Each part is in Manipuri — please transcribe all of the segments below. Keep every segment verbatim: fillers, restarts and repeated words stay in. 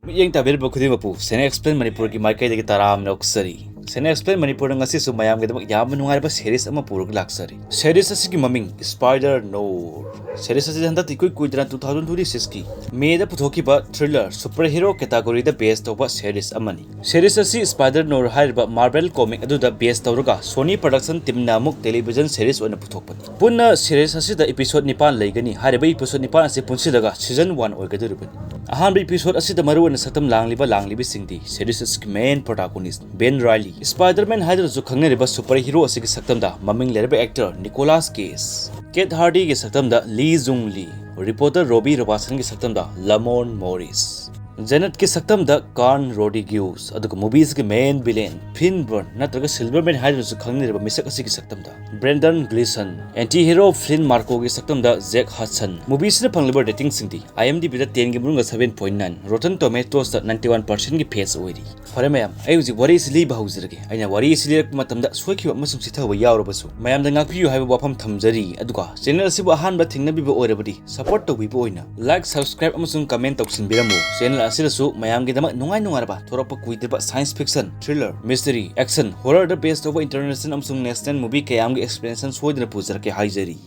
ꯃꯤꯠꯌꯦꯡ ꯇꯥꯕꯤꯔꯤꯕ ꯈꯨꯗꯤꯡꯃꯛꯄꯨ ꯁꯦꯅꯦ ꯑꯦꯛꯁꯄ꯭ꯂꯦꯟ ꯃꯅꯤꯄꯨꯔꯒꯤ ꯃꯥꯏꯀꯩꯗꯒꯤ ꯇꯔꯥꯝꯅ ꯑꯣꯛꯆꯔꯤ꯫ ꯁꯦꯅꯦ ꯑꯦꯛꯁꯄ꯭ꯂꯦꯟ ꯃꯅꯤꯄꯨꯔꯅ ꯉꯁꯤꯁꯨ ꯃꯌꯥꯝꯒꯤꯗꯃꯛ ꯌꯥꯝꯅ ꯅꯨꯡꯉꯥꯏꯔꯕ ꯁꯦꯔꯤꯁ ꯑꯃ ꯄꯨꯔꯒ ꯂꯥꯛꯆꯔꯤ꯫ ꯁꯦꯔꯤꯁ ꯑꯁꯤꯒꯤ ꯃꯃꯤꯡ ꯁ꯭ꯄꯥꯏꯗꯔ ꯅꯣꯔ꯫ ꯁꯦꯔꯤꯁ ꯑꯁꯤ ꯍꯟꯗꯛꯇ ꯏꯀꯨꯏ ꯀꯨꯏꯗꯅ two thousand twenty sixꯀꯤ ꯃꯦꯗ ꯄꯨꯊꯣꯛꯈꯤꯕ ꯊ꯭ꯔꯤꯂꯔ ꯁꯨꯄꯔ ꯍꯤꯔꯣ ꯀꯦꯇꯥꯒꯣꯔꯤꯗ ꯕꯦꯁ ꯇꯧꯕ ꯁꯦꯔꯤꯁ ꯑꯃꯅꯤ꯫ ꯁꯦꯔꯤꯁ ꯑꯁꯤ ꯁ꯭ꯄꯥꯏꯗꯔ ꯅꯣꯔ ꯍꯥꯏꯔꯤꯕ ꯃꯥꯔꯕꯦꯜ ꯀꯣꯃꯤꯛ ꯑꯗꯨꯗ ꯕꯦꯁ ꯇꯧꯔꯒ ꯁꯣꯅꯤ ꯄ꯭ꯔꯗꯛꯁꯟ ꯇꯤꯝꯅ ꯑꯃꯨꯛ ꯇꯦꯂꯤꯚꯤꯖꯟ ꯁꯦꯔꯤꯁ ꯑꯣꯏꯅ ꯄꯨꯊꯣꯛꯄꯅꯤ꯫ ꯄꯨꯟꯅ ꯁꯦꯔꯤꯁ ꯑꯁꯤꯗ ꯏꯄꯤꯁꯣꯗ ꯅꯤꯄꯥꯟ ꯂꯩꯒꯅꯤ꯫ ꯍꯥꯏꯔꯤꯕ ꯏꯄꯤꯁꯣꯗ ꯅꯤꯄꯥꯟ ꯑꯁꯤ ꯄꯨꯟꯁꯤꯜꯂꯒ ꯁꯤꯖꯟ ꯋꯥꯟ ꯑꯣꯏꯒꯗꯧꯔꯤꯕꯅꯤ꯫ ꯑꯍꯥꯟꯕ ꯏꯄꯤꯁꯣꯗ ꯑꯁꯤꯗ ꯃꯔꯨꯑꯣꯏꯅ ꯁꯛꯇꯝ ꯂꯥꯡꯂꯤꯕ ꯂꯥꯡꯂꯤꯕꯁꯤꯡꯗꯤ ꯁꯦꯔꯤꯁ ꯑꯁꯤꯒꯤ ꯃꯦꯟ ꯄ꯭ꯔꯣꯇꯥꯒꯣꯅꯤꯁ ꯕꯦꯟ ꯔꯥꯏꯂꯤ, ꯁ꯭ꯄꯥꯏꯗꯔꯃꯦꯟ ꯍꯥꯏꯗꯨꯅꯁꯨ ꯈꯪꯅꯔꯤꯕ ꯁꯨꯄꯔ ꯍꯤꯔꯣ ꯑꯁꯤꯒꯤ ꯁꯛꯇꯝꯗ ꯃꯃꯤꯡ ꯂꯩꯔꯕ ꯑꯦꯛꯇꯔ ꯅꯤꯀꯣꯂꯥꯁ ꯀꯦꯖ, ꯀꯦꯠ ꯍꯥꯔꯗꯤꯒꯤ ꯁꯛꯇꯝꯗ ꯂꯤ ꯖꯨꯡ ꯂꯤ, ꯔꯤꯄꯣꯔꯇꯔ ꯔꯣꯕꯤ ꯔꯣꯕꯥꯁꯟꯒꯤ ꯁꯛꯇꯝꯗ ꯂꯃꯣꯟ ꯃꯣꯔꯤꯁ, ꯖꯦꯅꯠꯀꯤ ꯁꯛꯇꯝꯗ ꯀꯥꯔꯟ ꯔꯣꯗꯤꯒ꯭ꯌꯨꯁ, ꯑꯗꯨꯒ ꯃꯨꯚꯤꯁꯤꯒꯤ ꯃꯦꯟ ꯚꯤꯂꯦꯟ ꯐꯤꯟ ꯕꯔꯟ ꯅꯠꯇ꯭ꯔꯒ ꯁꯤꯜꯚꯔꯃꯦꯟ ꯍꯥꯏꯗꯨꯅꯁꯨ ꯈꯪꯅꯔꯤꯕ ꯃꯤꯁꯛ ꯑꯁꯤꯒꯤ ꯁꯛꯇꯝꯗ Brendan Gleeson, anti hero Flynn ꯃꯥꯔꯀꯣꯒꯤ ꯁꯛꯇꯝꯗ ꯖꯦꯛ ꯍꯗꯁꯟ꯫ ꯃꯨꯚꯤꯁꯤꯗ ꯐꯪꯂꯤꯕ ꯔꯦꯇꯤꯡꯁꯤꯡꯗꯤ IMDbꯗ tenꯒꯤ ꯃꯅꯨꯡꯗ seven point nine, Rotten Tomatoesꯇ ninety one percentꯀꯤ ꯐꯦꯁ ꯑꯣꯏꯔꯤ꯫ ꯐꯔꯦ ꯃꯌꯥꯝ, ꯑꯩ ꯍꯧꯖꯤꯛ ꯋꯥꯔꯤ ꯑꯁꯤ ꯂꯤꯕ ꯍꯧꯖꯔꯒꯦ꯫ ꯑꯩꯅ ꯋꯥꯔꯤ ꯑꯁꯤ ꯂꯤꯔꯛꯄ ꯃꯇꯝꯗ ꯁꯣꯏꯈꯤꯕ ꯑꯃꯁꯨꯡ ꯆꯤꯊꯕ ꯌꯥꯎꯔꯕꯁꯨ ꯃꯌꯥꯝꯗ ꯉꯥꯛꯄꯤꯌꯨ ꯍꯥꯏꯕ ꯋꯥꯐꯝ ꯊꯝꯖꯔꯤ꯫ ꯑꯗꯨꯒ ꯆꯦꯅꯦꯜ ꯑꯁꯤꯕꯨ ꯑꯍꯥꯟꯕ ꯊꯦꯡꯅꯕꯤꯕ ꯑꯣꯏꯔꯕꯗꯤ ꯁꯄꯣꯔꯠ ꯇꯧꯕꯤꯕ ꯑꯣꯏꯅ ꯂꯥꯏꯛ, ꯁꯕꯁꯀ꯭ꯔꯥꯏꯕ ꯑꯃꯁꯨꯡ ꯀꯃꯦꯟ ꯇꯧꯁꯤꯟꯕꯤꯔꯝꯃꯨ꯫ ꯆꯦꯅꯦꯜ ꯑꯁꯤꯗꯁꯨ ꯃꯌꯥꯝꯒꯤꯗꯃꯛ ꯅꯨꯡꯉꯥꯏ ꯅꯨꯡꯉꯥꯏꯔꯕ ꯊꯣꯔꯛꯄ ꯀꯨꯏꯗ꯭ꯔꯤꯕ science fiction, thriller, mystery, action, ꯍꯣꯔꯔꯗ ꯕꯦꯁ ꯇꯧꯕ ꯏꯟꯇꯔꯅꯦꯁꯅꯦꯜ ꯑꯃꯁꯨꯡ ꯅꯦꯁꯅꯦꯜ ꯃꯨꯚꯤ ꯀꯌꯥ ꯑꯃꯒꯤ ꯑꯦꯛꯁꯄ꯭ꯂꯦꯅꯦꯁꯟ ꯁꯣꯏꯗꯅ ꯄꯨꯖꯔꯛꯀꯦ ꯍꯥꯏꯖꯔꯤ꯫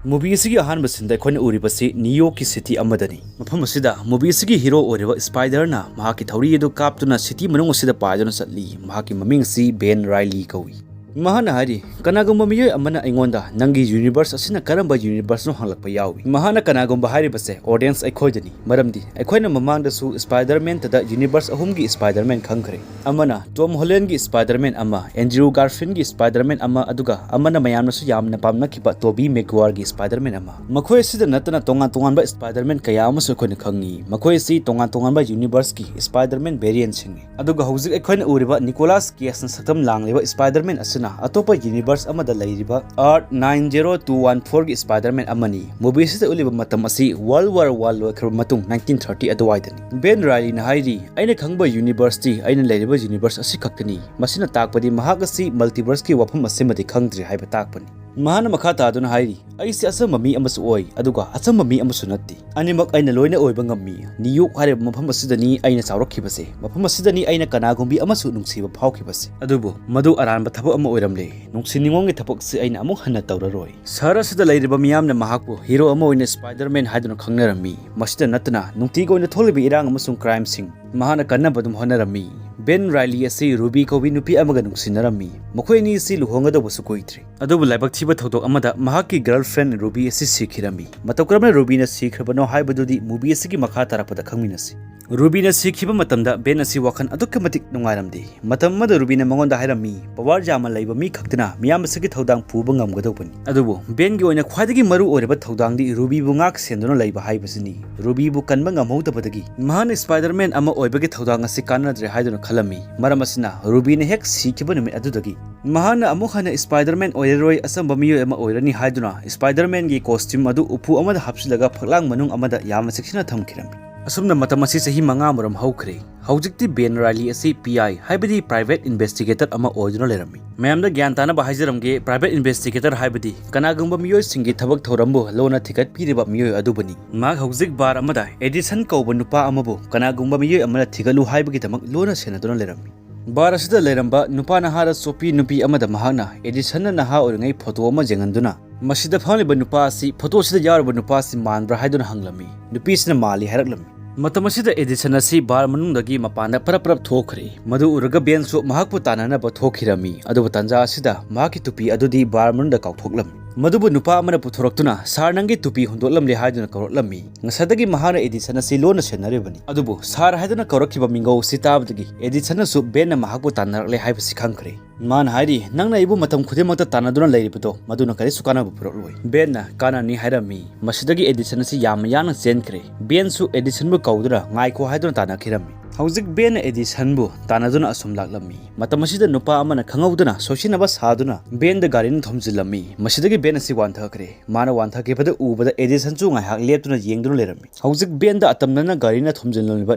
ꯃꯨꯚꯤ ꯑꯁꯤꯒꯤ ꯑꯍꯥꯟꯕ ꯁꯤꯟꯗ ꯑꯩꯈꯣꯏꯅ ꯎꯔꯤꯕꯁꯤ ꯅ꯭ꯌꯨ ꯌꯣꯔꯛꯀꯤ ꯁꯤꯇꯤ ꯑꯃꯗꯅꯤ꯫ ꯃꯐꯝ ꯑꯁꯤꯗ ꯃꯨꯚꯤ ꯑꯁꯤꯒꯤ ꯍꯤꯔꯣ ꯑꯣꯏꯔꯤꯕ ꯁ꯭ꯄꯥꯏꯗꯔꯅ ꯃꯍꯥꯛꯀꯤ ꯊꯧꯔꯤ ꯑꯗꯨ ꯀꯥꯞꯇꯨꯅ ꯁꯤꯇꯤ ꯃꯅꯨꯡ ꯑꯁꯤꯗ ꯄꯥꯏꯗꯨꯅ ꯆꯠꯂꯤ꯫ ꯃꯍꯥꯛꯀꯤ ꯃꯃꯤꯡ ꯑꯁꯤ ꯕꯦꯟ ꯔꯥꯏꯂꯤ ꯀꯧꯏ꯫ ꯃꯍꯥꯛꯅ ꯍꯥꯏꯔꯤ, "ꯀꯅꯥꯒꯨꯝꯕ ꯃꯤꯑꯣꯏ ꯑꯃꯅ ꯑꯩꯉꯣꯟꯗ ꯅꯪꯒꯤ ꯌꯨꯅꯤꯚꯔꯁ ꯑꯁꯤꯅ ꯀꯔꯝꯕ ꯌꯨꯅꯤꯚꯔꯁꯅꯣ ꯍꯪꯂꯛꯄ ꯌꯥꯎꯏ꯫" ꯃꯍꯥꯛꯅ "ꯀꯅꯥꯒꯨꯝꯕ" ꯍꯥꯏꯔꯤꯕꯁꯦ ꯑꯣꯗꯤꯌꯟꯁ ꯑꯩꯈꯣꯏꯗꯅꯤ, ꯃꯔꯝꯗꯤ ꯑꯩꯈꯣꯏꯅ ꯃꯃꯥꯡꯗꯁꯨ ꯁ꯭ꯄꯥꯏꯗꯔꯃꯦꯟꯇꯗ ꯌꯨꯅꯤꯚꯔꯁ ꯑꯍꯨꯝꯒꯤ ꯁ꯭ꯄꯥꯏꯗꯔꯃꯦꯟ ꯈꯪꯈ꯭ꯔꯦ꯫ ꯑꯃꯅ ꯇꯣꯝ ꯍꯣꯂꯦꯟꯒꯤ ꯁ꯭ꯄꯥꯏꯗꯔꯃꯦꯟ ꯑꯃ, ꯑꯦꯟꯗ꯭ꯔꯨ ꯒꯥꯔꯐꯤꯟꯒꯤ ꯁ꯭ꯄꯥꯏꯗꯔꯃꯦꯟ ꯑꯃ, ꯑꯗꯨꯒ ꯑꯃꯅ ꯃꯌꯥꯝꯅꯁꯨ ꯌꯥꯝꯅ ꯄꯥꯝꯅꯈꯤꯕ ꯇꯣꯕꯤ ꯃꯦꯒ꯭ꯋꯥꯔꯒꯤ ꯁ꯭ꯄꯥꯏꯗꯔꯃꯦꯟ ꯑꯃ꯫ ꯃꯈꯣꯏ ꯑꯁꯤꯗ ꯅꯠꯇꯅ ꯇꯣꯉꯥꯟ ꯇꯣꯉꯥꯟꯕ ꯁ꯭ꯄꯥꯏꯗꯔꯃꯦꯟ ꯀꯌꯥ ꯑꯃꯁꯨ ꯑꯩꯈꯣꯏꯅ ꯈꯪꯉꯤ꯫ ꯃꯈꯣꯏ ꯑꯁꯤ ꯇꯣꯉꯥꯟ ꯇꯣꯉꯥꯟꯕ ꯌꯨꯅꯤꯚꯔꯁꯀꯤ ꯁ꯭ꯄꯥꯏꯗꯔꯃꯦꯟ ꯚꯦꯔꯤꯌꯟꯁꯤꯡꯅꯤ꯫ ꯑꯗꯨꯒ ꯍꯧꯖꯤꯛ ꯑꯩꯈꯣꯏꯅ ꯎꯔꯤꯕ ꯅꯤꯀꯣꯂꯥꯁ ꯀꯦꯖꯅ ꯁꯛꯇꯝ ꯂꯥꯡꯂꯤꯕ ꯁ꯭ꯄꯥꯏꯗꯔꯃꯦꯟ ꯑꯁꯤꯅ ꯑꯇꯣꯞꯄ ꯌꯨꯅꯤꯚꯔꯁ ꯑꯃꯗ ꯂꯩꯔꯤꯕ Earth nine zero two one fourꯒꯤ ꯁ꯭ꯄꯥꯏꯗꯔꯃꯦꯟ ꯑꯃꯅꯤ꯫ ꯃꯨꯚꯤ ꯑꯁꯤꯗ ꯎꯠꯂꯤꯕ ꯃꯇꯝ ꯑꯁꯤ ꯋꯥꯔꯜꯗ ꯋꯥꯔ ꯋꯥꯟ ꯂꯣꯏꯈ꯭ꯔꯕ ꯃꯇꯨꯡ nineteen thirty ꯑꯗꯨꯋꯥꯏꯗꯅꯤ꯫ ꯕꯦꯟ ꯔꯥꯏꯂꯤꯅ ꯍꯥꯏꯔꯤ, "ꯑꯩꯅ ꯈꯪꯕ ꯌꯨꯅꯤꯚꯔꯁꯇꯤ ꯑꯩꯅ ꯂꯩꯔꯤꯕ ꯌꯨꯅꯤꯚꯔꯁ ꯑꯁꯤ ꯈꯛꯇꯅꯤ꯫ ꯃꯁꯤꯅ ꯇꯥꯛꯄꯗꯤ ꯃꯍꯥꯛ ꯑꯁꯤ ꯃꯜꯇꯤꯚꯔꯁꯀꯤ ꯋꯥꯐꯝ ꯑꯁꯤꯃꯗꯤ ꯈꯪꯗ꯭ꯔꯤ ꯍꯥꯏꯕ ꯇꯥꯛꯄꯅꯤ꯫" ꯃꯍꯥꯛꯅ ꯃꯈꯥ ꯇꯥꯗꯨꯅ ꯍꯥꯏꯔꯤ, "ꯑꯩꯁꯦ ꯑꯆꯝꯕ ꯃꯤ ꯑꯃꯁꯨ ꯑꯣꯏ, ꯑꯗꯨꯒ ꯑꯆꯝꯕ ꯃꯤ ꯑꯃꯁꯨ ꯅꯠꯇꯦ꯫ ꯑꯅꯤꯃꯛ ꯑꯩꯅ ꯂꯣꯏꯅ ꯑꯣꯏꯕ ꯉꯝꯃꯤ꯫ ꯅ꯭ꯌꯨ ꯌꯣꯔꯛ ꯍꯥꯏꯔꯤꯕ ꯃꯐꯝ ꯑꯁꯤꯗꯅꯤ ꯑꯩꯅ ꯆꯥꯎꯔꯛꯈꯤꯕꯁꯦ꯫ ꯃꯐꯝ ꯑꯁꯤꯗꯅꯤ ꯑꯩꯅ ꯀꯅꯥꯒꯨꯝꯕꯤ ꯑꯃꯁꯨ ꯅꯨꯡꯁꯤꯕ ꯐꯥꯎꯈꯤꯕꯁꯦ꯫ ꯑꯗꯨꯕꯨ ꯃꯗꯨ ꯑꯔꯥꯟꯕ ꯊꯕꯛ ꯑꯃ ꯑꯣꯏꯔꯝꯂꯦ꯫ ꯅꯨꯡꯁꯤ ꯅꯨꯡꯉꯣꯟꯒꯤ ꯊꯕꯛꯁꯤ ꯑꯩꯅ ꯑꯃꯨꯛ ꯍꯟꯅ ꯇꯧꯔꯔꯣꯏ"꯫ ꯁꯍꯔ ꯑꯁꯤꯗ ꯂꯩꯔꯤꯕ ꯃꯤꯌꯥꯝꯅ ꯃꯍꯥꯛꯄꯨ ꯍꯤꯔꯣ ꯑꯃ ꯑꯣꯏꯅ ꯁ꯭ꯄꯥꯏꯗꯔꯃꯦꯟ ꯍꯥꯏꯗꯨꯅ ꯈꯪꯅꯔꯝꯃꯤ꯫ ꯃꯁꯤꯗ ꯅꯠꯇꯅ ꯅꯨꯡꯇꯤꯒꯤ ꯑꯣꯏꯅ ꯊꯣꯛꯂꯤꯕ ꯏꯔꯥꯡ ꯑꯃꯁꯨꯡ ꯀ꯭ꯔꯥꯏꯝꯁꯤꯡ ꯃꯍꯥꯛꯅ ꯀꯟꯅꯕ ꯑꯗꯨꯝ ꯍꯣꯠꯅꯔꯝꯃꯤ꯫ ꯕꯦꯟ ꯔꯥꯏꯂꯤ ꯑꯁꯤ ꯔꯨꯕꯤ ꯀꯧꯕꯤ ꯅꯨꯄꯤ ꯑꯃꯒ ꯅꯨꯡꯁꯤꯅꯔꯝꯃꯤ꯫ ꯃꯈꯣꯏ ꯑꯅꯤ ꯑꯁꯤ ꯂꯨꯍꯣꯡꯒꯗꯧꯕꯁꯨ ꯀꯨꯏꯗ꯭ꯔꯤ꯫ ꯑꯗꯨꯕꯨ ꯂꯥꯏꯕꯛ ꯊꯤꯕ ꯊꯧꯗꯣꯛ ꯑꯃꯗ ꯃꯍꯥꯛꯀꯤ ꯒꯔꯜꯐ꯭ꯔꯦꯟ ꯔꯨꯕꯤ ꯑꯁꯤ ꯁꯤꯈꯤꯔꯝꯃꯤ꯫ ꯃꯇꯧ ꯀꯔꯝꯅ ꯔꯨꯕꯤꯅ ꯁꯤꯈ꯭ꯔꯕꯅꯣ ꯍꯥꯏꯕꯗꯨꯗꯤ movie ꯑꯁꯤꯒꯤ ꯃꯈꯥ ꯇꯥꯔꯛꯄꯗ ꯈꯪꯃꯤꯟꯅꯁꯤ꯫ ꯔꯨꯕꯤꯅ ꯁꯤꯈꯤꯕ ꯃꯇꯝꯗ ꯕꯦꯟ ꯑꯁꯤ ꯋꯥꯈꯜ ꯑꯗꯨꯛꯀꯤ ꯃꯇꯤꯛ ꯅꯨꯡꯉꯥꯏꯔꯝꯗꯦ꯫ ꯃꯇꯝ ꯑꯃꯗ ꯔꯨꯕꯤꯅ ꯃꯉꯣꯟꯗ ꯍꯥꯏꯔꯝꯃꯤ, "ꯄꯋꯥꯔ ꯌꯥꯝꯅ ꯂꯩꯕ ꯃꯤ ꯈꯛꯇꯅ ꯃꯤꯌꯥꯝ ꯑꯁꯤꯒꯤ ꯊꯧꯗꯥꯡ ꯄꯨꯕ ꯉꯝꯒꯗꯧꯕꯅꯤ"꯫ ꯑꯗꯨꯕꯨ ꯕꯦꯟꯒꯤ ꯑꯣꯏꯅ ꯈ꯭ꯋꯥꯏꯗꯒꯤ ꯃꯔꯨ ꯑꯣꯏꯔꯕ ꯊꯧꯗꯥꯡꯗꯤ ꯔꯨꯕꯤꯕꯨ ꯉꯥꯛ ꯁꯦꯟꯗꯨꯅ ꯂꯩꯕ ꯍꯥꯏꯕꯁꯤꯅꯤ꯫ ꯔꯨꯕꯤꯕꯨ ꯀꯟꯕ ꯉꯝꯍꯧꯗꯕꯗꯒꯤ ꯃꯍꯥꯛꯅ ꯁ꯭ꯄꯥꯏꯗꯔꯃꯦꯟ ꯑꯃ ꯑꯣꯏꯕꯒꯤ ꯊꯧꯗꯥꯡ ꯑꯁꯤ ꯀꯥꯟꯅꯗ꯭ꯔꯦ ꯍꯥꯏꯗꯨꯅ ꯈꯜꯂꯝꯃꯤ꯫ ꯃꯔꯝ ꯑꯁꯤꯅ ꯔꯨꯕꯤꯅ ꯍꯦꯛ ꯁꯤꯈꯤꯕ ꯅꯨꯃꯤꯠ ꯑꯗꯨꯗꯒꯤ ꯃꯍꯥꯛꯅ ꯑꯃꯨꯛ ꯍꯟꯅ ꯁ꯭ꯄꯥꯏꯗꯔꯃꯦꯟ ꯑꯣꯏꯔꯔꯣꯏ, ꯑꯆꯝꯕ ꯃꯤꯑꯣꯏ ꯑꯃ ꯑꯣꯏꯔꯅꯤ ꯍꯥꯏꯗꯨꯅ ꯁ꯭ꯄꯥꯏꯗꯔꯃꯦꯟꯒꯤ ꯀꯣꯁꯇ꯭ꯌꯨꯝ ꯑꯗꯨ ꯎꯄꯨ ꯑꯃꯗ ꯍꯥꯞꯆꯤꯜꯂꯒ ꯐꯛꯂꯥꯡ ꯃꯅꯨꯡ ꯑꯃꯗ ꯌꯥꯝꯅ ꯆꯦꯛꯁꯤꯟꯅ ꯊꯝꯈꯤꯔꯝꯃꯤ꯫ ꯑꯁꯨꯝꯅ ꯃꯇꯝ ꯑꯁꯤ ꯆꯍꯤ ꯃꯉꯥ ꯃꯔꯣꯝ ꯍꯧꯈ꯭ꯔꯦ꯫ ꯍꯧꯖꯤꯛꯇꯤ ꯕꯦꯟ ꯔꯥꯏꯂꯤ ꯑꯁꯤ ꯄꯤ ꯑꯥꯏ, ꯍꯥꯏꯕꯗꯤ ꯄ꯭ꯔꯥꯏꯚꯦꯠ ꯏꯟꯚꯦꯁꯇꯤꯒꯦꯇꯔ ꯑꯃ ꯑꯣꯏꯗꯨꯅ ꯂꯩꯔꯝꯃꯤ꯫ ꯃꯌꯥꯝꯗ ꯒ꯭ꯌꯥꯟ ꯇꯥꯅꯕ ꯍꯥꯏꯖꯔꯝꯒꯦ, ꯄ꯭ꯔꯥꯏꯚꯦꯠ ꯏꯟꯚꯦꯁꯇꯤꯒꯦꯇꯔ ꯍꯥꯏꯕꯗꯤ ꯀꯅꯥꯒꯨꯝꯕ ꯃꯤꯑꯣꯏꯁꯤꯡꯒꯤ ꯊꯕꯛ ꯊꯧꯔꯝꯕꯨ ꯂꯣꯟꯅ ꯊꯤꯒꯠꯄꯤꯔꯤꯕ ꯃꯤꯑꯣꯏ ꯑꯗꯨꯕꯨꯅꯤ꯫ ꯃꯍꯥꯛ ꯍꯧꯖꯤꯛ ꯕꯥꯔ ꯑꯃꯗ ꯑꯦꯗꯤꯁꯟ ꯀꯧꯕ ꯅꯨꯄꯥ ꯑꯃꯕꯨ ꯀꯅꯥꯒꯨꯝꯕ ꯃꯤꯑꯣꯏ ꯑꯃꯅ ꯊꯤꯒꯠꯂꯨ ꯍꯥꯏꯕꯒꯤꯗꯃꯛ ꯂꯣꯟꯅ ꯁꯦꯟꯅꯗꯨꯅ ꯂꯩꯔꯝꯃꯤ꯫ ꯕꯥꯔ ꯑꯁꯤꯗ ꯂꯩꯔꯝꯕ ꯅꯨꯄꯥ ꯅꯍꯥꯗ ꯆꯣꯞꯄꯤ ꯅꯨꯄꯤ ꯑꯃꯗ ꯃꯍꯥꯛꯅ ꯑꯦꯗꯤꯁꯟꯅ ꯅꯍꯥ ꯑꯣꯏꯔꯤꯉꯩ ꯐꯣꯇꯣ ꯑꯃ ꯌꯦꯡꯍꯟꯗꯨꯅ, ꯃꯁꯤꯗ ꯐꯝꯂꯤꯕ ꯅꯨꯄꯥ ꯑꯁꯤ ꯐꯣꯇꯣꯁꯤꯗ ꯌꯥꯎꯔꯤꯕ ꯅꯨꯄꯥ ꯑꯁꯤ ꯃꯥꯟꯕ꯭ꯔꯥ ꯍꯥꯏꯗꯨꯅ ꯍꯪꯂꯝꯃꯤ꯫ ꯅꯨꯄꯤꯁꯤꯅ ꯃꯥꯜꯂꯤ ꯍꯥꯏꯔꯛꯂꯝꯃꯤ꯫ ꯃꯇꯝ ꯑꯁꯤꯗ ꯑꯦꯗꯤꯁꯟ ꯑꯁꯤ ꯕꯥꯔ ꯃꯅꯨꯡꯗꯒꯤ ꯃꯄꯥꯟꯗ ꯄꯔꯞ ꯄꯔꯞ ꯊꯣꯛꯈ꯭ꯔꯦ꯫ ꯃꯗꯨ ꯎꯔꯒ ꯕꯦꯟꯁꯨ ꯃꯍꯥꯛꯄꯨ ꯇꯥꯟꯅꯅꯕ ꯊꯣꯛꯈꯤꯔꯝꯃꯤ꯫ ꯑꯗꯨꯕꯨ ꯇꯥꯟꯖꯥ ꯑꯁꯤꯗ ꯃꯍꯥꯛꯀꯤ ꯇꯨꯄꯤ ꯑꯗꯨꯗꯤ ꯕꯥꯔ ꯃꯅꯨꯡꯗ ꯀꯥꯎꯊꯣꯛꯂꯝꯃꯤ꯫ ꯃꯗꯨꯕꯨ ꯅꯨꯄꯥ ꯑꯃꯅ ꯄꯨꯊꯣꯔꯛꯇꯨꯅ, "ꯁꯥꯔ, ꯅꯪꯒꯤ ꯇꯨꯄꯤ ꯍꯨꯟꯗꯣꯛꯂꯝꯂꯦ" ꯍꯥꯏꯗꯨꯅ ꯀꯧꯔꯛꯂꯝꯃꯤ꯫ ꯉꯁꯥꯏꯗꯒꯤ ꯃꯍꯥꯛꯅ ꯑꯦꯗꯤꯁꯟ ꯑꯁꯤ ꯂꯣꯟꯅ ꯁꯦꯟꯅꯔꯤꯕꯅꯤ꯫ ꯑꯗꯨꯕꯨ ꯁꯥꯔ ꯍꯥꯏꯗꯨꯅ ꯀꯧꯔꯛꯈꯤꯕ ꯃꯤꯡꯒꯧ ꯑꯁꯤ ꯇꯥꯕꯗꯒꯤ ꯑꯦꯗꯤꯁꯟꯅꯁꯨ ꯕꯦꯟꯅ ꯃꯍꯥꯛꯄꯨ ꯇꯥꯟꯅꯔꯛꯂꯦ ꯍꯥꯏꯕꯁꯤ ꯈꯪꯈ꯭ꯔꯦ꯫ ꯃꯥꯅ ꯍꯥꯏꯔꯤ, "ꯅꯪꯅ ꯑꯩꯕꯨ ꯃꯇꯝ ꯈꯨꯗꯤꯡꯃꯛꯇ ꯇꯥꯟꯅꯗꯨꯅ ꯂꯩꯔꯤꯕꯗꯣ, ꯃꯗꯨꯅ ꯀꯔꯤꯁꯨ ꯀꯥꯟꯅꯕ ꯄꯨꯔꯛꯂꯣꯏ"꯫ ꯕꯦꯟꯅ "ꯀꯥꯟꯅꯅꯤ" ꯍꯥꯏꯔꯝꯃꯤ꯫ ꯃꯁꯤꯗꯒꯤ ꯑꯦꯗꯤꯁꯟ ꯑꯁꯤ ꯌꯥꯝꯅ ꯌꯥꯡꯅ ꯆꯦꯟꯈ꯭ꯔꯦ꯫ ꯕꯦꯟꯁꯨ ꯑꯦꯗꯤꯁꯟꯕꯨ ꯀꯧꯗꯨꯅ "ꯉꯥꯏꯈꯣ" ꯍꯥꯏꯗꯨꯅ ꯇꯥꯟꯅꯈꯤꯔꯝꯃꯤ꯫ ꯍꯧꯖꯤꯛ ꯕꯦꯟꯅ ꯑꯦꯗꯤꯁꯟꯕꯨ ꯇꯥꯟꯅꯗꯨꯅ ꯑꯁꯨꯝ ꯂꯥꯛꯂꯝꯃꯤ꯫ ꯃꯇꯝ ꯑꯁꯤꯗ ꯅꯨꯄꯥ ꯑꯃꯅ ꯈꯪꯍꯧꯗꯅ ꯁꯣꯏꯁꯤꯟꯅꯕ ꯁꯥꯗꯨꯅ ꯕꯦꯟꯗ ꯒꯥꯔꯤꯅ ꯊꯣꯝꯖꯤꯜꯂꯝꯃꯤ꯫ ꯃꯁꯤꯗꯒꯤ ꯕꯦꯟ ꯑꯁꯤ ꯋꯥꯟꯊꯈ꯭ꯔꯦ꯫ ꯃꯥꯅ ꯋꯥꯟꯊꯈꯤꯕꯗ ꯎꯕꯗ ꯑꯦꯗꯤꯁꯟꯁꯨ ꯉꯥꯏꯍꯥꯛ ꯂꯦꯞꯇꯨꯅ ꯌꯦꯡꯗꯨꯅ ꯂꯩꯔꯝꯃꯤ꯫ ꯍꯧꯖꯤꯛ ꯕꯦꯟꯗ ꯑꯇꯝꯅꯅ ꯒꯥꯔꯤꯅ ꯊꯣꯝꯖꯤꯜꯂꯝꯂꯤꯕ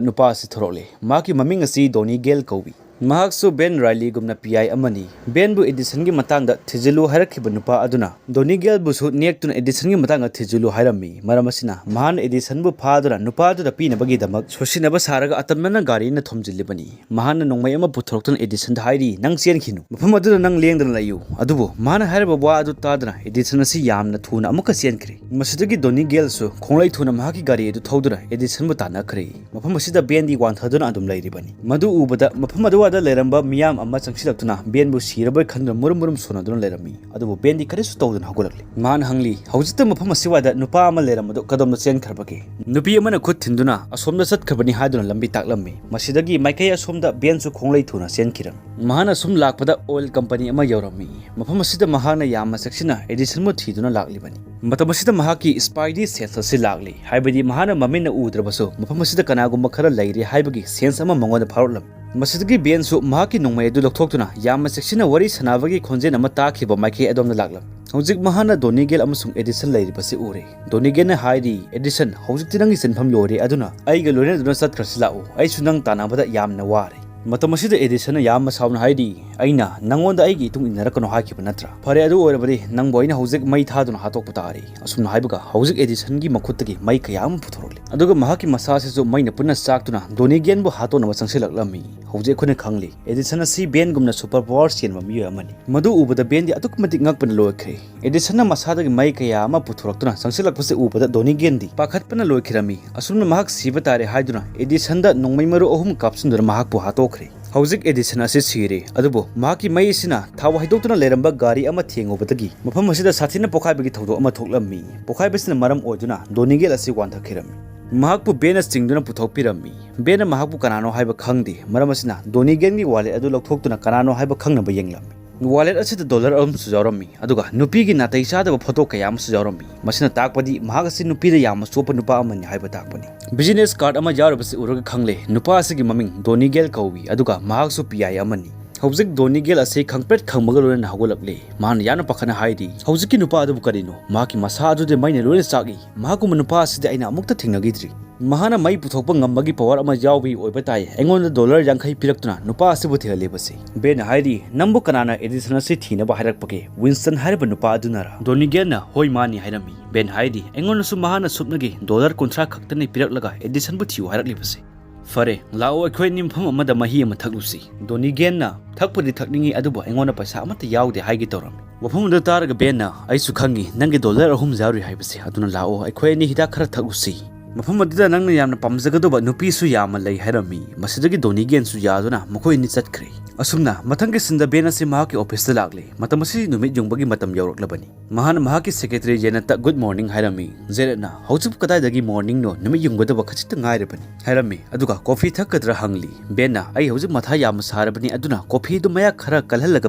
ꯅꯨꯄꯥ ꯑꯁꯤ ꯊꯣꯔꯛꯂꯦ꯫ ꯃꯍꯥꯛꯀꯤ ꯃꯃꯤꯡ ꯑꯁꯤ ꯗꯣꯅꯤ ꯒꯦꯜ ꯀꯧꯏ꯫ ꯃꯍꯥꯛꯁꯨ ꯕꯦꯟ ꯔꯥꯏꯂꯤꯒꯨꯝꯅ ꯄꯤ ꯑꯥꯏ ꯑꯃꯅꯤ꯫ ꯕꯦꯟꯕꯨ ꯑꯦꯗꯤꯁꯟꯒꯤ ꯃꯇꯥꯡꯗ ꯊꯤꯖꯤꯜꯂꯨ ꯍꯥꯏꯔꯛꯈꯤꯕ ꯅꯨꯄꯥ ꯑꯗꯨꯅ ꯗꯣꯅꯤꯒꯦꯜꯕꯨꯁꯨ ꯅꯦꯛꯇꯨꯅ ꯑꯦꯗꯤꯁꯟꯒꯤ ꯃꯇꯥꯡꯗ ꯊꯤꯖꯤꯜꯂꯨ ꯍꯥꯏꯔꯝꯃꯤ꯫ ꯃꯔꯝ ꯑꯁꯤꯅ ꯃꯍꯥꯛꯅ ꯑꯦꯗꯤꯁꯟꯕꯨ ꯐꯥꯗꯨꯅ ꯅꯨꯄꯥ ꯑꯗꯨꯗ ꯄꯤꯅꯕꯒꯤꯗꯃꯛ ꯁꯣꯠꯁꯤꯟꯅꯕ ꯁꯥꯔꯒ ꯑꯇꯝꯅꯅ ꯒꯥꯔꯤ ꯑꯃ ꯊꯣꯝꯖꯤꯜꯂꯤꯕꯅꯤ꯫ ꯃꯍꯥꯛꯅ ꯅꯣꯡꯃꯩ ꯑꯃ ꯄꯨꯊꯣꯔꯛꯇꯨꯅ ꯑꯦꯗꯤꯁꯟꯗ ꯍꯥꯏꯔꯤ, "ꯅꯪ ꯆꯦꯟꯈꯤꯅꯨ, ꯃꯐꯝ ꯑꯗꯨꯗ ꯅꯪ ꯂꯦꯡꯗꯅ ꯂꯩꯌꯨ"꯫ ꯑꯗꯨꯕꯨ ꯃꯍꯥꯛꯅ ꯍꯥꯏꯔꯤꯕ ꯋꯥ ꯑꯗꯨ ꯇꯥꯗꯨꯅ ꯑꯦꯗꯤꯁꯟ ꯑꯁꯤ ꯌꯥꯝꯅ ꯊꯨꯅ ꯑꯃꯨꯛꯀ ꯆꯦꯟꯈ꯭ꯔꯦ꯫ ꯃꯁꯤꯗꯒꯤ ꯗꯣꯅꯤꯒꯦꯜꯁꯨ ꯈꯣꯡꯂꯩ ꯊꯨꯅ ꯃꯍꯥꯛꯀꯤ ꯒꯥꯔꯤ ꯑꯗꯨ ꯊꯧꯗꯨꯅ ꯑꯦꯗꯤꯁꯟꯕꯨ ꯇꯥꯟꯅꯈ꯭ꯔꯦ꯫ ꯃꯐꯝ ꯑꯁꯤꯗ ꯕꯦꯟꯗꯤ ꯋꯥꯟꯊꯗꯨꯅ ꯑꯗꯨꯝ ꯂꯩꯔꯤꯕꯅꯤ꯫ ꯃꯗꯨ ꯎꯕꯗ ꯃꯐꯝ ꯑꯗꯨꯋꯥꯏꯗ ꯂꯩꯔꯝꯕ ꯃꯤꯌꯥꯝ ꯑꯃ ꯆꯪꯁꯤꯜꯂꯛꯇꯨꯅ ꯕꯦꯟꯕꯨ ꯁꯤꯔꯕꯣꯏ ꯈꯟꯗꯨꯅ ꯃꯨꯔꯨꯝ ꯃꯨꯔꯨꯝ ꯁꯣꯟꯅꯗꯨꯅ ꯂꯩꯔꯝꯃꯤ꯫ ꯑꯗꯨꯕꯨ ꯕꯦꯟꯗꯤ ꯀꯔꯤꯁꯨ ꯇꯧꯗꯅ ꯍꯧꯒꯠꯂꯛꯂꯤ꯫ ꯃꯍꯥꯛꯅ ꯍꯪꯂꯤ, "ꯍꯧꯖꯤꯛꯇ ꯃꯐꯝ ꯑꯁꯤꯋꯥꯏꯗ ꯅꯨꯄꯥ ꯑꯃ ꯂꯩꯔꯝꯕꯗꯨ ꯀꯗꯣꯝꯗ ꯆꯦꯟꯈ꯭ꯔꯕꯒꯦ?" ꯅꯨꯄꯤ ꯑꯃꯅ ꯈꯨꯠ ꯊꯤꯟꯗꯨꯅ ꯑꯁꯣꯝꯗ ꯆꯠꯈ꯭ꯔꯕꯅꯤ ꯍꯥꯏꯗꯨꯅ ꯂꯝꯕꯤ ꯇꯥꯛꯂꯝꯃꯤ꯫ ꯃꯁꯤꯗꯒꯤ ꯃꯥꯏꯀꯩ ꯑꯁꯣꯝꯗ ꯕꯦꯟꯁꯨ ꯈꯣꯡꯂꯩ ꯊꯨꯅ ꯆꯦꯟꯈꯤꯔꯝꯃꯤ꯫ ꯃꯍꯥꯛꯅ ꯁꯨꯝ ꯂꯥꯛꯄꯗ ꯑꯣꯏꯜ ꯀꯝꯄꯅꯤ ꯑꯃ ꯌꯧꯔꯝꯃꯤ꯫ ꯃꯐꯝ ꯑꯁꯤꯗ ꯃꯍꯥꯛꯅ ꯌꯥꯝꯅ ꯆꯦꯛꯁꯤꯟꯅ ꯑꯦꯗꯤꯁꯟꯕꯨ ꯊꯤꯗꯨꯅ ꯂꯥꯛꯂꯤꯕꯅꯤ꯫ ꯃꯇꯝ ꯑꯁꯤꯗ ꯃꯍꯥꯛꯀꯤ ꯁ꯭ꯄꯥꯏꯗꯤ ꯁꯦꯟꯁ ꯑꯁꯤ ꯂꯥꯛꯂꯤ, ꯍꯥꯏꯕꯗꯤ ꯃꯍꯥꯛꯅ ꯃꯃꯤꯠꯅ ꯎꯗ꯭ꯔꯕꯁꯨ ꯃꯐꯝ ꯑꯁꯤꯗ ꯀꯅꯥꯒꯨꯝꯕ ꯈꯔ ꯂꯩꯔꯤ ꯍꯥꯏꯕꯒꯤ ꯁꯦꯟꯁ ꯑꯃ ꯃꯉꯣꯟꯗ ꯐꯥꯎꯔꯛꯂꯝꯃꯤ꯫ ꯃꯁꯤꯗꯒꯤ ꯕꯦꯟꯁꯨ ꯃꯍꯥꯛꯀꯤ ꯅꯣꯡꯃꯩ ꯑꯗꯨ ꯂꯧꯊꯣꯛꯇꯨꯅ ꯌꯥꯝꯅ ꯆꯦꯛꯁꯤꯟꯅ ꯋꯥꯔꯤ ꯁꯥꯟꯅꯕꯒꯤ ꯈꯣꯟꯖꯦꯜ ꯑꯃ ꯇꯥꯈꯤꯕ ꯃꯥꯏꯀꯩ ꯑꯗꯣꯝꯗ ꯂꯥꯛꯂꯝꯃꯤ꯫ ꯍꯧꯖꯤꯛ ꯃꯍꯥꯛꯅ ꯗꯣꯅꯤꯒꯦꯜ ꯑꯃꯁꯨꯡ ꯑꯦꯗꯤꯁꯟ ꯂꯩꯔꯤꯕꯁꯤ ꯎꯔꯦ꯫ ꯗꯣꯅꯤꯒꯦꯜꯅ ꯍꯥꯏꯔꯤ, "ꯑꯦꯗꯤꯁꯟ, ꯍꯧꯖꯤꯛꯇꯤ ꯅꯪꯒꯤ ꯁꯤꯟꯐꯝ ꯂꯣꯏꯔꯦ, ꯑꯗꯨꯅ ꯑꯩꯒ ꯂꯣꯏꯅꯗꯨꯅ ꯆꯠꯈ꯭ꯔꯁꯤ ꯂꯥꯛꯎ, ꯑꯩꯁꯨ ꯅꯪ ꯇꯥꯟꯅꯕꯗ ꯌꯥꯝꯅ ꯋꯥꯔꯦ"꯫ ꯃꯇꯝ ꯑꯁꯤꯗ ꯑꯦꯗꯤꯁꯟꯅ ꯌꯥꯝꯅ ꯁꯥꯎꯅ ꯍꯥꯏꯔꯤ, "ꯑꯩꯅ ꯅꯪꯉꯣꯟꯗ ꯑꯩꯒꯤ ꯏꯇꯨꯡ ꯏꯟꯅꯔꯛꯀꯅꯨ ꯍꯥꯏꯈꯤꯕ ꯅꯠꯇ꯭ꯔꯥ? ꯐꯔꯦ, ꯑꯗꯨ ꯑꯣꯏꯔꯕꯗꯤ ꯅꯪꯕꯨ ꯑꯩꯅ ꯍꯧꯖꯤꯛ ꯃꯩ ꯊꯥꯗꯨꯅ ꯍꯥꯠꯇꯣꯛꯄ ꯇꯥꯔꯦ"꯫ ꯑꯁꯨꯝꯅ ꯍꯥꯏꯕꯒ ꯍꯧꯖꯤꯛ ꯑꯦꯗꯤꯁꯟꯒꯤ ꯃꯈꯨꯠꯇꯒꯤ ꯃꯩ ꯀꯌꯥ ꯑꯃ ꯄꯨꯊꯣꯔꯛꯂꯤ꯫ ꯑꯗꯨꯒ ꯃꯍꯥꯛꯀꯤ ꯃꯁꯥ ꯑꯁꯤꯁꯨ ꯃꯩꯅ ꯄꯨꯟꯅ ꯆꯥꯛꯇꯨꯅ ꯗꯣꯅꯤꯒꯦꯟꯕꯨ ꯍꯥꯠꯇꯣꯛꯅꯕ ꯆꯪꯁꯤꯜꯂꯛꯂꯝꯃꯤ꯫ ꯍꯧꯖꯤꯛ ꯑꯩꯈꯣꯏꯅ ꯈꯪꯂꯤ, ꯑꯦꯗꯤꯁꯟ ꯑꯁꯤ ꯕꯦꯟꯒꯨꯝꯅ ꯁꯨꯄꯔ ꯄꯥꯋꯔ ꯆꯦꯟꯕ ꯃꯤꯑꯣꯏ ꯑꯃꯅꯤ꯫ ꯃꯗꯨ ꯎꯕꯗ ꯕꯦꯟꯗꯤ ꯑꯗꯨꯛꯀꯤ ꯃꯇꯤꯛ ꯉꯛꯄꯅ ꯂꯣꯏꯈ꯭ꯔꯦ꯫ ꯑꯦꯗꯤꯁꯟꯅ ꯃꯁꯥꯗꯒꯤ ꯃꯩ ꯀꯌꯥ ꯑꯃ ꯄꯨꯊꯣꯔꯛꯇꯨꯅ ꯆꯪꯁꯤꯜꯂꯛꯄꯁꯤ ꯎꯕꯗ ꯗꯣꯅꯤꯒꯦꯟꯗꯤ ꯄꯥꯈꯠꯄꯅ ꯂꯣꯏꯈꯤꯔꯝꯃꯤ꯫ ꯑꯁꯨꯝꯅ ꯃꯍꯥꯛ ꯁꯤꯕ ꯇꯥꯔꯦ ꯍꯥꯏꯗꯨꯅ ꯑꯦꯗꯤꯁꯟꯗ ꯅꯣꯡꯃꯩ ꯃꯔꯨ ꯑꯍꯨꯝ ꯀꯥꯞꯁꯤꯟꯗꯨꯅ ꯃꯍꯥꯛꯄꯨ ꯍꯥꯠꯇꯣꯛꯈ꯭ꯔꯦ꯫ ꯍꯧꯖꯤꯛ ꯑꯦꯗꯤꯁꯟ ꯑꯁꯤ ꯁꯤꯔꯦ, ꯑꯗꯨꯕꯨ ꯃꯍꯥꯛꯀꯤ ꯃꯩ ꯑꯁꯤꯅ ꯊꯥꯎ ꯍꯩꯗꯣꯛꯇꯨꯅ ꯂꯩꯔꯝꯕ ꯒꯥꯔꯤ ꯑꯃ ꯊꯦꯡꯉꯨꯕꯗꯒꯤ ꯃꯐꯝ ꯑꯁꯤꯗ ꯁꯥꯊꯤꯅ ꯄꯣꯈꯥꯏꯕꯒꯤ ꯊꯧꯗꯣꯛ ꯑꯃ ꯊꯣꯛꯂꯝꯃꯤ꯫ ꯄꯣꯈꯥꯏꯕꯁꯤꯅ ꯃꯔꯝ ꯑꯣꯏꯗꯨꯅ ꯗꯣꯅꯤꯒꯦꯜ ꯑꯁꯤ ꯋꯥꯟꯊꯈꯤꯔꯝꯃꯤ꯫ ꯃꯍꯥꯛꯄꯨ ꯕꯦꯟꯅ ꯆꯤꯡꯗꯨꯅ ꯄꯨꯊꯣꯛꯄꯤꯔꯝꯃꯤ꯫ ꯕꯦꯟꯅ ꯃꯍꯥꯛꯄꯨ ꯀꯅꯥꯅꯣ ꯍꯥꯏꯕ ꯈꯪꯗꯦ, ꯃꯔꯝ ꯑꯁꯤꯅ ꯗꯣꯅꯤꯒꯦꯟꯒꯤ ꯋꯥꯂꯦꯠ ꯑꯗꯨ ꯂꯧꯊꯣꯛꯇꯨꯅ ꯀꯅꯥꯅꯣ ꯍꯥꯏꯕ ꯈꯪꯅꯕ ꯌꯦꯡꯂꯝꯃꯤ꯫ ꯋꯥꯂꯦꯠ ꯑꯁꯤꯗ ꯗꯣꯂꯔ ꯑꯃꯁꯨ ꯌꯥꯎꯔꯝꯃꯤ, ꯑꯗꯨꯒ ꯅꯨꯄꯤꯒꯤ ꯅꯥꯇꯩ ꯆꯥꯗꯕ ꯐꯣꯇꯣ ꯀꯌꯥ ꯑꯃꯁꯨ ꯌꯥꯎꯔꯝꯃꯤ꯫ ꯃꯁꯤꯅ ꯇꯥꯛꯄꯗꯤ ꯃꯍꯥꯛ ꯑꯁꯤ ꯅꯨꯄꯤꯗ ꯌꯥꯝꯅ ꯆꯣꯞꯄ ꯅꯨꯄꯥ ꯑꯃꯅꯤ ꯍꯥꯏꯕ ꯇꯥꯛꯄꯅꯤ꯫ ꯕꯤꯖꯤꯅꯦꯁ ꯀꯥꯔꯗ ꯑꯃ ꯌꯥꯎꯔꯤꯕꯁꯤ ꯎꯔꯒ ꯈꯪꯂꯦ, ꯅꯨꯄꯥ ꯑꯁꯤꯒꯤ ꯃꯃꯤꯡ ꯗꯣꯅꯤꯒꯦꯜ ꯀꯧꯏ, ꯑꯗꯨꯒ ꯃꯍꯥꯛꯁꯨ ꯄꯤ ꯑꯥꯏ ꯑꯃꯅꯤ꯫ ꯍꯧꯖꯤꯛ ꯗꯣꯅꯤꯒꯦꯜ ꯑꯁꯤ ꯈꯪꯄ꯭ꯔꯦꯛ ꯈꯪꯕꯒ ꯂꯣꯏꯅꯅ ꯍꯧꯒꯠꯂꯛꯂꯦ꯫ ꯃꯍꯥꯛꯅ ꯌꯥꯝꯅ ꯄꯥꯈꯠꯅ ꯍꯥꯏꯔꯤ, "ꯍꯧꯖꯤꯛꯀꯤ ꯅꯨꯄꯥ ꯑꯗꯨꯕꯨ ꯀꯔꯤꯅꯣ? ꯃꯍꯥꯛꯀꯤ ꯃꯁꯥ ꯑꯗꯨꯗꯤ ꯃꯩꯅ ꯂꯣꯏꯅ ꯆꯥꯛꯏ꯫ ꯃꯍꯥꯛꯀꯨꯝꯕ ꯅꯨꯄꯥ ꯑꯁꯤꯗꯤ ꯑꯩꯅ ꯑꯃꯨꯛꯇ ꯊꯦꯡꯅꯈꯤꯗ꯭ꯔꯤ"꯫ ꯃꯍꯥꯛꯅ ꯃꯩ ꯄꯨꯊꯣꯛꯄ ꯉꯝꯕꯒꯤ ꯄꯋꯥꯔ ꯑꯃ ꯌꯥꯎꯕꯒꯤ ꯑꯣꯏꯕ ꯇꯥꯏ ꯑꯩꯉꯣꯟꯗ ꯗꯣꯂꯔ ꯌꯥꯡꯈꯩ ꯄꯤꯔꯛꯇꯨꯅ ꯅꯨꯄꯥ ꯑꯁꯤꯕꯨ ꯊꯤꯍꯜꯂꯤꯕꯁꯤ꯫ ꯕꯦꯟꯅ ꯍꯥꯏꯔꯤ, "ꯅꯪꯕꯨ ꯀꯅꯥꯅ ꯑꯦꯗꯤꯁꯟ ꯑꯁꯤ ꯊꯤꯅꯕ ꯍꯥꯏꯔꯛꯄꯒꯦ? ꯋꯤꯟꯁꯇꯟ ꯍꯥꯏꯔꯤꯕ ꯅꯨꯄꯥ ꯑꯗꯨꯅꯔ?" ꯗꯣꯅꯤꯒꯦꯟꯅ, "ꯍꯣꯏ, ꯃꯥꯅꯤ" ꯍꯥꯏꯔꯝꯃꯤ꯫ ꯕꯦꯟ ꯍꯥꯏꯔꯤ, "ꯑꯩꯉꯣꯟꯗꯁꯨ ꯃꯍꯥꯛꯅ ꯁꯨꯞꯅꯒꯤ ꯗꯣꯂꯔ ꯀꯨꯟꯊ꯭ꯔꯥ ꯈꯛꯇꯅꯤ ꯄꯤꯔꯛꯂꯒ ꯑꯦꯗꯤꯁꯟꯕꯨ ꯊꯤꯌꯨ ꯍꯥꯏꯔꯛꯂꯤꯕꯁꯤ"꯫ "ꯐꯔꯦ, ꯂꯥꯛꯑꯣ, ꯑꯩꯈꯣꯏ ꯑꯅꯤ ꯃꯐꯝ ꯑꯃꯗ ꯃꯍꯤ ꯑꯃ ꯊꯛꯂꯨꯁꯤ"꯫ ꯗꯣꯅꯤꯒꯦꯟꯅ, "ꯊꯛꯄꯨꯗꯤ ꯊꯛꯅꯤꯡꯏ, ꯑꯗꯨꯕꯨ ꯑꯩꯉꯣꯟꯗ ꯄꯩꯁꯥ ꯑꯃꯠꯇ ꯌꯥꯎꯗꯦ" ꯍꯥꯏꯒꯦ ꯇꯧꯔꯝꯃꯤ꯫ ꯋꯥꯐꯝ ꯑꯗꯨ ꯇꯥꯔꯒ ꯕꯦꯟꯅ, "ꯑꯩꯁꯨ ꯈꯪꯏ ꯅꯪꯒꯤ ꯗꯣꯂꯔ ꯑꯍꯨꯝ ꯌꯥꯎꯔꯤ ꯍꯥꯏꯕꯁꯤ, ꯑꯗꯨꯅ ꯂꯥꯛꯑꯣ, ꯑꯩꯈꯣꯏ ꯑꯅꯤ ꯍꯤꯗꯥꯛ ꯈꯔ ꯊꯛꯎꯁꯤ꯫ ꯃꯐꯝ ꯑꯗꯨꯗ ꯅꯪꯅ ꯌꯥꯝꯅ ꯄꯥꯝꯖꯒꯗꯧꯕ ꯅꯨꯄꯤꯁꯨ ꯌꯥꯝꯅ ꯂꯩ" ꯍꯥꯏꯔꯝꯃꯤ꯫ ꯃꯁꯤꯗꯒꯤ ꯗꯣꯅꯤꯒꯦꯟꯁꯨ ꯌꯥꯗꯨꯅ ꯃꯈꯣꯏ ꯑꯅꯤ ꯆꯠꯈ꯭ꯔꯦ꯫ ꯑꯁꯨꯝꯅ ꯃꯊꯪꯒꯤ ꯁꯤꯟꯗ ꯕꯦꯟ ꯑꯁꯤ ꯃꯍꯥꯛꯀꯤ ꯑꯣꯐꯤꯁꯇ ꯂꯥꯛꯂꯦ꯫ ꯃꯇꯝ ꯑꯁꯤ ꯅꯨꯃꯤꯠ ꯌꯨꯡꯕꯒꯤ ꯃꯇꯝ ꯌꯧꯔꯛꯂꯕꯅꯤ꯫ ꯃꯍꯥꯛꯅ ꯃꯍꯥꯛꯀꯤ ꯁꯦꯀ꯭ꯔꯦꯇꯔꯤ ꯖꯦꯅꯠꯇ "ꯒꯨꯗ ꯃꯣꯔꯅꯤꯡ" ꯍꯥꯏꯔꯝꯃꯤ꯫ ꯖꯦꯅꯠꯅ, "ꯍꯧꯖꯤꯛꯄꯨ ꯀꯗꯥꯏꯗꯒꯤ ꯃꯣꯔꯅꯤꯡꯅꯣ? ꯅꯨꯃꯤꯠ ꯌꯨꯡꯒꯗꯕ ꯈꯖꯤꯛꯇ ꯉꯥꯏꯔꯕꯅꯤ" ꯍꯥꯏꯔꯝꯃꯤ꯫ ꯑꯗꯨꯒ "ꯀꯣꯐꯤ ꯊꯛꯀꯗ꯭ꯔꯥ?" ꯍꯪꯂꯤ꯫ ꯕꯦꯟꯅ, "ꯑꯩ ꯍꯧꯖꯤꯛ ꯃꯊꯥ ꯌꯥꯝꯅ ꯁꯥꯔꯕꯅꯤ, ꯑꯗꯨꯅ ꯀꯣꯐꯤꯗꯨ ꯃꯌꯥꯛ ꯈꯔ ꯀꯜꯍꯜꯂꯒ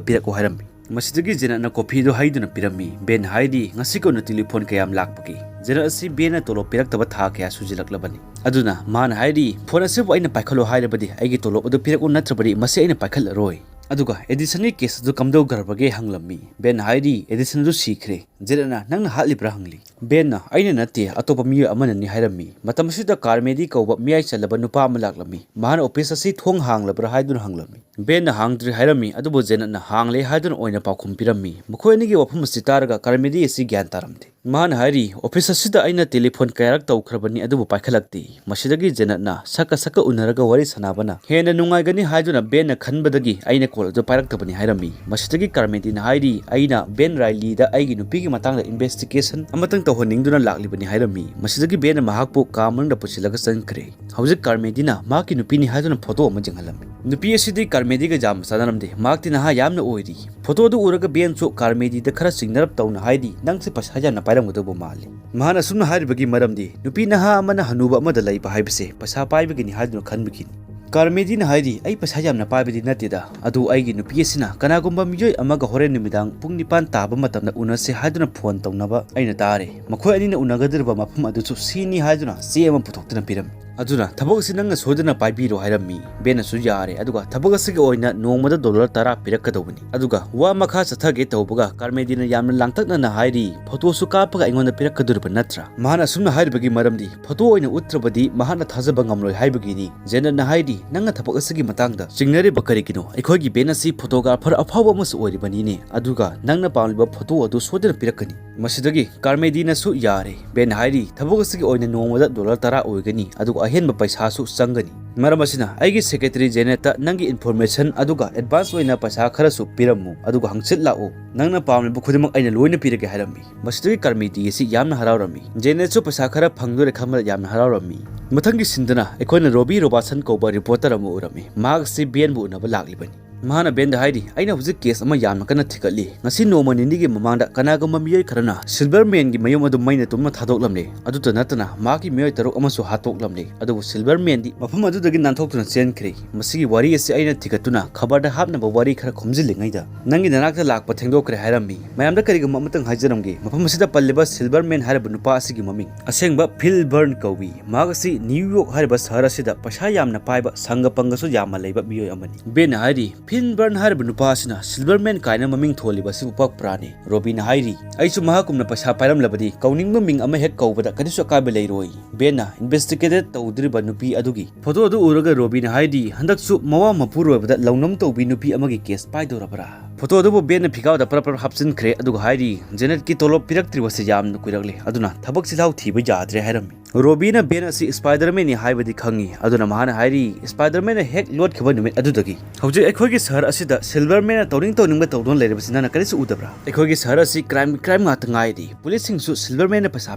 ꯄꯤꯔꯛꯎ" ꯍꯥꯏꯔꯝꯃꯤ꯫ ꯃꯁꯤꯗꯒꯤ ꯖꯦꯅꯠꯅ ꯀꯣꯐꯤꯗꯨ ꯍꯩꯗꯨꯅ ꯄꯤꯔꯝꯃꯤ꯫ ꯕꯦꯟ ꯍꯥꯏꯔꯤ, "ꯉꯁꯤꯒꯤ ꯑꯣꯏꯅ ꯇꯦꯂꯤꯐꯣꯟ ꯀꯌꯥꯝ ꯂꯥꯛꯄꯒꯦ?" ꯖꯦꯅꯠ ꯑꯁꯤ ꯕꯦꯟꯅ ꯇꯣꯂꯣꯞ ꯄꯤꯔꯛꯇꯕ ꯊꯥ ꯀꯌꯥ ꯁꯨꯖꯤꯜꯂꯛꯂꯕꯅꯤ꯫ ꯑꯗꯨꯅ ꯃꯥꯅ ꯍꯥꯏꯔꯤ, "ꯐꯣꯟ ꯑꯁꯤꯕꯨ ꯑꯩꯅ ꯄꯥꯏꯈꯠꯂꯣ ꯍꯥꯏꯔꯕꯗꯤ ꯑꯩꯒꯤ ꯇꯣꯂꯣꯞ ꯑꯗꯨ ꯄꯤꯔꯛꯎ, ꯅꯠꯇ꯭ꯔꯕꯗꯤ ꯃꯁꯤ ꯑꯩꯅ ꯄꯥꯏꯈꯠꯂꯔꯣꯏ"꯫ ꯑꯗꯨꯒ ꯑꯦꯗꯤꯁꯟꯒꯤ ꯀꯦꯁ ꯑꯗꯨ ꯀꯝꯗꯧꯈ꯭ꯔꯕꯒꯦ ꯍꯪꯂꯝꯃꯤ꯫ ꯕꯦꯟ ꯍꯥꯏꯔꯤ, "ꯑꯦꯗꯤꯁꯟ ꯑꯗꯨ ꯁꯤꯈ꯭ꯔꯦ"꯫ ꯖꯦꯅꯠꯅ, "ꯅꯪꯅ ꯍꯥꯠꯂꯤꯕ꯭ꯔꯥ?" ꯍꯪꯂꯤ꯫ ꯕꯦꯟꯅ, "ꯑꯩꯅ ꯅꯠꯇꯦ, ꯑꯇꯣꯞꯄ ꯃꯤꯑꯣꯏ ꯑꯃꯅꯅꯤ" ꯍꯥꯏꯔꯝꯃꯤ꯫ ꯃꯇꯝ ꯑꯁꯤꯗ ꯀꯥꯔꯃꯦꯗꯤ ꯀꯧꯕ ꯃꯤꯌꯥꯏ ꯆꯜꯂꯕ ꯅꯨꯄꯥ ꯑꯃ ꯂꯥꯛꯂꯝꯃꯤ꯫ ꯃꯍꯥꯛꯅ ꯑꯣꯐꯤꯁ ꯑꯁꯤ ꯊꯣꯡ ꯍꯥꯡꯂꯕ꯭ꯔꯥ ꯍꯥꯏꯗꯨꯅ ꯍꯪꯂꯝꯃꯤ꯫ ꯕꯦꯟꯅ ꯍꯥꯡꯗ꯭ꯔꯤ ꯍꯥꯏꯔꯝꯃꯤ, ꯑꯗꯨꯕꯨ ꯖꯦꯅꯠꯅ ꯍꯥꯡꯂꯦ ꯍꯥꯏꯗꯨꯅ ꯑꯣꯏꯅ ꯄꯥꯎꯈꯨꯝ ꯄꯤꯔꯝꯃꯤ꯫ ꯃꯈꯣꯏ ꯑꯅꯤꯒꯤ ꯋꯥꯐꯝ ꯑꯁꯤ ꯇꯥꯔꯒ ꯀꯥꯔꯃꯦꯗꯤ ꯑꯁꯤ ꯒ꯭ꯌꯥꯟ ꯇꯥꯔꯝꯗꯦ꯫ ꯃꯍꯥꯛꯅ ꯍꯥꯏꯔꯤ, "ꯑꯣꯐꯤꯁ ꯑꯁꯤꯗ ꯑꯩꯅ ꯇꯦꯂꯤꯐꯣꯟ ꯀꯌꯥꯔꯛ ꯇꯧꯈ꯭ꯔꯕꯅꯤ, ꯑꯗꯨꯕꯨ ꯄꯥꯏꯈꯠꯂꯛꯇꯦ"꯫ ꯃꯁꯤꯗꯒꯤ ꯖꯦꯅꯠꯅ ꯁꯛꯀ ꯁꯛꯀ ꯎꯅꯔꯒ ꯋꯥꯔꯤ ꯁꯥꯟꯅꯕꯅ ꯍꯦꯟꯅ ꯅꯨꯡꯉꯥꯏꯒꯅꯤ ꯍꯥꯏꯗꯨꯅ ꯕꯦꯟꯅ ꯈꯟꯕꯗꯒꯤ ꯑꯩꯅ ꯀꯣꯜ ꯑꯗꯨ ꯄꯥꯏꯔꯛꯇꯕꯅꯤ ꯍꯥꯏꯔꯝꯃꯤ꯫ ꯃꯁꯤꯗꯒꯤ ꯀꯥꯔꯃꯦꯗꯤꯅ ꯍꯥꯏꯔꯤ, "ꯑꯩꯅ ꯕꯦꯟ ꯔꯥꯏꯂꯤꯗ ꯑꯩꯒꯤ ꯅꯨꯄꯤꯒꯤ ꯃꯇꯥꯡꯗ ꯏꯟꯚꯦꯁꯇꯤꯒꯦꯁꯟ ꯑꯃꯇꯪ ꯇꯧꯍꯟꯅꯤꯡꯗꯨꯅ ꯂꯥꯛꯂꯤꯕꯅꯤ" ꯍꯥꯏꯔꯝꯃꯤ꯫ ꯃꯁꯤꯗꯒꯤ ꯕꯦꯟꯅ ꯃꯍꯥꯛꯄꯨ ꯀꯥ ꯃꯅꯨꯡꯗ ꯄꯨꯁꯤꯜꯂꯒ ꯆꯪꯈ꯭ꯔꯦ꯫ ꯍꯧꯖꯤꯛ ꯀꯥꯔꯃꯦꯗꯤꯅ ꯃꯍꯥꯛꯀꯤ ꯅꯨꯄꯤꯅꯤ ꯍꯥꯏꯗꯨꯅ ꯐꯣꯇꯣ ꯑꯃ ꯌꯦꯡꯍꯜꯂꯝꯃꯤ꯫ ꯅꯨꯄꯤ ꯑꯁꯤꯗꯤ ꯀꯥꯔꯃꯦꯗꯤꯒ ꯌꯥꯝꯅ ꯆꯥꯟꯅꯔꯝꯗꯦ꯫ ꯃꯍꯥꯛꯇꯤ ꯅꯍꯥ ꯌꯥꯝꯅ ꯑꯣꯏꯔꯤ꯫ ꯐꯣꯇꯣ ꯑꯗꯨ ꯎꯔꯒ ꯕꯦꯟꯁꯨ ꯀꯥꯔꯃꯦꯗꯤꯗ ꯈꯔ ꯆꯤꯡꯅꯔꯞ ꯇꯧꯅ ꯍꯥꯏꯔꯤ, "ꯅꯪꯁꯦ ꯄꯩꯁꯥ ꯌꯥꯝꯅ ꯄꯥꯏꯔꯝꯒꯗꯧꯕ ꯃꯥꯜꯂꯤ"꯫ ꯃꯍꯥꯛꯅ ꯑꯁꯨꯝꯅ ꯍꯥꯏꯔꯤꯕꯒꯤ ꯃꯔꯝꯗꯤ, ꯅꯨꯄꯤ ꯅꯍꯥ ꯑꯃꯅ ꯍꯅꯨꯕ ꯑꯃꯗ ꯂꯩꯕ ꯍꯥꯏꯕꯁꯦ ꯄꯩꯁꯥ ꯄꯥꯏꯕꯒꯤꯅꯤ ꯍꯥꯏꯗꯨꯅ ꯈꯟꯕꯒꯤꯅꯤ꯫ ꯀꯥꯔꯃꯦꯗꯤꯅ ꯍꯥꯏꯔꯤ, "ꯑꯩ ꯄꯩꯁꯥ ꯌꯥꯝꯅ ꯄꯥꯏꯕꯗꯤ ꯅꯠꯇꯦꯗ, ꯑꯗꯨ ꯑꯩꯒꯤ ꯅꯨꯄꯤ ꯑꯁꯤꯅ ꯀꯅꯥꯒꯨꯝꯕ ꯃꯤꯑꯣꯏ ꯑꯃꯒ ꯍꯣꯔꯦꯟ ꯅꯨꯃꯤꯗꯥꯡ ꯄꯨꯡ ꯅꯤꯄꯥꯟ ꯇꯥꯕ ꯃꯇꯝꯗ ꯎꯅꯁꯦ ꯍꯥꯏꯗꯨꯅ ꯐꯣꯟ ꯇꯧꯅꯕ ꯑꯩꯅ ꯇꯥꯔꯦ꯫ ꯃꯈꯣꯏ ꯑꯅꯤꯅ ꯎꯅꯒꯗꯧꯔꯤꯕ ꯃꯐꯝ ꯑꯗꯨꯁꯨ ꯁꯤꯅꯤ" ꯍꯥꯏꯗꯨꯅ ꯆꯦ ꯑꯃ ꯄꯨꯊꯣꯛꯇꯨꯅ ꯄꯤꯔꯝꯃꯤ꯫ ꯑꯗꯨꯅ ꯊꯕꯛ ꯑꯁꯤ ꯅꯪꯅ ꯁꯣꯏꯗꯅ ꯄꯥꯏꯕꯤꯔꯣ ꯍꯥꯏꯔꯝꯃꯤ꯫ ꯕꯦꯟꯅꯁꯨ ꯌꯥꯔꯦ, ꯑꯗꯨꯒ ꯊꯕꯛ ꯑꯁꯤꯒꯤ ꯑꯣꯏꯅ ꯅꯣꯡꯃꯗ ꯗꯣꯂꯔ ꯇꯔꯥ ꯄꯤꯔꯛꯀꯗꯧꯕꯅꯤ꯫ ꯑꯗꯨꯒ ꯋꯥ ꯃꯈꯥ ꯆꯠꯊꯒꯦ ꯇꯧꯕꯒ ꯀꯥꯔꯃꯦꯗꯤꯅ ꯌꯥꯝꯅ ꯂꯥꯡꯇꯛꯅꯅ ꯍꯥꯏꯔꯤ, "ꯐꯣꯇꯣꯁꯨ ꯀꯥꯞꯄꯒ ꯑꯩꯉꯣꯟꯗ ꯄꯤꯔꯛꯀꯗꯧꯔꯤꯕ ꯅꯠꯇ꯭ꯔꯥ?" ꯃꯍꯥꯛꯅ ꯑꯁꯨꯝꯅ ꯍꯥꯏꯔꯤꯕꯒꯤ ꯃꯔꯝꯗꯤ ꯐꯣꯇꯣ ꯑꯣꯏꯅ ꯎꯠꯇ꯭ꯔꯕꯗꯤ ꯃꯍꯥꯛꯅ ꯊꯥꯖꯕ ꯉꯝꯂꯣꯏ ꯍꯥꯏꯕꯒꯤꯅꯤ꯫ ꯖꯦꯅꯦꯠꯅ ꯍꯥꯏꯔꯤ, "ꯅꯪꯅ ꯊꯕꯛ ꯑꯁꯤꯒꯤ ꯃꯇꯥꯡꯗ ꯆꯤꯡꯅꯔꯤꯕ ꯀꯔꯤꯒꯤꯅꯣ? ꯑꯩꯈꯣꯏꯒꯤ ꯕꯦꯟ ꯑꯁꯤ ꯐꯣꯇꯣꯒ꯭ꯔꯥꯐꯔ ꯑꯐꯥꯎꯕ ꯑꯃꯁꯨ ꯑꯣꯏꯔꯤꯕꯅꯤꯅꯦ, ꯑꯗꯨꯒ ꯅꯪꯅ ꯄꯥꯝꯂꯤꯕ ꯐꯣꯇꯣ ꯑꯗꯨ ꯁꯣꯏꯗꯅ ꯄꯤꯔꯛꯀꯅꯤ꯫" ꯃꯁꯤꯗꯒꯤ ꯀꯥꯔꯃꯦꯗꯤꯅꯁꯨ ꯌꯥꯔꯦ꯫ ꯕꯦꯟꯅ ꯍꯥꯏꯔꯤ, "ꯊꯕꯛ ꯑꯁꯤꯒꯤ ꯑꯣꯏꯅ ꯅꯣꯡꯃꯗ ꯗꯣꯂꯔ ꯇꯔꯥ ꯑꯣꯏꯒꯅꯤ, ꯑꯗꯨꯒ ꯑꯍꯦꯟꯕ ꯄꯩꯁꯥꯁꯨ ꯆꯪꯒꯅꯤ꯫ ꯃꯔꯝ ꯑꯁꯤꯅ ꯑꯩꯒꯤ ꯁꯦꯀ꯭ꯔꯦꯇꯔꯤ ꯖꯦꯅꯦꯠꯇ ꯅꯪꯒꯤ ꯏꯟꯐꯣꯔꯃꯦꯁꯟ ꯑꯗꯨꯒ ꯑꯦꯗꯚꯥꯟꯁ ꯑꯣꯏꯅ ꯄꯩꯁꯥ ꯈꯔꯁꯨ ꯄꯤꯔꯝꯃꯨ, ꯑꯗꯨꯒ ꯍꯪꯆꯤꯠ ꯂꯥꯛꯎ꯫ ꯅꯪꯅ ꯄꯥꯝꯂꯤꯕ ꯈꯨꯗꯤꯡꯃꯛ ꯑꯩꯅ ꯂꯣꯏꯅ ꯄꯤꯔꯒꯦ" ꯍꯥꯏꯔꯝꯃꯤ꯫ ꯃꯁꯤꯗꯒꯤ ꯀꯥꯔꯃꯦꯗꯤ ꯑꯁꯤ ꯌꯥꯝꯅ ꯍꯔꯥꯎꯔꯝꯃꯤ꯫ ꯖꯦꯅꯦꯠꯁꯨ ꯄꯩꯁꯥ ꯈꯔ ꯐꯪꯗꯣꯔꯦ ꯈꯟꯕꯗ ꯌꯥꯝꯅ ꯍꯔꯥꯎꯔꯝꯃꯤ꯫ ꯃꯊꯪꯒꯤ ꯁꯤꯟꯗꯅ ꯑꯩꯈꯣꯏꯅ ꯔꯣꯕꯤ ꯔꯣꯕꯥꯁꯟ ꯀꯧꯕ ꯔꯤꯄꯣꯔꯇꯔ ꯑꯃ ꯎꯔꯝꯃꯤ꯫ ꯃꯍꯥꯛ ꯑꯁꯤ ꯕꯦꯟꯕꯨ ꯎꯅꯕ ꯂꯥꯛꯂꯤꯕꯅꯤ꯫ ꯃꯍꯥꯛꯅ ꯕꯦꯟꯗ ꯍꯥꯏꯔꯤ, "ꯑꯩꯅ ꯍꯧꯖꯤꯛ ꯀꯦꯁ ꯑꯃ ꯌꯥꯝꯅ ꯀꯟꯅ ꯊꯤꯒꯠꯂꯤ꯫ ꯉꯁꯤ ꯅꯣꯡꯃ ꯅꯤꯅꯤꯒꯤ ꯃꯃꯥꯡꯗ ꯀꯅꯥꯒꯨꯝꯕ ꯃꯤꯑꯣꯏ ꯈꯔꯅ ꯁꯤꯜꯚꯔꯃꯦꯟꯒꯤ ꯃꯌꯨꯝ ꯑꯗꯨ ꯃꯩꯅ ꯇꯨꯝꯅ ꯊꯥꯗꯣꯛꯂꯝꯂꯦ꯫ ꯑꯗꯨꯇ ꯅꯠꯇꯅ ꯃꯍꯥꯛꯀꯤ ꯃꯤꯑꯣꯏ ꯇꯔꯨꯛ ꯑꯃꯁꯨ ꯍꯥꯠꯇꯣꯛꯂꯝꯂꯦ꯫ ꯑꯗꯨꯕꯨ ꯁꯤꯜꯚꯔꯃꯦꯟꯗꯤ ꯃꯐꯝ ꯑꯗꯨꯗꯒꯤ ꯅꯥꯟꯊꯣꯛꯇꯨꯅ ꯆꯦꯟꯈ꯭ꯔꯦ꯫ ꯃꯁꯤꯒꯤ ꯋꯥꯔꯤ ꯑꯁꯤ ꯑꯩꯅ ꯊꯤꯒꯠꯇꯨꯅ ꯈꯕꯔꯗ ꯍꯥꯞꯅꯕ ꯋꯥꯔꯤ ꯈꯔ ꯈꯣꯝꯖꯤꯜꯂꯤꯉꯩꯗ ꯅꯪꯒꯤ ꯅꯅꯥꯛꯇ ꯂꯥꯛꯄ ꯊꯦꯡꯗꯣꯛꯈ꯭ꯔꯦ" ꯍꯥꯏꯔꯝꯃꯤ꯫ ꯃꯌꯥꯝꯗ ꯀꯔꯤꯒꯨꯝꯕ ꯑꯃꯇꯪ ꯍꯥꯏꯖꯔꯝꯒꯦ꯫ ꯃꯐꯝ ꯑꯁꯤꯗ ꯄꯜꯂꯤꯕ ꯁꯤꯜꯚꯔꯃꯦꯟ ꯍꯥꯏꯔꯤꯕ ꯅꯨꯄꯥ ꯑꯁꯤꯒꯤ ꯃꯃꯤꯡ ꯑꯁꯦꯡꯕ ꯐꯤꯜ ꯕꯔꯟ ꯀꯧꯏ꯫ ꯃꯍꯥꯛ ꯑꯁꯤ ꯅ꯭ꯌꯨ ꯌꯣꯔꯛ ꯍꯥꯏꯔꯤꯕ ꯁꯍꯔ ꯑꯁꯤꯗ ꯄꯩꯁꯥ ꯌꯥꯝꯅ ꯄꯥꯏꯕ, ꯁꯪꯒ ꯄꯪꯒꯁꯨ ꯌꯥꯝꯅ ꯂꯩꯕ ꯃꯤꯑꯣꯏ ꯑꯃꯅꯤ꯫ ꯕꯦꯟꯅ ꯍꯥꯏꯔꯤ, "ꯐꯤꯟ ꯕꯔꯟ ꯍꯥꯏꯔꯤꯕ ꯅꯨꯄꯥ ꯑꯁꯤꯅ ꯁꯤꯜꯚꯔꯃꯦꯟ ꯀꯥꯏꯅ ꯃꯃꯤꯡ ꯊꯣꯜꯂꯤꯕ ꯑꯁꯤꯕꯨ ꯄꯛꯄ꯭ꯔꯥꯅꯦ?" ꯔꯣꯕꯤꯅ ꯍꯥꯏꯔꯤ, "ꯑꯩꯁꯨ ꯃꯍꯥꯛꯀꯨꯝꯅ ꯄꯩꯁꯥ ꯄꯥꯏꯔꯝꯂꯕꯗꯤ ꯀꯧꯅꯤꯡꯕ ꯃꯤꯡ ꯑꯃ ꯍꯦꯛ ꯀꯧꯕꯗ ꯀꯔꯤꯁꯨ ꯑꯀꯥꯏꯕ ꯂꯩꯔꯣꯏ꯫" ꯕꯦꯟꯅ ꯏꯟꯚꯦꯁꯇꯤꯒꯦꯇꯦꯠ ꯇꯧꯗ꯭ꯔꯤꯕ ꯅꯨꯄꯤ ꯑꯗꯨꯒꯤ ꯐꯣꯇꯣ ꯑꯗꯨ ꯎꯔꯒ ꯔꯣꯕꯤꯅ ꯍꯥꯏꯔꯤ, "ꯍꯟꯗꯛꯁꯨ ꯃꯋꯥ ꯃꯄꯨꯔꯣꯏꯕꯗ ꯂꯧꯅꯝ ꯇꯧꯕꯤ ꯅꯨꯄꯤ ꯑꯃꯒꯤ ꯀꯦꯁ ꯄꯥꯏꯗꯧꯔꯕ꯭ꯔꯥ?" ꯐꯣꯇꯣ ꯑꯗꯨꯕꯨ ꯕꯦꯟꯅ ꯐꯤꯒꯥꯎꯗ ꯄꯔꯞ ꯄꯔꯞ ꯍꯥꯞꯆꯤꯟꯈ꯭ꯔꯦ, ꯑꯗꯨꯒ ꯍꯥꯏꯔꯤ, "ꯖꯦꯅꯦꯠꯀꯤ ꯇꯣꯂꯣꯞ ꯄꯤꯔꯛꯇ꯭ꯔꯤꯕꯁꯤ ꯌꯥꯝꯅ ꯀꯨꯏꯔꯛꯂꯦ, ꯑꯗꯨꯅ ꯊꯕꯛ ꯆꯤꯜꯍꯥꯎ ꯊꯤꯕ ꯌꯥꯗ꯭ꯔꯦ" ꯍꯥꯏꯔꯝꯃꯤ꯫ ꯔꯣꯕꯤꯅ ꯕꯦꯟ ꯑꯁꯤ ꯁ꯭ꯄꯥꯏꯗꯔꯃꯦꯟꯅꯤ ꯍꯥꯏꯕꯗꯤ ꯈꯪꯉꯤ, ꯑꯗꯨꯅ ꯃꯍꯥꯛꯅ ꯍꯥꯏꯔꯤ, "ꯁ꯭ꯄꯥꯏꯗꯔꯃꯦꯟꯅ ꯍꯦꯛ ꯂꯣꯠꯈꯤꯕ ꯅꯨꯃꯤꯠ ꯑꯗꯨꯗꯒꯤ ꯍꯧꯖꯤꯛ ꯑꯩꯈꯣꯏꯒꯤ ꯁꯍꯔ ꯑꯁꯤꯗ ꯁꯤꯜꯚꯔꯃꯦꯟꯅ ꯇꯧꯅꯤꯡ ꯇꯧꯅꯤꯡꯕ ꯇꯧꯗꯨꯅ ꯂꯩꯔꯤꯕꯁꯤ ꯅꯪꯅ ꯀꯔꯤꯁꯨ ꯎꯗꯕ꯭ꯔꯥ? ꯑꯩꯈꯣꯏꯒꯤ ꯁꯍꯔ ꯑꯁꯤ ꯀ꯭ꯔꯥꯏꯝ, ꯀ꯭ꯔꯥꯏꯝ ꯉꯥꯛꯇ ꯉꯥꯏꯔꯤ꯫ ꯄꯨꯂꯤꯁꯁꯤꯡꯁꯨ ꯁꯤꯜꯚꯔꯃꯦꯟꯅ ꯄꯩꯁꯥ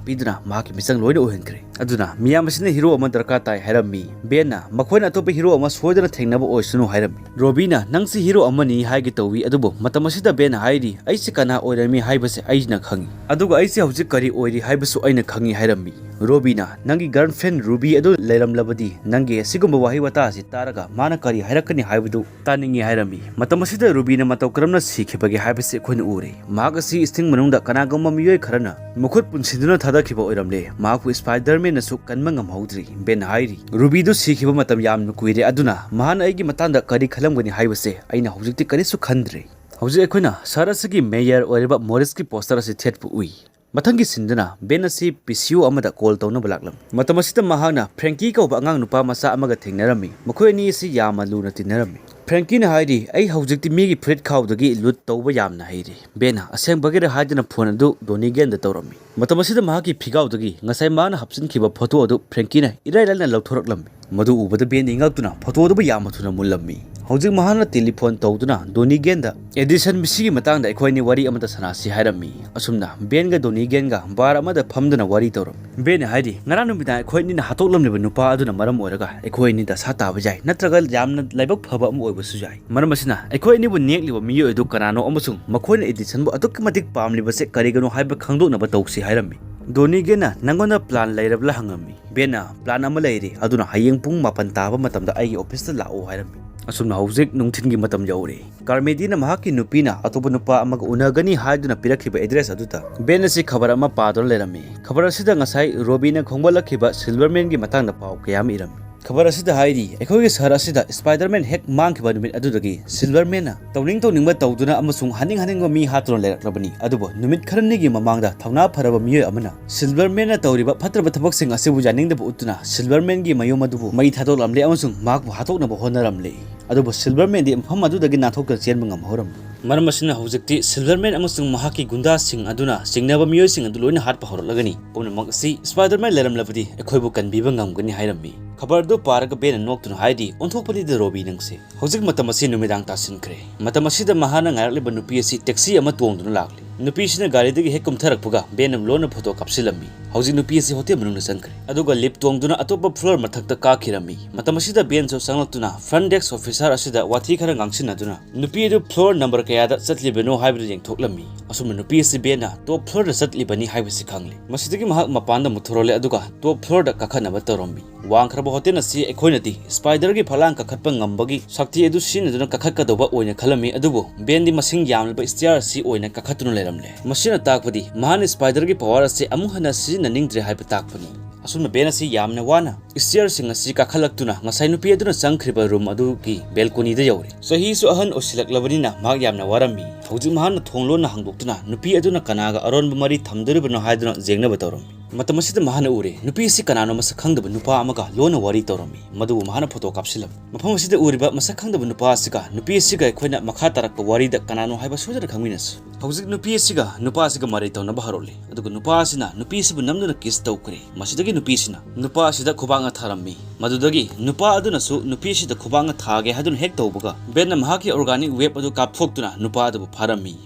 ꯄꯤꯗꯨꯅ ꯃꯍꯥꯛꯀꯤ ꯃꯤꯆꯪ ꯂꯣꯏꯅ ꯑꯣꯏꯍꯟꯈ꯭ꯔꯦ꯫ ꯑꯗꯨꯅ ꯃꯤꯌꯥꯝ ꯑꯁꯤꯅ ꯍꯤꯔꯣ ꯑꯃ ꯗꯔꯀꯥꯔ ꯇꯥꯏ" ꯍꯥꯏꯔꯝꯃꯤ꯫ ꯕꯦꯟꯅ, "ꯃꯈꯣꯏꯅ ꯑꯇꯣꯞꯄ ꯍꯤꯔꯣ ꯑꯃ ꯁꯣꯏꯗꯅ ꯊꯦꯡꯅꯕ ꯑꯣꯏꯁꯅꯨ" ꯍꯥꯏꯔꯝꯃꯤ꯫ ꯔꯣꯕꯤꯅ, "ꯅꯪꯁꯤ ꯍꯤꯔꯣ ꯑꯃꯅꯤ ꯍꯥꯏꯒꯦ ꯇꯧꯏ, ꯑꯗꯨꯕꯨ ꯃꯇꯝ ꯑꯁꯤꯗ ꯕꯦꯟꯅ ꯍꯥꯏꯔꯤ, "ꯑꯩꯁꯦ ꯀꯅꯥ ꯑꯣꯏꯔꯝꯃꯤ ꯍꯥꯏꯕꯁꯦ ꯑꯩꯅ ꯈꯪꯉꯤ, ꯑꯗꯨꯒ ꯑꯩꯁꯦ ꯍꯧꯖꯤꯛ ꯀꯔꯤ ꯑꯣꯏꯔꯤ ꯍꯥꯏꯕꯁꯨ ꯑꯩꯅ ꯈꯪꯉꯤ" ꯍꯥꯏꯔꯝꯃꯤ꯫ ꯔꯣꯕꯤꯅ, "ꯅꯪꯒꯤ ꯒꯔꯜꯐ꯭ꯔꯦꯟ ꯔꯨꯕꯤ ꯑꯗꯨ ꯂꯩꯔꯝꯂꯕꯗꯤ ꯅꯪꯒꯤ ꯑꯁꯤꯒꯨꯝꯕ ꯋꯥꯍꯩ ꯋꯥꯇꯥ ꯑꯁꯤ ꯇꯥꯔꯒ ꯃꯥꯅ ꯀꯔꯤ ꯍꯥꯏꯔꯛꯀꯅꯤ ꯍꯥꯏꯕꯗꯨ ꯇꯥꯅꯤꯡꯉꯤ" ꯍꯥꯏꯔꯝꯃꯤ꯫ ꯃꯇꯝ ꯑꯁꯤꯗ ꯔꯨꯕꯤꯅ ꯃꯇꯧ ꯀꯔꯝꯅ ꯁꯤꯈꯤꯕꯒꯦ ꯍꯥꯏꯕꯁꯤ ꯑꯩꯈꯣꯏꯅ ꯎꯔꯦ꯫ ꯃꯍꯥꯛ ꯑꯁꯤ ꯏꯁꯤꯡ ꯃꯅꯨꯡꯗ ꯀꯅꯥꯒꯨꯝꯕ ꯃꯤꯑꯣꯏ ꯈꯔꯅ ꯃꯈꯨꯠ ꯄꯨꯟꯁꯤꯟꯗꯨꯅ ꯊꯥꯗꯈꯤꯕ ꯑꯣꯏꯔꯝꯂꯦ꯫ ꯃꯍꯥꯛꯄꯨ ꯁ꯭ꯄꯥꯏꯗꯔꯃꯦꯟꯅꯁꯨ ꯀꯟꯕ ꯉꯝꯍꯧꯗ꯭ꯔꯤ꯫ ꯕꯦꯟꯅ ꯍꯥꯏꯔꯤ, "ꯔꯨꯕꯤꯗꯨ ꯁꯤꯈꯤꯕ ꯃꯇꯝ ꯌꯥꯝꯅ ꯀꯨꯏꯔꯦ, ꯑꯗꯨꯅ ꯃꯍꯥꯛꯅ ꯑꯩꯒꯤ ꯃꯇꯥꯡꯗ ꯀꯔꯤ ꯈꯜꯂꯝꯒꯅꯤ ꯍꯥꯏꯕꯁꯦ ꯑꯩꯅ ꯍꯧꯖꯤꯛꯇꯤ ꯀꯔꯤꯁꯨ ꯈꯟꯗ꯭ꯔꯦ"꯫ ꯍꯧꯖꯤꯛ ꯑꯩꯈꯣꯏꯅ ꯁꯍꯔ ꯑꯁꯤꯒꯤ ꯃꯦꯌꯔ ꯑꯣꯏꯔꯤꯕ ꯃꯣꯔꯤꯁꯀꯤ ꯄꯣꯁꯇꯔ ꯑꯁꯤ ꯊꯦꯠꯄ ꯎꯏ꯫ ꯃꯊꯪꯒꯤ ꯁꯤꯟꯗꯅ ꯕꯦꯟ ꯑꯁꯤ ꯄꯤ ꯁꯤ ꯑꯣ ꯑꯃꯗ ꯀꯣꯜ ꯇꯧꯅꯕ ꯂꯥꯛꯂꯝꯃꯤ꯫ ꯃꯇꯝ ꯑꯁꯤꯗ ꯃꯍꯥꯛꯅ ꯐ꯭ꯔꯦꯡꯀꯤ ꯀꯧꯕ ꯑꯉꯥꯡ ꯅꯨꯄꯥ ꯃꯆꯥ ꯑꯃꯒ ꯊꯦꯡꯅꯔꯝꯃꯤ꯫ ꯃꯈꯣꯏ ꯑꯅꯤ ꯑꯁꯤ ꯌꯥꯝꯅ ꯂꯨꯅ ꯇꯤꯟꯅꯔꯝꯃꯤ꯫ ꯐ꯭ꯔꯦꯡꯀꯤꯅ ꯍꯥꯏꯔꯤ, "ꯑꯩ ꯍꯧꯖꯤꯛꯇꯤ ꯃꯤꯒꯤ ꯐꯨꯔꯤꯠ ꯈꯥꯎꯗꯒꯤ ꯂꯨꯠ ꯇꯧꯕ ꯌꯥꯝꯅ ꯍꯩꯔꯦ"꯫ ꯕꯦꯟꯅ ꯑꯁꯦꯡꯕꯒꯤꯔ ꯍꯥꯏꯗꯨꯅ ꯐꯣꯟ ꯑꯗꯨ ꯗꯣꯅꯤꯒꯦꯟꯗ ꯇꯧꯔꯝꯃꯤ꯫ ꯃꯇꯝ ꯑꯁꯤꯗ ꯃꯍꯥꯛꯀꯤ ꯐꯤꯒꯥꯎꯗꯒꯤ ꯉꯁꯥꯏ ꯃꯥꯅ ꯍꯥꯞꯆꯤꯟꯈꯤꯕ ꯐꯣꯇꯣ ꯑꯗꯨ ꯐ꯭ꯔꯦꯡꯀꯤꯅ ꯏꯔꯥꯏ ꯂꯥꯏꯅ ꯂꯧꯊꯣꯔꯛꯂꯝꯃꯤ꯫ ꯃꯗꯨ ꯎꯕꯗ ꯕꯦꯟꯗꯤ ꯉꯛꯇꯨꯅ ꯐꯣꯇꯣ ꯑꯗꯨꯕꯨ ꯌꯥꯝꯅ ꯊꯨꯅ ꯃꯨꯜꯂꯝꯃꯤ꯫ ꯍꯧꯖꯤꯛ ꯃꯍꯥꯛꯅ ꯇꯦꯂꯤꯐꯣꯟ ꯇꯧꯗꯨꯅ ꯗꯣꯅꯤꯒꯦꯟꯗ ꯑꯦꯗꯤꯁꯟ ꯃꯤꯁꯤꯒꯤ ꯃꯇꯥꯡꯗ ꯑꯩꯈꯣꯏ ꯑꯅꯤ ꯋꯥꯔꯤ ꯑꯃꯇ ꯁꯥꯟꯅꯁꯤ ꯍꯥꯏꯔꯝꯃꯤ꯫ ꯑꯁꯨꯝꯅ ꯕꯦꯟꯒ ꯗꯣꯅꯤꯒꯦꯟꯒ ꯕꯥꯔ ꯑꯃꯗ ꯐꯝꯗꯨꯅ ꯋꯥꯔꯤ ꯇꯧꯔꯝꯃꯤ꯫ ꯕꯦꯟꯅ ꯍꯥꯏꯔꯤ, "ꯉꯔꯥꯡ ꯅꯨꯃꯤꯗꯥꯡ ꯑꯩꯈꯣꯏ ꯑꯅꯤꯅ ꯍꯥꯠꯇꯣꯛꯂꯝꯂꯤꯕ ꯅꯨꯄꯥ ꯑꯗꯨꯅ ꯃꯔꯝ ꯑꯣꯏꯔꯒ ꯑꯩꯈꯣꯏ ꯑꯅꯤ ꯗꯁꯥ ꯇꯥꯕ ꯌꯥꯏ, ꯅꯠꯇ꯭ꯔꯒ ꯌꯥꯝꯅ ꯂꯥꯏꯕꯛ ꯐꯕ ꯑꯃ ꯑꯣꯏꯕꯁꯨ ꯌꯥꯏ꯫ ꯃꯔꯝ ꯑꯁꯤꯅ ꯑꯩꯈꯣꯏ ꯑꯅꯤꯕꯨ ꯅꯦꯛꯂꯤꯕ ꯃꯤꯑꯣꯏ ꯑꯗꯨ ꯀꯅꯥꯅꯣ ꯑꯃꯁꯨꯡ ꯃꯈꯣꯏꯅ ꯑꯦꯗꯤꯁꯟꯕꯨ ꯑꯗꯨꯛꯀꯤ ꯃꯇꯤꯛ ꯄꯥꯝꯂꯤꯕꯁꯦ ꯀꯔꯤꯒꯤꯅꯣ ꯍꯥꯏꯕ ꯈꯪꯗꯣꯛꯅꯕ ꯇꯧꯁꯤ" ꯍꯥꯏꯔꯝꯃꯤ꯫ ꯗꯣꯅꯤꯒꯦꯟꯅ, "ꯅꯪꯉꯣꯟꯗ ꯄ꯭ꯂꯥꯟ ꯂꯩꯔꯕ꯭ꯔꯥ?" ꯍꯪꯉꯝꯃꯤ꯫ ꯕꯦꯟꯅ, "ꯄ꯭ꯂꯥꯟ ꯑꯃ ꯂꯩꯔꯦ, ꯑꯗꯨꯅ ꯍꯌꯦꯡ ꯄꯨꯡ ꯃꯥꯄꯟ ꯇꯥꯕ ꯃꯇꯝꯗ ꯑꯩꯒꯤ ꯑꯣꯐꯤꯁꯇ ꯂꯥꯛꯑꯣ" ꯍꯥꯏꯔꯝꯃꯤ꯫ ꯑꯁꯨꯝꯅ ꯍꯧꯖꯤꯛ ꯅꯨꯡꯊꯤꯟꯒꯤ ꯃꯇꯝ ꯌꯧꯔꯦ꯫ ꯀꯥꯔꯃꯦꯗꯤꯅ ꯃꯍꯥꯛꯀꯤ ꯅꯨꯄꯤꯅ ꯑꯇꯣꯞꯄ ꯅꯨꯄꯥ ꯑꯃꯒ ꯎꯅꯒꯅꯤ ꯍꯥꯏꯗꯨꯅ ꯄꯤꯔꯛꯈꯤꯕ ꯑꯦꯗ꯭ꯔꯦꯁ ꯑꯗꯨꯗ ꯕꯦꯟ ꯑꯁꯤ ꯈꯕꯔ ꯑꯃ ꯄꯥꯗꯨꯅ ꯂꯩꯔꯝꯃꯤ꯫ ꯈꯕꯔ ꯑꯁꯤꯗ ꯉꯁꯥꯏ ꯔꯣꯕꯤꯅ ꯈꯣꯝꯒꯠꯂꯛꯈꯤꯕ ꯁꯤꯜꯚꯔꯃꯦꯟꯒꯤ ꯃꯇꯥꯡꯗ ꯄꯥꯎ ꯀꯌꯥ ꯑꯃ ꯏꯔꯝꯃꯤ꯫ ꯈꯕꯔ ꯑꯁꯤꯗ ꯍꯥꯏꯔꯤ, "ꯑꯩꯈꯣꯏꯒꯤ ꯁꯍꯔ ꯑꯁꯤꯗ ꯁ꯭ꯄꯥꯏꯗꯔꯃꯦꯟ ꯍꯦꯛ ꯃꯥꯡꯈꯤꯕ ꯅꯨꯃꯤꯠ ꯑꯗꯨꯗꯒꯤ ꯁꯤꯜꯚꯔꯃꯦꯟꯅ ꯇꯧꯅꯤꯡ ꯇꯧꯅꯤꯡꯕ ꯇꯧꯗꯨꯅ ꯑꯃꯁꯨꯡ ꯍꯥꯠꯅꯤꯡ ꯍꯥꯠꯅꯤꯡꯕ ꯃꯤ ꯍꯥꯠꯇꯨꯅ ꯂꯩꯔꯛꯂꯕꯅꯤ꯫ ꯑꯗꯨꯕꯨ ꯅꯨꯃꯤꯠ ꯈꯔꯅꯤꯒꯤ ꯃꯃꯥꯡꯗ ꯊꯧꯅꯥ ꯐꯔꯕ ꯃꯤꯑꯣꯏ ꯑꯃꯅ ꯁꯤꯜꯚꯔꯃꯦꯟꯅ ꯇꯧꯔꯤꯕ ꯐꯠꯇ꯭ꯔꯕ ꯊꯕꯛꯁꯤꯡ ꯑꯁꯤꯕꯨ ꯌꯥꯅꯤꯡꯗꯕ ꯎꯠꯇꯨꯅ ꯁꯤꯜꯚꯔꯃꯦꯟꯒꯤ ꯃꯌꯨꯝ ꯑꯗꯨꯕꯨ ꯃꯩ ꯊꯥꯗꯣꯛꯂꯝꯂꯦ ꯑꯃꯁꯨꯡ ꯃꯍꯥꯛꯄꯨ ꯍꯥꯠꯇꯣꯛꯅꯕ ꯍꯣꯠꯅꯔꯝꯂꯦ꯫ ꯑꯗꯨꯕꯨ ꯁꯤꯜꯚꯔꯃꯦꯟꯗꯤ ꯃꯐꯝ ꯑꯗꯨꯗꯒꯤ ꯅꯥꯟꯊꯣꯛꯇꯨꯅ ꯆꯦꯟꯕ ꯉꯝꯍꯧꯔꯝꯂꯦ꯫ ꯃꯔꯝ ꯑꯁꯤꯅ ꯍꯧꯖꯤꯛꯇꯤ ꯁꯤꯜꯚꯔꯃꯦꯟ ꯑꯃꯁꯨꯡ ꯃꯍꯥꯛꯀꯤ ꯒꯨꯟꯗꯥꯁꯤꯡ ꯑꯗꯨꯅ ꯆꯤꯡꯅꯕ ꯃꯤꯑꯣꯏꯁꯤꯡ ꯑꯗꯨ ꯂꯣꯏꯅ ꯍꯥꯠꯄ ꯍꯧꯔꯛꯂꯒꯅꯤ꯫ ꯄꯨꯝꯅꯃꯛ ꯑꯁꯤ ꯁ꯭ꯄꯥꯏꯗꯔꯃꯦꯟ ꯂꯩꯔꯝꯂꯕꯗꯤ ꯑꯩꯈꯣꯏꯕꯨ ꯀꯟꯕꯤꯕ ꯉꯝꯒꯅꯤ" ꯍꯥꯏꯔꯝꯃꯤ꯫ ꯈꯕꯔ ꯑꯗꯨ ꯄꯥꯔꯒ ꯕꯦꯟꯅ ꯅꯣꯛꯇꯨꯅ ꯍꯥꯏꯔꯤ, "ꯑꯣꯟꯊꯣꯛꯄꯅꯤꯗ ꯔꯣꯕꯤ ꯅꯪꯁꯦ꯫ ꯍꯧꯖꯤꯛ ꯃꯇꯝ ꯑꯁꯤ ꯅꯨꯃꯤꯗꯥꯡ ꯇꯥꯁꯤꯟꯈ꯭ꯔꯦ"꯫ ꯃꯇꯝ ꯑꯁꯤꯗ ꯃꯍꯥꯛꯅ ꯉꯥꯏꯔꯛꯂꯤꯕ ꯅꯨꯄꯤ ꯑꯁꯤ ꯇꯦꯛꯁꯤ ꯑꯃ ꯇꯣꯡꯗꯨꯅ ꯂꯥꯛꯂꯤ꯫ ꯅꯨꯄꯤꯁꯤꯅ ꯒꯥꯔꯤꯗꯒꯤ ꯍꯦꯛ ꯀꯨꯝꯊꯔꯛꯄꯒ ꯕꯦꯟ ꯑꯃ ꯂꯣꯟꯅ ꯐꯣꯇꯣ ꯀꯥꯞꯁꯤꯜꯂꯝꯃꯤ꯫ ꯍꯧꯖꯤꯛ ꯅꯨꯄꯤ ꯑꯁꯤ ꯍꯣꯇꯦꯜ ꯃꯅꯨꯡꯗ ꯆꯪꯈ꯭ꯔꯦ, ꯑꯗꯨꯒ ꯂꯤꯐ ꯇꯣꯡꯗꯨꯅ ꯑꯇꯣꯞꯄ ꯐ꯭ꯂꯣꯔ ꯃꯊꯛꯇ ꯀꯥꯈꯤꯔꯝꯃꯤ꯫ ꯃꯇꯝ ꯑꯁꯤꯗ ꯕꯦꯟꯁꯨ ꯆꯪꯂꯛꯇꯨꯅ ꯐ꯭ꯔꯟ ꯗꯦꯁꯛ ꯑꯣꯐꯤꯁꯥꯔ ꯑꯁꯤꯗ ꯋꯥꯊꯤ ꯈꯔ ꯉꯥꯡꯁꯤꯟꯅꯗꯨꯅ ꯅꯨꯄꯤ ꯑꯗꯨ ꯐ꯭ꯂꯣꯔ ꯅꯝꯕꯔ ꯀꯌꯥꯗ ꯆꯠꯂꯤꯕꯅꯣ ꯍꯥꯏꯕꯗꯨ ꯌꯦꯡꯊꯣꯛꯂꯝꯃꯤ꯫ ꯑꯁꯨꯝꯅ ꯅꯨꯄꯤ ꯑꯁꯤ ꯕꯦꯟꯅ ꯇꯣꯞ ꯐ꯭ꯂꯣꯔꯗ ꯆꯠꯂꯤꯕꯅꯤ ꯍꯥꯏꯕꯁꯤ ꯈꯪꯂꯦ꯫ ꯃꯁꯤꯗꯒꯤ ꯃꯍꯥꯛ ꯃꯄꯥꯟꯗ ꯑꯃꯨꯛ ꯊꯣꯔꯛꯂꯦ, ꯑꯗꯨꯒ ꯇꯣꯞ ꯐ꯭ꯂꯣꯔꯗ ꯀꯥꯈꯠꯅꯕ ꯇꯧꯔꯝꯃꯤ꯫ ꯋꯥꯡꯈ꯭ꯔꯕ ꯍꯣꯇꯦꯜ ꯑꯁꯤ ꯑꯩꯈꯣꯏꯅꯗꯤ ꯁ꯭ꯄꯥꯏꯗꯔꯒꯤ ꯐꯛꯂꯥꯡ ꯀꯥꯈꯠꯄ ꯉꯝꯕꯒꯤ ꯁꯛꯇꯤ ꯑꯗꯨ ꯁꯤꯖꯤꯟꯅꯗꯨꯅ ꯀꯥꯈꯠꯀꯗꯧꯕ ꯑꯣꯏꯅ ꯈꯜꯂꯝꯃꯤ, ꯑꯗꯨꯕꯨ ꯕꯦꯟꯗꯤ ꯃꯁꯤꯡ ꯌꯥꯝꯂꯕ ꯁ꯭ꯇꯤꯌꯔ ꯑꯁꯤ ꯑꯣꯏꯅ ꯀꯥꯈꯠꯇꯨꯅ ꯂꯩꯔꯝꯂꯦ꯫ ꯃꯁꯤꯅ ꯇꯥꯛꯄꯗꯤ ꯃꯍꯥꯛꯅ ꯁ꯭ꯄꯥꯏꯗꯔꯒꯤ ꯄꯋꯥꯔ ꯑꯁꯤ ꯑꯃꯨꯛ ꯍꯟꯅ ꯁꯤꯖꯤꯟꯅꯅꯤꯡꯗ꯭ꯔꯦ ꯍꯥꯏꯕ ꯇꯥꯛꯄꯅꯤ꯫ ꯑꯁꯨꯝꯅ ꯕꯦꯟ ꯑꯁꯤ ꯌꯥꯝꯅ ꯋꯥꯅ ꯁ꯭ꯇꯤꯌꯔꯁꯤꯡ ꯑꯁꯤ ꯀꯥꯈꯠꯂꯛꯇꯨꯅ ꯉꯁꯥꯏ ꯅꯨꯄꯤ ꯑꯗꯨꯅ ꯆꯪꯈ꯭ꯔꯤꯕ ꯔꯨꯝ ꯑꯗꯨꯒꯤ ꯕꯦꯜꯀꯣꯅꯤꯗ ꯌꯧꯔꯦ꯫ ꯆꯍꯤꯁꯨ ꯑꯍꯟ ꯑꯣꯏꯁꯤꯜꯂꯛꯂꯕꯅꯤꯅ ꯃꯍꯥꯛ ꯌꯥꯝꯅ ꯋꯥꯔꯝꯃꯤ꯫ ꯍꯧꯖꯤꯛ ꯃꯍꯥꯛꯅ ꯊꯣꯡ ꯂꯣꯟꯅ ꯍꯥꯡꯗꯣꯛꯇꯨꯅ ꯅꯨꯄꯤ ꯑꯗꯨꯅ ꯀꯅꯥꯒ ꯑꯔꯣꯟꯕ ꯃꯔꯤ ꯊꯝꯗꯣꯔꯤꯕꯅꯣ ꯍꯥꯏꯗꯨꯅ ꯌꯦꯡꯅꯕ ꯇꯧꯔꯝꯃꯤ꯫ ꯃꯇꯝ ꯑꯁꯤꯗ ꯃꯍꯥꯛꯅ ꯎꯔꯦ, ꯅꯨꯄꯤ ꯑꯁꯤ ꯀꯅꯥꯅꯣ ꯃꯁꯛ ꯈꯪꯗꯕ ꯅꯨꯄꯥ ꯑꯃꯒ ꯂꯣꯟꯅ ꯋꯥꯔꯤ ꯇꯧꯔꯝꯃꯤ, ꯃꯗꯨꯕꯨ ꯃꯍꯥꯛꯅ ꯐꯣꯇꯣ ꯀꯥꯞꯁꯤꯜꯂꯝꯃꯤ꯫ ꯃꯐꯝ ꯑꯁꯤꯗ ꯎꯔꯤꯕ ꯃꯁꯛ ꯈꯪꯗꯕ ꯅꯨꯄꯥ ꯑꯁꯤꯒ ꯅꯨꯄꯤ ꯑꯁꯤꯒ ꯑꯩꯈꯣꯏꯅ ꯃꯈꯥ ꯇꯥꯔꯛꯄ ꯋꯥꯔꯤꯗ ꯀꯅꯥꯅꯣ ꯍꯥꯏꯕ ꯁꯣꯏꯗꯅ ꯈꯪꯃꯤꯟꯅꯁꯤ꯫ ꯍꯧꯖꯤꯛ ꯅꯨꯄꯤ ꯑꯁꯤꯒ ꯅꯨꯄꯥ ꯑꯁꯤꯒ ꯃꯔꯩ ꯇꯧꯅꯕ ꯍꯧꯔꯛꯂꯦ, ꯑꯗꯨꯒ ꯅꯨꯄꯥ ꯑꯁꯤꯅ ꯅꯨꯄꯤ ꯑꯁꯤꯕꯨ ꯅꯝꯗꯨꯅ ꯀꯤꯁ ꯇꯧꯈ꯭ꯔꯦ꯫ ꯃꯁꯤꯗꯒꯤ ꯅꯨꯄꯤ ꯑꯁꯤꯅ ꯅꯨꯄꯥ ꯑꯁꯤꯗ ꯈꯨꯕꯥꯛꯅ ꯊꯥꯔꯝꯃꯤ꯫ ꯃꯗꯨꯗꯒꯤ ꯅꯨꯄꯥ ꯑꯗꯨꯅꯁꯨ ꯅꯨꯄꯤ ꯑꯁꯤꯗ ꯈꯨꯕꯥꯛꯅ ꯊꯥꯒꯦ ꯍꯥꯏꯗꯨꯅ ꯍꯦꯛ ꯇꯧꯕꯒ ꯕꯦꯟꯅ ꯃꯍꯥꯛꯀꯤ ꯑꯣꯔꯒꯥꯅꯤꯛ ꯋꯦꯕ ꯑꯗꯨ ꯀꯥꯞꯊꯣꯛꯇꯨꯅ ꯅꯨꯄꯥ ꯑꯗꯨꯕꯨ ꯐꯥꯔꯝꯃꯤ꯫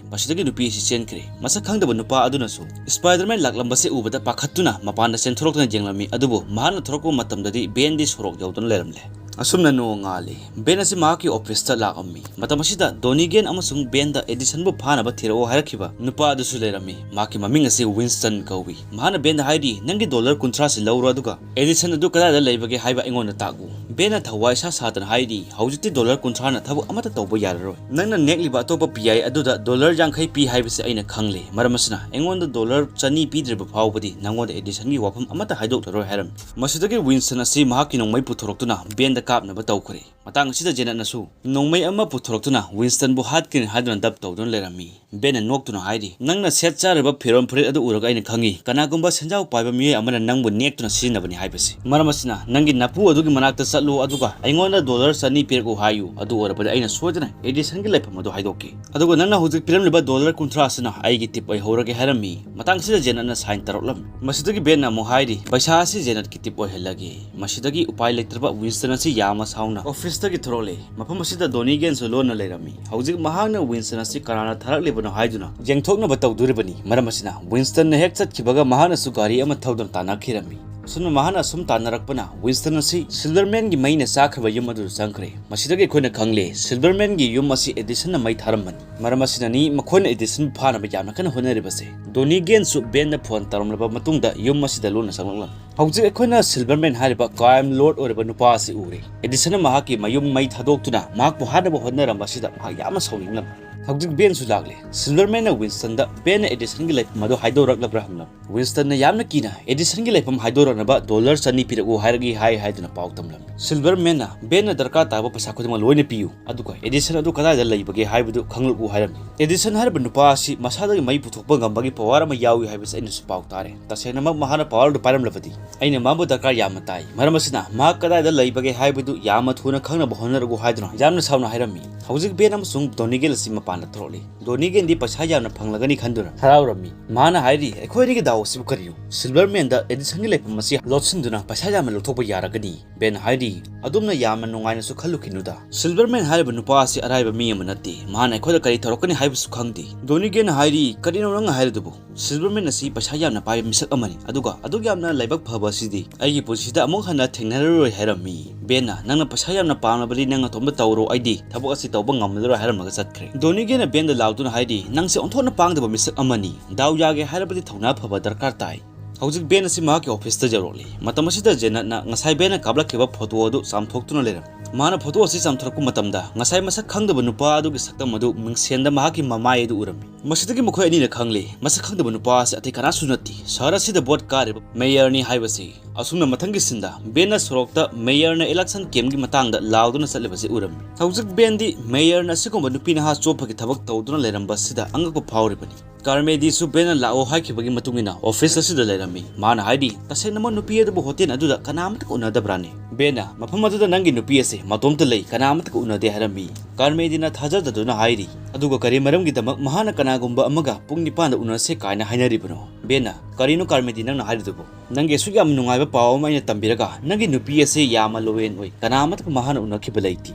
ꯃꯁꯤꯗꯒꯤ ꯅꯨꯄꯤ ꯑꯁꯤ ꯆꯦꯟꯈ꯭ꯔꯦ꯫ ꯃꯁꯛ ꯈꯪꯗꯕ ꯅꯨꯄꯥ ꯑꯗꯨꯅꯁꯨ ꯁ꯭ꯄꯥꯏꯗꯔꯃꯦꯟ ꯂꯥꯛꯂꯝꯕꯁꯤ ꯎꯕꯗ ꯄꯥꯈꯠꯇꯨꯅ ꯃꯄꯥꯟꯗ ꯆꯦꯟꯊꯣꯔꯛꯇꯨꯅ ꯌꯦꯡꯂꯝꯃꯤ, ꯑꯗꯨꯕꯨ ꯃꯍꯥꯛꯅ ꯊꯣꯔꯛꯄ ꯃꯇꯝꯗꯗꯤ ꯕꯦꯟꯗꯤ ꯁꯣꯔꯣꯛ ꯌꯧꯗꯨꯅ ꯂꯩꯔꯝꯂꯦ꯫ ꯑꯁꯨꯝꯅ ꯅꯣꯡꯉꯥꯜꯂꯤ꯫ ꯕꯦꯟ ꯑꯁꯤ ꯃꯍꯥꯛꯀꯤ ꯑꯣꯐꯤꯁꯇ ꯂꯥꯛꯑꯝꯃꯤ꯫ ꯃꯇꯝ ꯑꯁꯤꯗ ꯗꯣꯅꯤꯒꯦꯟ ꯑꯃꯁꯨꯡ ꯕꯦꯟꯗ ꯑꯦꯗꯤꯁꯟꯕꯨ ꯐꯥꯅꯕ ꯊꯤꯔꯛꯑꯣ ꯍꯥꯏꯔꯛꯈꯤꯕ ꯅꯨꯄꯥ ꯑꯗꯨꯁꯨ ꯂꯩꯔꯝꯃꯤ꯫ ꯃꯍꯥꯛꯀꯤ ꯃꯃꯤꯡ ꯑꯁꯤ ꯋꯤꯟꯁꯇꯟ ꯀꯧꯏ꯫ ꯃꯍꯥꯛꯅ ꯕꯦꯟꯗ ꯍꯥꯏꯔꯤ, "ꯅꯪꯒꯤ ꯗꯣꯂꯔ ꯀꯨꯟꯊ꯭ꯔꯥꯁꯤ ꯂꯧꯔꯣ, ꯑꯗꯨꯒ ꯑꯦꯗꯤꯁꯟ ꯑꯗꯨ ꯀꯗꯥꯏꯗ ꯂꯩꯕꯒꯦ ꯍꯥꯏꯕ ꯑꯩꯉꯣꯟꯗ ꯇꯥꯛꯎ꯫" ꯕꯦꯟꯅ ꯊꯋꯥꯏ ꯏꯁꯥ ꯁꯥꯗꯅ ꯍꯥꯏꯔꯤ, "ꯍꯧꯖꯤꯛꯇꯤ ꯗꯣꯂꯔ ꯀꯨꯟꯊ꯭ꯔꯥꯅ ꯊꯕꯛ ꯑꯃꯠꯇ ꯇꯧꯕ ꯌꯥꯔꯔꯣꯏ꯫ ꯅꯪꯅ ꯅꯦꯛꯂꯤꯕ ꯑꯇꯣꯞꯄ ꯄꯤ ꯑꯥꯏ ꯑꯗꯨꯗ ꯗꯣꯂꯔ ꯌꯥꯡꯈꯩ ꯄꯤ ꯍꯥꯏꯕꯁꯤ ꯑꯩꯅ ꯈꯪꯂꯦ꯫ ꯃꯔꯝ ꯑꯁꯤꯅ ꯑꯩꯉꯣꯟꯗ ꯗꯣꯂꯔ ꯆꯅꯤ ꯄꯤꯗ꯭ꯔꯤꯕ ꯐꯥꯎꯕꯗꯤ ꯅꯪꯉꯣꯟꯗ ꯑꯦꯗꯤꯁꯟꯒꯤ ꯋꯥꯐꯝ ꯑꯃꯠꯇ ꯍꯥꯏꯗꯣꯛꯂꯔꯣꯏ" ꯍꯥꯏꯔꯝꯃꯤ꯫ ꯃꯁꯤꯗꯒꯤ ꯋꯤꯟꯁꯇꯟ ꯑꯁꯤ ꯃꯍꯥꯛꯀꯤ ꯅꯣꯡꯃꯩ ꯄꯨꯊꯣꯔꯛꯇꯨꯅ ꯕꯦꯟꯗ ꯀꯥꯞꯅꯕ ꯇꯧꯈ꯭ꯔꯦ꯫ ꯃꯇꯥꯡ ꯑꯁꯤꯗ ꯖꯦꯅꯠꯅꯁꯨ ꯅꯣꯡꯃꯩ ꯑꯃ ꯄꯨꯊꯣꯔꯛꯇꯨꯅ ꯋꯤꯟꯁꯇꯟꯕꯨ ꯍꯥꯠꯀꯅꯤ ꯍꯥꯏꯗꯨꯅ ꯗꯞ ꯇꯧꯗꯨꯅ ꯂꯩꯔꯝꯃꯤ꯫ ꯕꯦꯟꯅ ꯅꯣꯛꯇꯨꯅ ꯍꯥꯏꯔꯤ, "ꯅꯪꯅ ꯁꯦꯠ ꯆꯥꯔꯤꯕ ꯐꯤꯔꯣꯜ ꯐꯨꯔꯤꯠ ꯑꯗꯨ ꯎꯔꯒ ꯑꯩꯅ ꯈꯪꯉꯤ ꯀꯅꯥꯒꯨꯝꯕ ꯁꯦꯟꯖꯥꯎ ꯄꯥꯏꯕ ꯃꯤꯑꯣꯏ ꯑꯃꯅ ꯅꯪꯕꯨ ꯅꯦꯛꯇꯨꯅ ꯁꯤꯖꯤꯟꯅꯕꯅꯤ ꯍꯥꯏꯕꯁꯤ꯫ ꯃꯔꯝ ꯑꯁꯤꯅ ꯅꯪꯒꯤ ꯅꯄꯨ ꯑꯗꯨꯒꯤ ꯃꯅꯥꯛꯇ ꯆꯠꯂꯨ, ꯑꯗꯨꯒ ꯑꯩꯉꯣꯟꯗ ꯗꯣꯂꯔ ꯆꯅꯤ ꯄꯤꯔꯛꯎ ꯍꯥꯏꯌꯨ꯫ ꯑꯗꯨ ꯑꯣꯏꯔꯕꯗꯤ ꯑꯩꯅ ꯁꯣꯏꯗꯅ ꯑꯦꯗꯤꯁꯟꯒꯤ ꯂꯩꯐꯝ ꯑꯗꯨ ꯍꯥꯏꯗꯣꯛꯀꯦ꯫ ꯑꯗꯨꯒ ꯅꯪꯅ ꯍꯧꯖꯤꯛ ꯄꯤꯔꯝꯂꯤꯕ ꯗꯣꯂꯔ ꯀꯨꯟꯊ꯭ꯔꯥ ꯑꯁꯤꯅ ꯑꯩꯒꯤ ꯇꯤꯞ ꯑꯣꯏꯍꯧꯔꯒꯦ" ꯍꯥꯏꯔꯝꯃꯤ꯫ ꯃꯇꯥꯡ ꯑꯁꯤꯗ ꯖꯦꯅꯠꯅ ꯁꯥꯏꯟ ꯇꯧꯔꯛꯂꯝꯃꯤ꯫ ꯃꯁꯤꯗꯒꯤ ꯕꯦꯟꯅ ꯑꯃꯨꯛ ꯍꯥꯏꯔꯤ, "ꯄꯩꯁꯥ ꯑꯁꯤ ꯖꯦꯅꯠꯀꯤ ꯇꯤꯞ ꯑꯣꯏꯍꯜꯂꯒꯦ꯫" ꯃꯁꯤꯗꯒꯤ ꯎꯄꯥꯏ ꯂꯩꯇ꯭ꯔꯕ ꯋꯤꯟꯁꯇꯟ ꯑꯁꯤ ꯌꯥꯝꯅ ꯁꯥꯎꯅ ꯑꯣꯐꯤꯁ ꯗꯒꯤ ꯊꯣꯔꯛꯂꯦ꯫ ꯃꯐꯝ ꯑꯁꯤꯗ ꯗꯣꯅꯤꯒꯦꯟꯁꯨ ꯂꯣꯟꯅ ꯂꯩꯔꯝꯃꯤ꯫ ꯍꯧꯖꯤꯛ ꯃꯍꯥꯛꯅ ꯋꯤꯟꯁꯇꯟ ꯑꯁꯤ ꯀꯅꯥꯅ ꯊꯥꯔꯛꯂꯤꯕꯅꯣ ꯍꯥꯏꯗꯨꯅ ꯌꯦꯡꯊꯣꯛꯅꯕ ꯇꯧꯗꯣꯔꯤꯕꯅꯤ꯫ ꯃꯔꯝ ꯑꯁꯤꯅ ꯋꯤꯟꯁꯇꯟꯅ ꯍꯦꯛ ꯆꯠꯈꯤꯕꯒ ꯃꯍꯥꯛꯅꯁꯨ ꯒꯥꯔꯤ ꯑꯃ ꯊꯧꯗꯨꯅ ꯇꯥꯟꯅꯈꯤꯔꯝꯃꯤ꯫ ꯑꯁꯨꯝꯅ ꯃꯍꯥꯛꯅ ꯑꯁꯨꯝ ꯇꯥꯟꯅꯔꯛꯄꯅ ꯋꯤꯟꯁꯇꯟ ꯑꯁꯤ ꯁꯤꯜꯚꯔꯃꯦꯟꯒꯤ ꯃꯩꯅ ꯆꯥꯈ꯭ꯔꯕ ꯌꯨꯝ ꯑꯗꯨꯗ ꯆꯪꯈ꯭ꯔꯦ꯫ ꯃꯁꯤꯗꯒꯤ ꯑꯩꯈꯣꯏꯅ ꯈꯪꯂꯦ, ꯁꯤꯜꯚꯔꯃꯦꯟꯒꯤ ꯌꯨꯝ ꯑꯁꯤ ꯑꯦꯗꯤꯁꯟꯅ ꯃꯩ ꯊꯥꯔꯝꯕꯅꯤ꯫ ꯃꯔꯝ ꯑꯁꯤꯅꯅꯤ ꯃꯈꯣꯏꯅ ꯑꯦꯗꯤꯁꯟꯕꯨ ꯐꯥꯅꯕ ꯌꯥꯝꯅ ꯀꯟꯅ ꯍꯣꯠꯅꯔꯤꯕꯁꯦ꯫ ꯗꯣꯅꯤꯒꯦꯟꯁꯨ ꯕꯦꯟꯗ ꯐꯣꯟ ꯇꯧꯔꯝꯂꯕ ꯃꯇꯨꯡꯗ ꯌꯨꯝ ꯑꯁꯤꯗ ꯂꯣꯟꯅ ꯆꯪꯂꯛꯂꯝꯃꯤ꯫ ꯍꯧꯖꯤꯛ ꯑꯩꯈꯣꯏꯅ ꯁꯤꯜꯚꯔꯃꯦꯟ ꯍꯥꯏꯔꯤꯕ ꯀ꯭ꯔꯥꯏꯝ ꯂꯣꯔꯗ ꯑꯣꯏꯔꯕ ꯅꯨꯄꯥ ꯑꯁꯤ ꯎꯔꯦ꯫ ꯑꯦꯗꯤꯁꯟꯅ ꯃꯍꯥꯛꯀꯤ ꯃꯌꯨꯝ ꯃꯩ ꯊꯥꯗꯣꯛꯇꯨꯅ ꯃꯍꯥꯛꯄꯨ ꯍꯥꯠꯅꯕ ꯍꯣꯠꯅꯔꯝꯕ ꯑꯁꯤꯗ ꯃꯍꯥꯛ ꯌꯥꯝꯅ ꯁꯥꯎꯅꯤꯡꯂꯝꯃꯤ꯫ ꯍꯧꯖꯤꯛ ꯕꯦꯟꯁꯨ ꯂꯥꯛꯂꯦ꯫ ꯁꯤꯜꯚꯔꯃꯦꯟꯅ ꯋꯤꯟꯁꯇꯟꯗ ꯕꯦꯟꯅ ꯑꯦꯗꯤꯁꯟꯒꯤ ꯂꯩꯐꯝ ꯑꯗꯨ ꯍꯥꯏꯗꯣꯔꯛꯂꯕ꯭ꯔꯥ ꯍꯪꯂꯝꯃꯤ꯫ ꯋꯤꯟꯁꯇꯟꯅ ꯌꯥꯝꯅ ꯀꯤꯅ ꯑꯦꯗꯤꯁꯟꯒꯤ ꯂꯩꯐꯝ ꯍꯥꯏꯗꯣꯔꯛꯅꯕ ꯗꯣꯂꯔ ꯆꯅꯤ ꯄꯤꯔꯛꯎ ꯍꯥꯏꯔꯛꯏ ꯍꯥꯏ ꯍꯥꯏꯗꯨꯅ ꯄꯥꯎ ꯇꯝꯂꯝꯃꯤ꯫ ꯁꯤꯜꯚꯔꯃꯦꯟꯅ ꯕꯦꯟꯅ ꯗꯔꯀꯥꯔ ꯇꯥꯕ ꯄꯩꯁꯥ ꯈꯨꯗꯤꯡꯃꯛ ꯂꯣꯏꯅ ꯄꯤꯌꯨ, ꯑꯗꯨꯒ ꯑꯦꯗꯤꯁꯟ ꯑꯗꯨ ꯀꯗꯥꯏꯗ ꯂꯩꯕꯒꯦ ꯍꯥꯏꯕꯗꯨ ꯈꯪꯂꯛꯎ ꯍꯥꯏꯔꯝꯃꯤ꯫ ꯑꯦꯗꯤꯁꯟ ꯍꯥꯏꯔꯤꯕ ꯅꯨꯄꯥ ꯑꯁꯤ ꯃꯁꯥꯗꯒꯤ ꯃꯩ ꯄꯨꯊꯣꯛꯄ ꯉꯝꯕꯒꯤ ꯄꯋꯥꯔ ꯑꯃ ꯌꯥꯎꯏ ꯍꯥꯏꯕꯁꯤ ꯑꯩꯅꯁꯨ ꯄꯥꯎ ꯇꯥꯔꯦ꯫ ꯇꯁꯦꯡꯅꯃꯛ ꯃꯍꯥꯛꯅ ꯄꯋꯥꯔ ꯑꯗꯨ ꯄꯥꯏꯔꯝꯂꯕꯗꯤ ꯑꯩꯅ ꯃꯥꯕꯨ ꯗꯔꯀꯥꯔ ꯌꯥꯝꯅ ꯇꯥꯏ꯫ ꯃꯔꯝ ꯑꯁꯤꯅ ꯃꯍꯥꯛ ꯀꯗꯥꯏꯗ ꯂꯩꯕꯒꯦ ꯍꯥꯏꯕꯗꯨ ꯌꯥꯝꯅ ꯊꯨꯅ ꯈꯪꯅꯕ ꯍꯣꯠꯅꯔꯛꯎ ꯍꯥꯏꯗꯨꯅ ꯌꯥꯝꯅ ꯁꯥꯎꯅ ꯍꯥꯏꯔꯝꯃꯤ꯫ ꯍꯧꯖꯤꯛ ꯕꯦꯟ ꯑꯃꯁꯨꯡ ꯗꯣꯅꯤꯒꯦꯟ ꯑꯁꯤ ꯃꯄꯥꯟꯗ ꯊꯣꯛꯂꯛꯂꯤ꯫ ꯗꯣꯅꯤꯒꯦꯟꯗꯤ ꯄꯩꯁꯥ ꯌꯥꯝꯅ ꯐꯪꯂꯒꯅꯤ ꯈꯟꯗꯨꯅ ꯍꯔꯥꯎꯔꯝꯃꯤ꯫ ꯃꯥꯅ ꯍꯥꯏꯔꯤ, "ꯑꯩꯈꯣꯏ ꯑꯅꯤꯒꯤ ꯗꯥꯎ ꯑꯁꯤꯕꯨ ꯀꯔꯤꯅꯣ? ꯁꯤꯜꯚꯔꯃꯦꯟꯗ ꯑꯦꯗꯤꯁꯟꯒꯤ ꯂꯩꯐꯝ ꯑꯁꯤ ꯂꯣꯠꯁꯤꯟꯗꯨꯅ ꯄꯩꯁꯥ ꯌꯥꯝꯅ ꯂꯧꯊꯣꯛꯄ ꯌꯥꯔꯒꯅꯤ꯫" ꯕꯦꯟ ꯍꯥꯏꯔꯤ, "ꯑꯗꯨꯝꯅ ꯌꯥꯝꯅ ꯅꯨꯡꯉꯥꯏꯅꯁꯨ ꯈꯜꯂꯨꯈꯤꯅꯨꯗ꯫ ꯁꯤꯜꯚꯔꯃꯦꯟ ꯍꯥꯏꯔꯤꯕ ꯅꯨꯄꯥ ꯑꯁꯤ ꯑꯔꯥꯏꯕ ꯃꯤ ꯑꯃ ꯅꯠꯇꯦ꯫ ꯃꯍꯥꯛꯅ ꯑꯩꯈꯣꯏꯗ ꯀꯔꯤ ꯇꯧꯔꯛꯀꯅꯤ ꯍꯥꯏꯕꯁꯨ ꯈꯪꯗꯦ꯫" ꯗꯣꯅꯤꯒꯦꯟꯅ ꯍꯥꯏꯔꯤ, "ꯀꯔꯤꯅꯣ ꯅꯪꯅ ꯍꯥꯏꯔꯤꯗꯨꯕꯨ? ꯁꯤꯜꯚꯔꯃꯦꯟ ꯑꯁꯤ ꯄꯩꯁꯥ ꯌꯥꯝꯅ ꯄꯥꯏꯕ ꯃꯤꯁꯛ ꯑꯃꯅꯤ, ꯑꯗꯨꯒ ꯑꯗꯨꯛ ꯌꯥꯝꯅ ꯂꯥꯏꯕꯛ ꯐꯕ ꯑꯁꯤꯗꯤ ꯑꯩꯒꯤ ꯄꯨꯟꯁꯤꯗ ꯑꯃꯨꯛ ꯍꯟꯅ ꯊꯦꯡꯅꯔꯔꯣꯏ" ꯍꯥꯏꯔꯝꯃꯤ꯫ ꯕꯦꯟꯅ, "ꯅꯪꯅ ꯄꯩꯁꯥ ꯌꯥꯝꯅ ꯄꯥꯝꯂꯕꯗꯤ ꯅꯪ ꯅꯇꯣꯝꯇ ꯇꯧꯔꯣ, ꯑꯩꯗꯤ ꯊꯕꯛ ꯑꯁꯤ ꯇꯧꯕ ꯉꯝꯂꯔꯣꯏ" ꯍꯥꯏꯔꯝꯃꯒ ꯆꯠꯈ꯭ꯔꯦ꯫ ꯗꯣꯅꯤꯒꯦꯟꯅ ꯕꯦꯟꯗ ꯂꯥꯎꯗꯨꯅ ꯍꯥꯏꯔꯤ, "ꯅꯪꯁꯦ ꯑꯣꯟꯊꯣꯛꯅ ꯄꯥꯡꯗꯕ ꯃꯤꯁꯛ ꯑꯃꯅꯤ꯫ ꯗꯥꯎ ꯌꯥꯒꯦ ꯍꯥꯏꯔꯕꯗꯤ ꯊꯧꯅꯥ ꯐꯕ ꯗꯔꯀꯥꯔ ꯇꯥꯏ꯫" ꯍꯧꯖꯤꯛ ꯕꯦꯟ ꯑꯁꯤ ꯃꯍꯥꯛꯀꯤ ꯑꯣꯐꯤꯁꯇ ꯌꯧꯔꯛꯂꯤ꯫ ꯃꯇꯝ ꯑꯁꯤꯗ ꯖꯦꯅꯠꯅ ꯉꯁꯥꯏ ꯕꯦꯟꯅ ꯀꯥꯞꯂꯛꯈꯤꯕ ꯐꯣꯇꯣ ꯑꯗꯨ ꯆꯥꯝꯊꯣꯛꯇꯨꯅ ꯂꯩꯔꯝꯃꯤ꯫ ꯃꯍꯥꯛꯅ ꯐꯣꯇꯣ ꯑꯁꯤ ꯆꯥꯝꯊꯣꯔꯛꯄ ꯃꯇꯝꯗ ꯉꯁꯥꯏ ꯃꯁꯛ ꯈꯪꯗꯕ ꯅꯨꯄꯥ ꯑꯗꯨꯒꯤ ꯁꯛꯇꯝ ꯑꯗꯨ ꯃꯤꯡꯁꯦꯟꯗ ꯃꯍꯥꯛꯀꯤ ꯃꯃꯥꯏ ꯑꯗꯨ ꯎꯔꯝꯃꯤ꯫ ꯃꯁꯤꯗꯒꯤ ꯃꯈꯣꯏ ꯑꯅꯤꯅ ꯈꯪꯂꯦ, ꯃꯁꯛ ꯈꯪꯗꯕ ꯅꯨꯄꯥ ꯑꯁꯤ ꯑꯇꯩ ꯀꯅꯥꯁꯨ ꯅꯠꯇꯦ, ꯁꯍꯔ ꯑꯁꯤꯗ ꯚꯣꯠ ꯀꯥꯔꯤꯕ ꯃꯦꯌꯔꯅꯤ ꯍꯥꯏꯕꯁꯤ꯫ ꯑꯁꯨꯝꯅ ꯃꯊꯪꯒꯤ ꯁꯤꯟꯗ ꯕꯦꯟꯅ ꯁꯣꯔꯣꯛꯇ ꯃꯦꯌꯔꯅ ꯏꯂꯦꯛꯁꯟ ꯀꯦꯝꯒꯤ ꯃꯇꯥꯡꯗ ꯂꯥꯎꯗꯨꯅ ꯆꯠꯂꯤꯕꯁꯤ ꯎꯔꯝꯃꯤ꯫ ꯍꯧꯖꯤꯛ ꯕꯦꯟꯗꯤ ꯃꯦꯌꯔꯅ ꯑꯁꯤꯒꯨꯝꯕ ꯅꯨꯄꯤ ꯅꯍꯥ ꯆꯣꯞꯄꯒꯤ ꯊꯕꯛ ꯇꯧꯗꯨꯅ ꯂꯩꯔꯝꯕ ꯑꯁꯤꯗ ꯑꯉꯛꯄ ꯐꯥꯎꯔꯤꯕꯅꯤ꯫ ꯀꯥꯔꯃꯦꯗꯤꯁꯨ ꯕꯦꯟꯅ ꯂꯥꯛꯑꯣ ꯍꯥꯏꯈꯤꯕꯒꯤ ꯃꯇꯨꯡ ꯏꯟꯅ ꯑꯣꯐꯤꯁ ꯑꯁꯤꯗ ꯂꯩꯔꯝꯃꯤ꯫ ꯃꯥꯅ ꯍꯥꯏꯔꯤ, "ꯇꯁꯦꯡꯅꯃꯛ ꯅꯨꯄꯤ ꯑꯗꯨꯕꯨ ꯍꯣꯇꯦꯜ ꯑꯗꯨꯗ ꯀꯅꯥ ꯑꯃꯠꯇꯒ ꯎꯅꯗꯕ꯭ꯔꯥꯅꯦ?" ꯕꯦꯟꯅ, "ꯃꯐꯝ ꯑꯗꯨꯗ ꯅꯪꯒꯤ ꯅꯨꯄꯤ ꯑꯁꯤ ꯃꯇꯣꯝꯇ ꯂꯩ, ꯀꯅꯥ ꯑꯃꯠꯇꯒ ꯎꯅꯗꯦ" ꯍꯥꯏꯔꯝꯃꯤ꯫ ꯀꯥꯔꯃꯦꯗꯤꯅ ꯊꯥꯖꯗꯗꯨꯅ ꯍꯥꯏꯔꯤ, "ꯑꯗꯨꯒ ꯀꯔꯤ ꯃꯔꯝꯒꯤꯗꯃꯛ ꯃꯍꯥꯛꯅ ꯀꯅꯥꯒꯨꯝꯕ ꯑꯃꯒ ꯄꯨꯡ ꯅꯤꯄꯥꯟꯗ ꯎꯅꯁꯦ ꯀꯥꯏꯅ ꯍꯥꯏꯅꯔꯤꯕꯅꯣ?" ꯕꯦꯟꯅ, "ꯀꯔꯤꯅꯣ ꯀꯥꯔꯃꯦꯗꯤ ꯅꯪꯅ ꯍꯥꯏꯔꯤꯗꯨꯕꯨ? ꯅꯪꯒꯤ ꯑꯁꯨꯛ ꯌꯥꯝ ꯅꯨꯡꯉꯥꯏꯕ ꯄꯥꯎ ꯑꯃ ꯑꯩꯅ ꯇꯝꯕꯤꯔꯒ ꯅꯪꯒꯤ ꯅꯨꯄꯤ ꯑꯁꯤ ꯌꯥꯝꯅ ꯂꯣꯌꯦꯜ ꯑꯣꯏ, ꯀꯅꯥ ꯑꯃꯠꯇꯒ ꯃꯍꯥꯛꯅ ꯎꯅꯈꯤꯕ ꯂꯩꯇꯦ꯫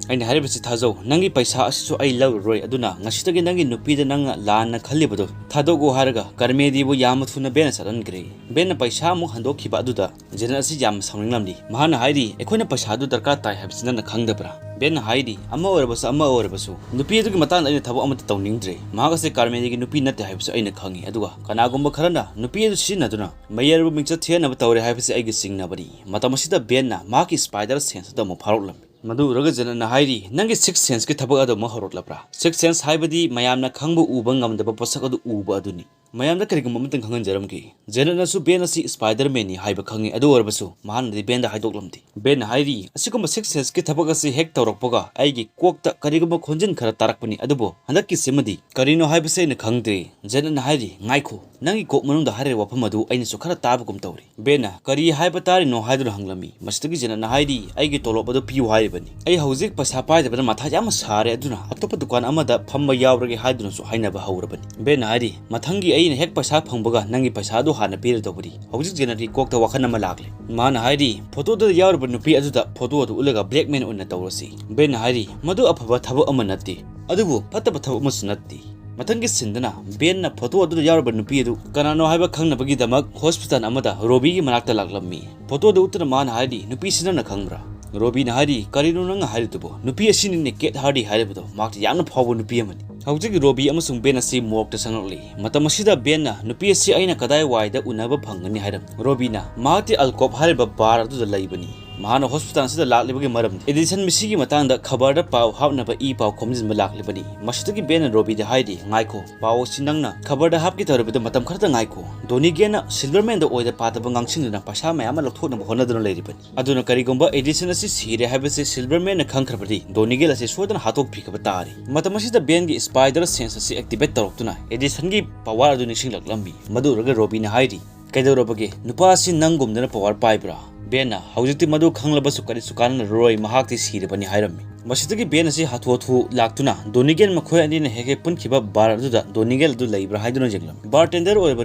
ꯑꯩꯅ ꯍꯥꯏꯔꯤꯕꯁꯤ ꯊꯥꯖꯧ, ꯅꯪꯒꯤ ꯄꯩꯁꯥ ꯑꯁꯤꯁꯨ ꯑꯩ ꯂꯧꯔꯔꯣꯏ, ꯑꯗꯨꯅ ꯉꯁꯤꯗꯒꯤ ꯅꯪꯒꯤ ꯅꯨꯄꯤꯗ ꯅꯪꯅ ꯂꯥꯟꯅ ꯈꯜꯂꯤꯕꯗꯨ ꯊꯥꯗꯣꯛꯎ" ꯍꯥꯏꯔꯒ ꯀꯥꯔꯃꯦꯗꯤꯕꯨ ꯌꯥꯝꯅ ꯊꯨꯅ ꯕꯦꯟꯅ ꯆꯠꯍꯟꯈ꯭ꯔꯦ꯫ ꯕꯦꯟꯅ ꯄꯩꯁꯥ ꯑꯃꯨꯛ ꯍꯟꯗꯣꯛꯈꯤꯕ ꯑꯗꯨꯗ ꯖꯦꯅꯦꯠ ꯑꯁꯤ ꯌꯥꯝꯅ ꯁꯥꯎꯅꯤꯡꯂꯝꯂꯤ꯫ ꯃꯍꯥꯛꯅ ꯍꯥꯏꯔꯤ, "ꯑꯩꯈꯣꯏꯅ ꯄꯩꯁꯥꯗꯨ ꯗꯔꯀꯥꯔ ꯇꯥꯏ ꯍꯥꯏꯕꯁꯤ ꯅꯪꯅ ꯈꯪꯗꯕ꯭ꯔꯥ?" ꯕꯦꯟꯅ ꯍꯥꯏꯔꯤ, "ꯑꯃ ꯑꯣꯏꯔꯕꯁꯨ ꯑꯃ ꯑꯣꯏꯔꯕꯁꯨ ꯅꯨꯄꯤ ꯑꯗꯨꯒꯤ ꯃꯇꯥꯡꯗ ꯑꯩꯅ ꯊꯕꯛ ꯑꯃꯠꯇ ꯇꯧꯅꯤꯡꯗ꯭ꯔꯦ꯫ ꯃꯍꯥꯛ ꯑꯁꯤ ꯀꯥꯔꯃꯦꯗꯤꯒꯤ ꯅꯨꯄꯤ ꯅꯠꯇꯦ ꯍꯥꯏꯕꯁꯨ ꯑꯩꯅ ꯈꯪꯉꯤ, ꯑꯗꯨꯒ ꯀꯅꯥꯒꯨꯝꯕ ꯈꯔꯅ ꯅꯨꯄꯤ ꯑꯗꯨ ꯁꯤꯖꯤꯟꯅꯗꯨꯅ ꯃꯦꯌꯔꯕꯨ ꯃꯤꯡꯆꯠ ꯊꯤꯍꯟꯅꯕ ꯇꯧꯔꯦ ꯍꯥꯏꯕꯁꯤ ꯑꯩꯒꯤ ꯆꯤꯡꯅꯕꯅꯤ"꯫ ꯃꯇꯝ ꯑꯁꯤꯗ ꯕꯦꯟꯅ ꯃꯍꯥꯛꯀꯤ ꯁ꯭ꯄꯥꯏꯗꯔ ꯁꯦꯟꯁ ꯑꯗꯨ ꯑꯃꯨꯛ ꯐꯥꯎꯔꯛꯂꯝꯃꯤ꯫ ꯃꯗꯨ ꯎꯔꯒ ꯖꯦꯅꯦꯠꯅ ꯍꯥꯏꯔꯤ, "ꯅꯪꯒꯤ ꯁꯤꯛꯁ ꯁꯦꯟꯁꯀꯤ ꯊꯕꯛ ꯑꯗꯨ ꯑꯃꯨꯛ ꯍꯧꯔꯛꯂꯕ꯭ꯔꯥ?" ꯁꯤꯛꯁ ꯁꯦꯟꯁ ꯍꯥꯏꯕꯗꯤ ꯃꯌꯥꯝꯅ ꯈꯪꯕ ꯎꯕ ꯉꯝꯗꯕ ꯄꯣꯠꯁꯛ ꯑꯗꯨ ꯎꯕ ꯑꯗꯨꯅꯤ꯫ ꯃꯌꯥꯝꯗ ꯀꯔꯤꯒꯨꯝꯕ ꯑꯃꯇꯪ ꯈꯪꯍꯟꯖꯔꯝꯒꯦ꯫ ꯖꯦꯅꯦꯠꯅꯁꯨ ꯕꯦꯟ ꯑꯁꯤ ꯁ꯭ꯄꯥꯏꯗꯔꯃꯦꯟꯅꯤ ꯍꯥꯏꯕ ꯈꯪꯉꯤ, ꯑꯗꯨ ꯑꯣꯏꯔꯕꯁꯨ ꯃꯍꯥꯛꯅꯗꯤ ꯕꯦꯟꯗ ꯍꯥꯏꯗꯣꯛꯂꯝꯗꯦ꯫ ꯕꯦꯟꯅ ꯍꯥꯏꯔꯤ, "ꯑꯁꯤꯒꯨꯝꯕ ꯁꯤꯛꯁ ꯁꯦꯟꯁꯀꯤ ꯊꯕꯛ ꯑꯁꯤ ꯍꯦꯛ ꯇꯧꯔꯛꯄꯒ ꯑꯩꯒꯤ ꯀꯣꯛꯇ ꯀꯔꯤꯒꯨꯝꯕ ꯈꯣꯟꯖꯦꯜ ꯈꯔ ꯇꯥꯔꯛꯄꯅꯤ, ꯑꯗꯨꯕꯨ ꯍꯟꯗꯛꯀꯤꯁꯤꯃꯗꯤ ꯀꯔꯤꯅꯣ ꯍꯥꯏꯕꯁꯤ ꯑꯩꯅ ꯈꯪꯗ꯭ꯔꯦ"꯫ ꯖꯦꯅꯦꯠꯅ ꯍꯥꯏꯔꯤ, "ꯉꯥꯏꯈꯣ, ꯅꯪꯒꯤ ꯀꯣꯛ ꯃꯅꯨꯡꯗ ꯍꯥꯏꯔꯤꯕ ꯋꯥꯐꯝ ꯑꯗꯨ ꯑꯩꯅꯁꯨ ꯈꯔ ꯇꯥꯕꯒꯨꯝ ꯇꯧꯔꯤ"꯫ ꯕꯦꯟꯅ, "ꯀꯔꯤ ꯍꯥꯏꯕ ꯇꯥꯔꯤꯅꯣ?" ꯍꯥꯏꯗꯨꯅ ꯍꯪꯂꯝꯃꯤ꯫ ꯃꯁꯤꯗꯒꯤ ꯖꯦꯅꯦꯠꯅ ꯍꯥꯏꯔꯤ, "ꯑꯩꯒꯤ ꯇꯣꯂꯣꯞ ꯑꯗꯨ ꯄꯤꯌꯨ ꯍꯥꯏꯔꯤꯕꯅꯤ꯫ ꯑꯩ ꯍꯧꯖꯤꯛ ꯄꯩꯁꯥ ꯄꯥꯏꯗꯕꯅ ꯃꯊꯥ ꯌꯥꯝꯅ ꯁꯥꯔꯦ, ꯑꯗꯨꯅ ꯑꯇꯣꯞꯄ ꯗꯨꯀꯥꯟ ꯑꯃꯗ ꯐꯝꯕ ꯌꯥꯎꯔꯒꯦ" ꯍꯥꯏꯗꯨꯅꯁꯨ ꯍꯥꯏꯅꯕ ꯍꯧꯔꯕꯅꯤ꯫ ꯕꯦꯟꯅ ꯍꯥꯏꯔꯤ, "ꯃꯊꯪꯒꯤ ꯑꯩꯅ ꯍꯦꯛ ꯄꯩꯁꯥ ꯐꯪꯕꯒ ꯅꯪꯒꯤ ꯄꯩꯁꯥ ꯑꯗꯨ ꯍꯥꯟꯅ ꯄꯤꯔꯗꯧꯕꯅꯤ"꯫ ꯍꯧꯖꯤꯛ ꯖꯦꯅꯦꯠꯀꯤ ꯀꯣꯛꯇ ꯋꯥꯈꯜ ꯑꯃ ꯂꯥꯛꯂꯦ꯫ ꯃꯥꯅ ꯍꯥꯏꯔꯤ, "ꯐꯣꯇꯣꯗꯨꯗ ꯌꯥꯎꯔꯤꯕ ꯅꯨꯄꯤ ꯑꯗꯨꯗ ꯐꯣꯇꯣ ꯑꯗꯨ ꯎꯠꯂꯒ ꯕ꯭ꯂꯦꯛꯃꯦꯟ ꯑꯣꯏꯅ ꯇꯧꯔꯁꯤ"꯫ ꯕꯦꯟꯅ ꯍꯥꯏꯔꯤ, "ꯃꯗꯨ ꯑꯐꯕ ꯊꯕꯛ ꯑꯃ ꯅꯠꯇꯦ, ꯑꯗꯨꯕꯨ ꯐꯠꯇꯕ ꯊꯕꯛ ꯑꯃꯁꯨ ꯅꯠꯇꯦ"꯫ ꯃꯊꯪꯒꯤ ꯁꯤꯟꯗꯅ ꯕꯦꯟꯅ ꯐꯣꯇꯣ ꯑꯗꯨꯗ ꯌꯥꯎꯔꯤꯕ ꯅꯨꯄꯤ ꯑꯗꯨ ꯀꯅꯥꯅꯣ ꯍꯥꯏꯕ ꯈꯪꯅꯕꯒꯤꯗꯃꯛ ꯍꯣꯁꯄꯤꯇꯥꯜ ꯑꯃꯗ ꯔꯣꯕꯤꯒꯤ ꯃꯅꯥꯛꯇ ꯂꯥꯛꯂꯝꯃꯤ꯫ ꯐꯣꯇꯣꯗ ꯎꯠꯇꯨꯅ ꯃꯥꯅ ꯍꯥꯏꯔꯤ, "ꯅꯨꯄꯤꯁꯤ ꯅꯪꯅ ꯈꯪꯕ꯭ꯔꯥ?" ꯔꯣꯕꯤꯅ ꯍꯥꯏꯔꯤ, "ꯀꯔꯤꯅꯣ ꯅꯪꯅ ꯍꯥꯏꯔꯤꯗꯨꯕꯨ? ꯅꯨꯄꯤ ꯑꯁꯤꯅꯤꯅꯦ ꯀꯦꯠ ꯍꯥꯔꯗꯤ ꯍꯥꯏꯔꯤꯕꯗꯣ, ꯃꯍꯥꯛꯇꯤ ꯌꯥꯝꯅ ꯐꯥꯎꯕ ꯅꯨꯄꯤ ꯑꯃꯅꯤ"꯫ ꯍꯧꯖꯤꯛ ꯔꯣꯕꯤ ꯑꯃꯁꯨꯡ ꯕꯦꯟ ꯑꯁꯤ ꯃꯣꯔꯒꯇ ꯆꯪꯂꯛꯂꯤ꯫ ꯃꯇꯝ ꯑꯁꯤꯗ ꯕꯦꯟꯅ, "ꯅꯨꯄꯤ ꯑꯁꯤ ꯑꯩꯅ ꯀꯗꯥꯏꯋꯥꯏꯗ ꯎꯅꯕ ꯐꯪꯒꯅꯤ?" ꯍꯥꯏꯔꯝꯃꯤ꯫ ꯔꯣꯕꯤꯅ, "ꯃꯍꯥꯛꯇꯤ ꯑꯜꯀꯣꯞ ꯍꯥꯏꯔꯤꯕ ꯕꯥꯔ ꯑꯗꯨꯗ ꯂꯩꯕꯅꯤ"꯫ ꯃꯍꯥꯛꯅ ꯍꯣꯁꯄꯤꯇꯥꯜ ꯑꯁꯤꯗ ꯂꯥꯛꯂꯤꯕꯒꯤ ꯃꯔꯝꯗꯤ ꯑꯦꯗꯤꯁꯟ ꯃꯤꯁꯤꯒꯤ ꯃꯇꯥꯡꯗ ꯈꯕꯔꯗ ꯄꯥꯎ ꯍꯥꯞꯅꯕ ꯏ ꯄꯥꯎ ꯈꯣꯝꯖꯤꯟꯕ ꯂꯥꯛꯂꯤꯕꯅꯤ꯫ ꯃꯁꯤꯗꯒꯤ ꯕꯦꯟꯅ ꯔꯣꯕꯤꯗ ꯍꯥꯏꯔꯤ, "ꯉꯥꯏꯈꯣ, ꯄꯥꯎ ꯑꯁꯤ ꯅꯪꯅ ꯈꯕꯔꯗ ꯍꯥꯞꯀꯦ ꯇꯧꯔꯤꯕꯗꯨ ꯃꯇꯝ ꯈꯔꯇ ꯉꯥꯏꯈꯣ꯫ ꯗꯣꯅꯤꯒꯦꯟꯅ ꯁꯤꯜꯚꯔꯃꯦꯟꯗ ꯑꯣꯏꯗ ꯄꯥꯗꯕ ꯉꯥꯡꯁꯤꯟꯗꯨꯅ ꯄꯩꯁꯥ ꯃꯌꯥꯝ ꯑꯃ ꯂꯧꯊꯣꯛꯅꯕ ꯍꯣꯠꯅꯗꯨꯅ ꯂꯩꯔꯤꯕꯅꯤ꯫ ꯑꯗꯨꯅ ꯀꯔꯤꯒꯨꯝꯕ ꯑꯦꯗꯤꯁꯟ ꯑꯁꯤ ꯁꯤꯔꯦ ꯍꯥꯏꯕꯁꯤ ꯁꯤꯜꯚꯔꯃꯦꯟꯅ ꯈꯪꯈ꯭ꯔꯕꯗꯤ ꯗꯣꯅꯤꯒꯦꯜ ꯑꯁꯤ ꯁꯣꯏꯗꯅ ꯍꯥꯠꯇꯣꯛꯄꯤꯈꯤꯕ ꯇꯥꯔꯦ꯫" ꯃꯇꯝ ꯑꯁꯤꯗ ꯕꯦꯟꯒꯤ ꯁ꯭ꯄꯥꯏꯗꯔ ꯁꯦꯟꯁ ꯑꯁꯤ ꯑꯦꯛꯇꯤꯚꯦꯠ ꯇꯧꯔꯛꯇꯨꯅ ꯑꯦꯗꯤꯁꯟꯒꯤ ꯄꯋꯥꯔ ꯑꯗꯨ ꯅꯤꯡꯁꯤꯡꯂꯛꯂꯝꯃꯤ꯫ ꯃꯗꯨ ꯎꯔꯒ ꯔꯣꯕꯤꯅ ꯍꯥꯏꯔꯤ, "ꯀꯩꯗꯧꯔꯕꯒꯦ? ꯅꯨꯄꯥ ꯑꯁꯤ ꯅꯪꯒꯨꯝꯗꯅ ꯄꯋꯥꯔ ꯄꯥꯏꯕ꯭ꯔꯥ?" ꯕꯦꯟꯅ, "ꯍꯧꯖꯤꯛꯇꯤ ꯃꯗꯨ ꯈꯪꯂꯕꯁꯨ ꯀꯔꯤꯁꯨ ꯀꯥꯟꯅꯔꯔꯣꯏ, ꯃꯍꯥꯛꯇꯤ ꯁꯤꯔꯕꯅꯤ" ꯍꯥꯏꯔꯝꯃꯤ꯫ ꯃꯁꯤꯗꯒꯤ ꯕꯦꯟ ꯑꯁꯤ ꯍꯥꯊꯨ ꯍꯥꯊꯨ ꯂꯥꯛꯇꯨꯅ ꯗꯣꯅꯤꯒꯦꯜ ꯃꯈꯣꯏ ꯑꯅꯤꯅ ꯍꯦꯛ ꯍꯦꯛ ꯄꯨꯟꯈꯤꯕ ꯕꯥꯔ ꯑꯗꯨꯗ ꯗꯣꯅꯤꯒꯦꯜ ꯑꯗꯨ ꯂꯩꯕ꯭ꯔꯥ ꯍꯥꯏꯗꯨꯅ ꯌꯦꯡꯂꯝꯃꯤ꯫ ꯕꯥꯔꯇꯦꯟꯗꯔ ꯑꯣꯏꯔꯤꯕ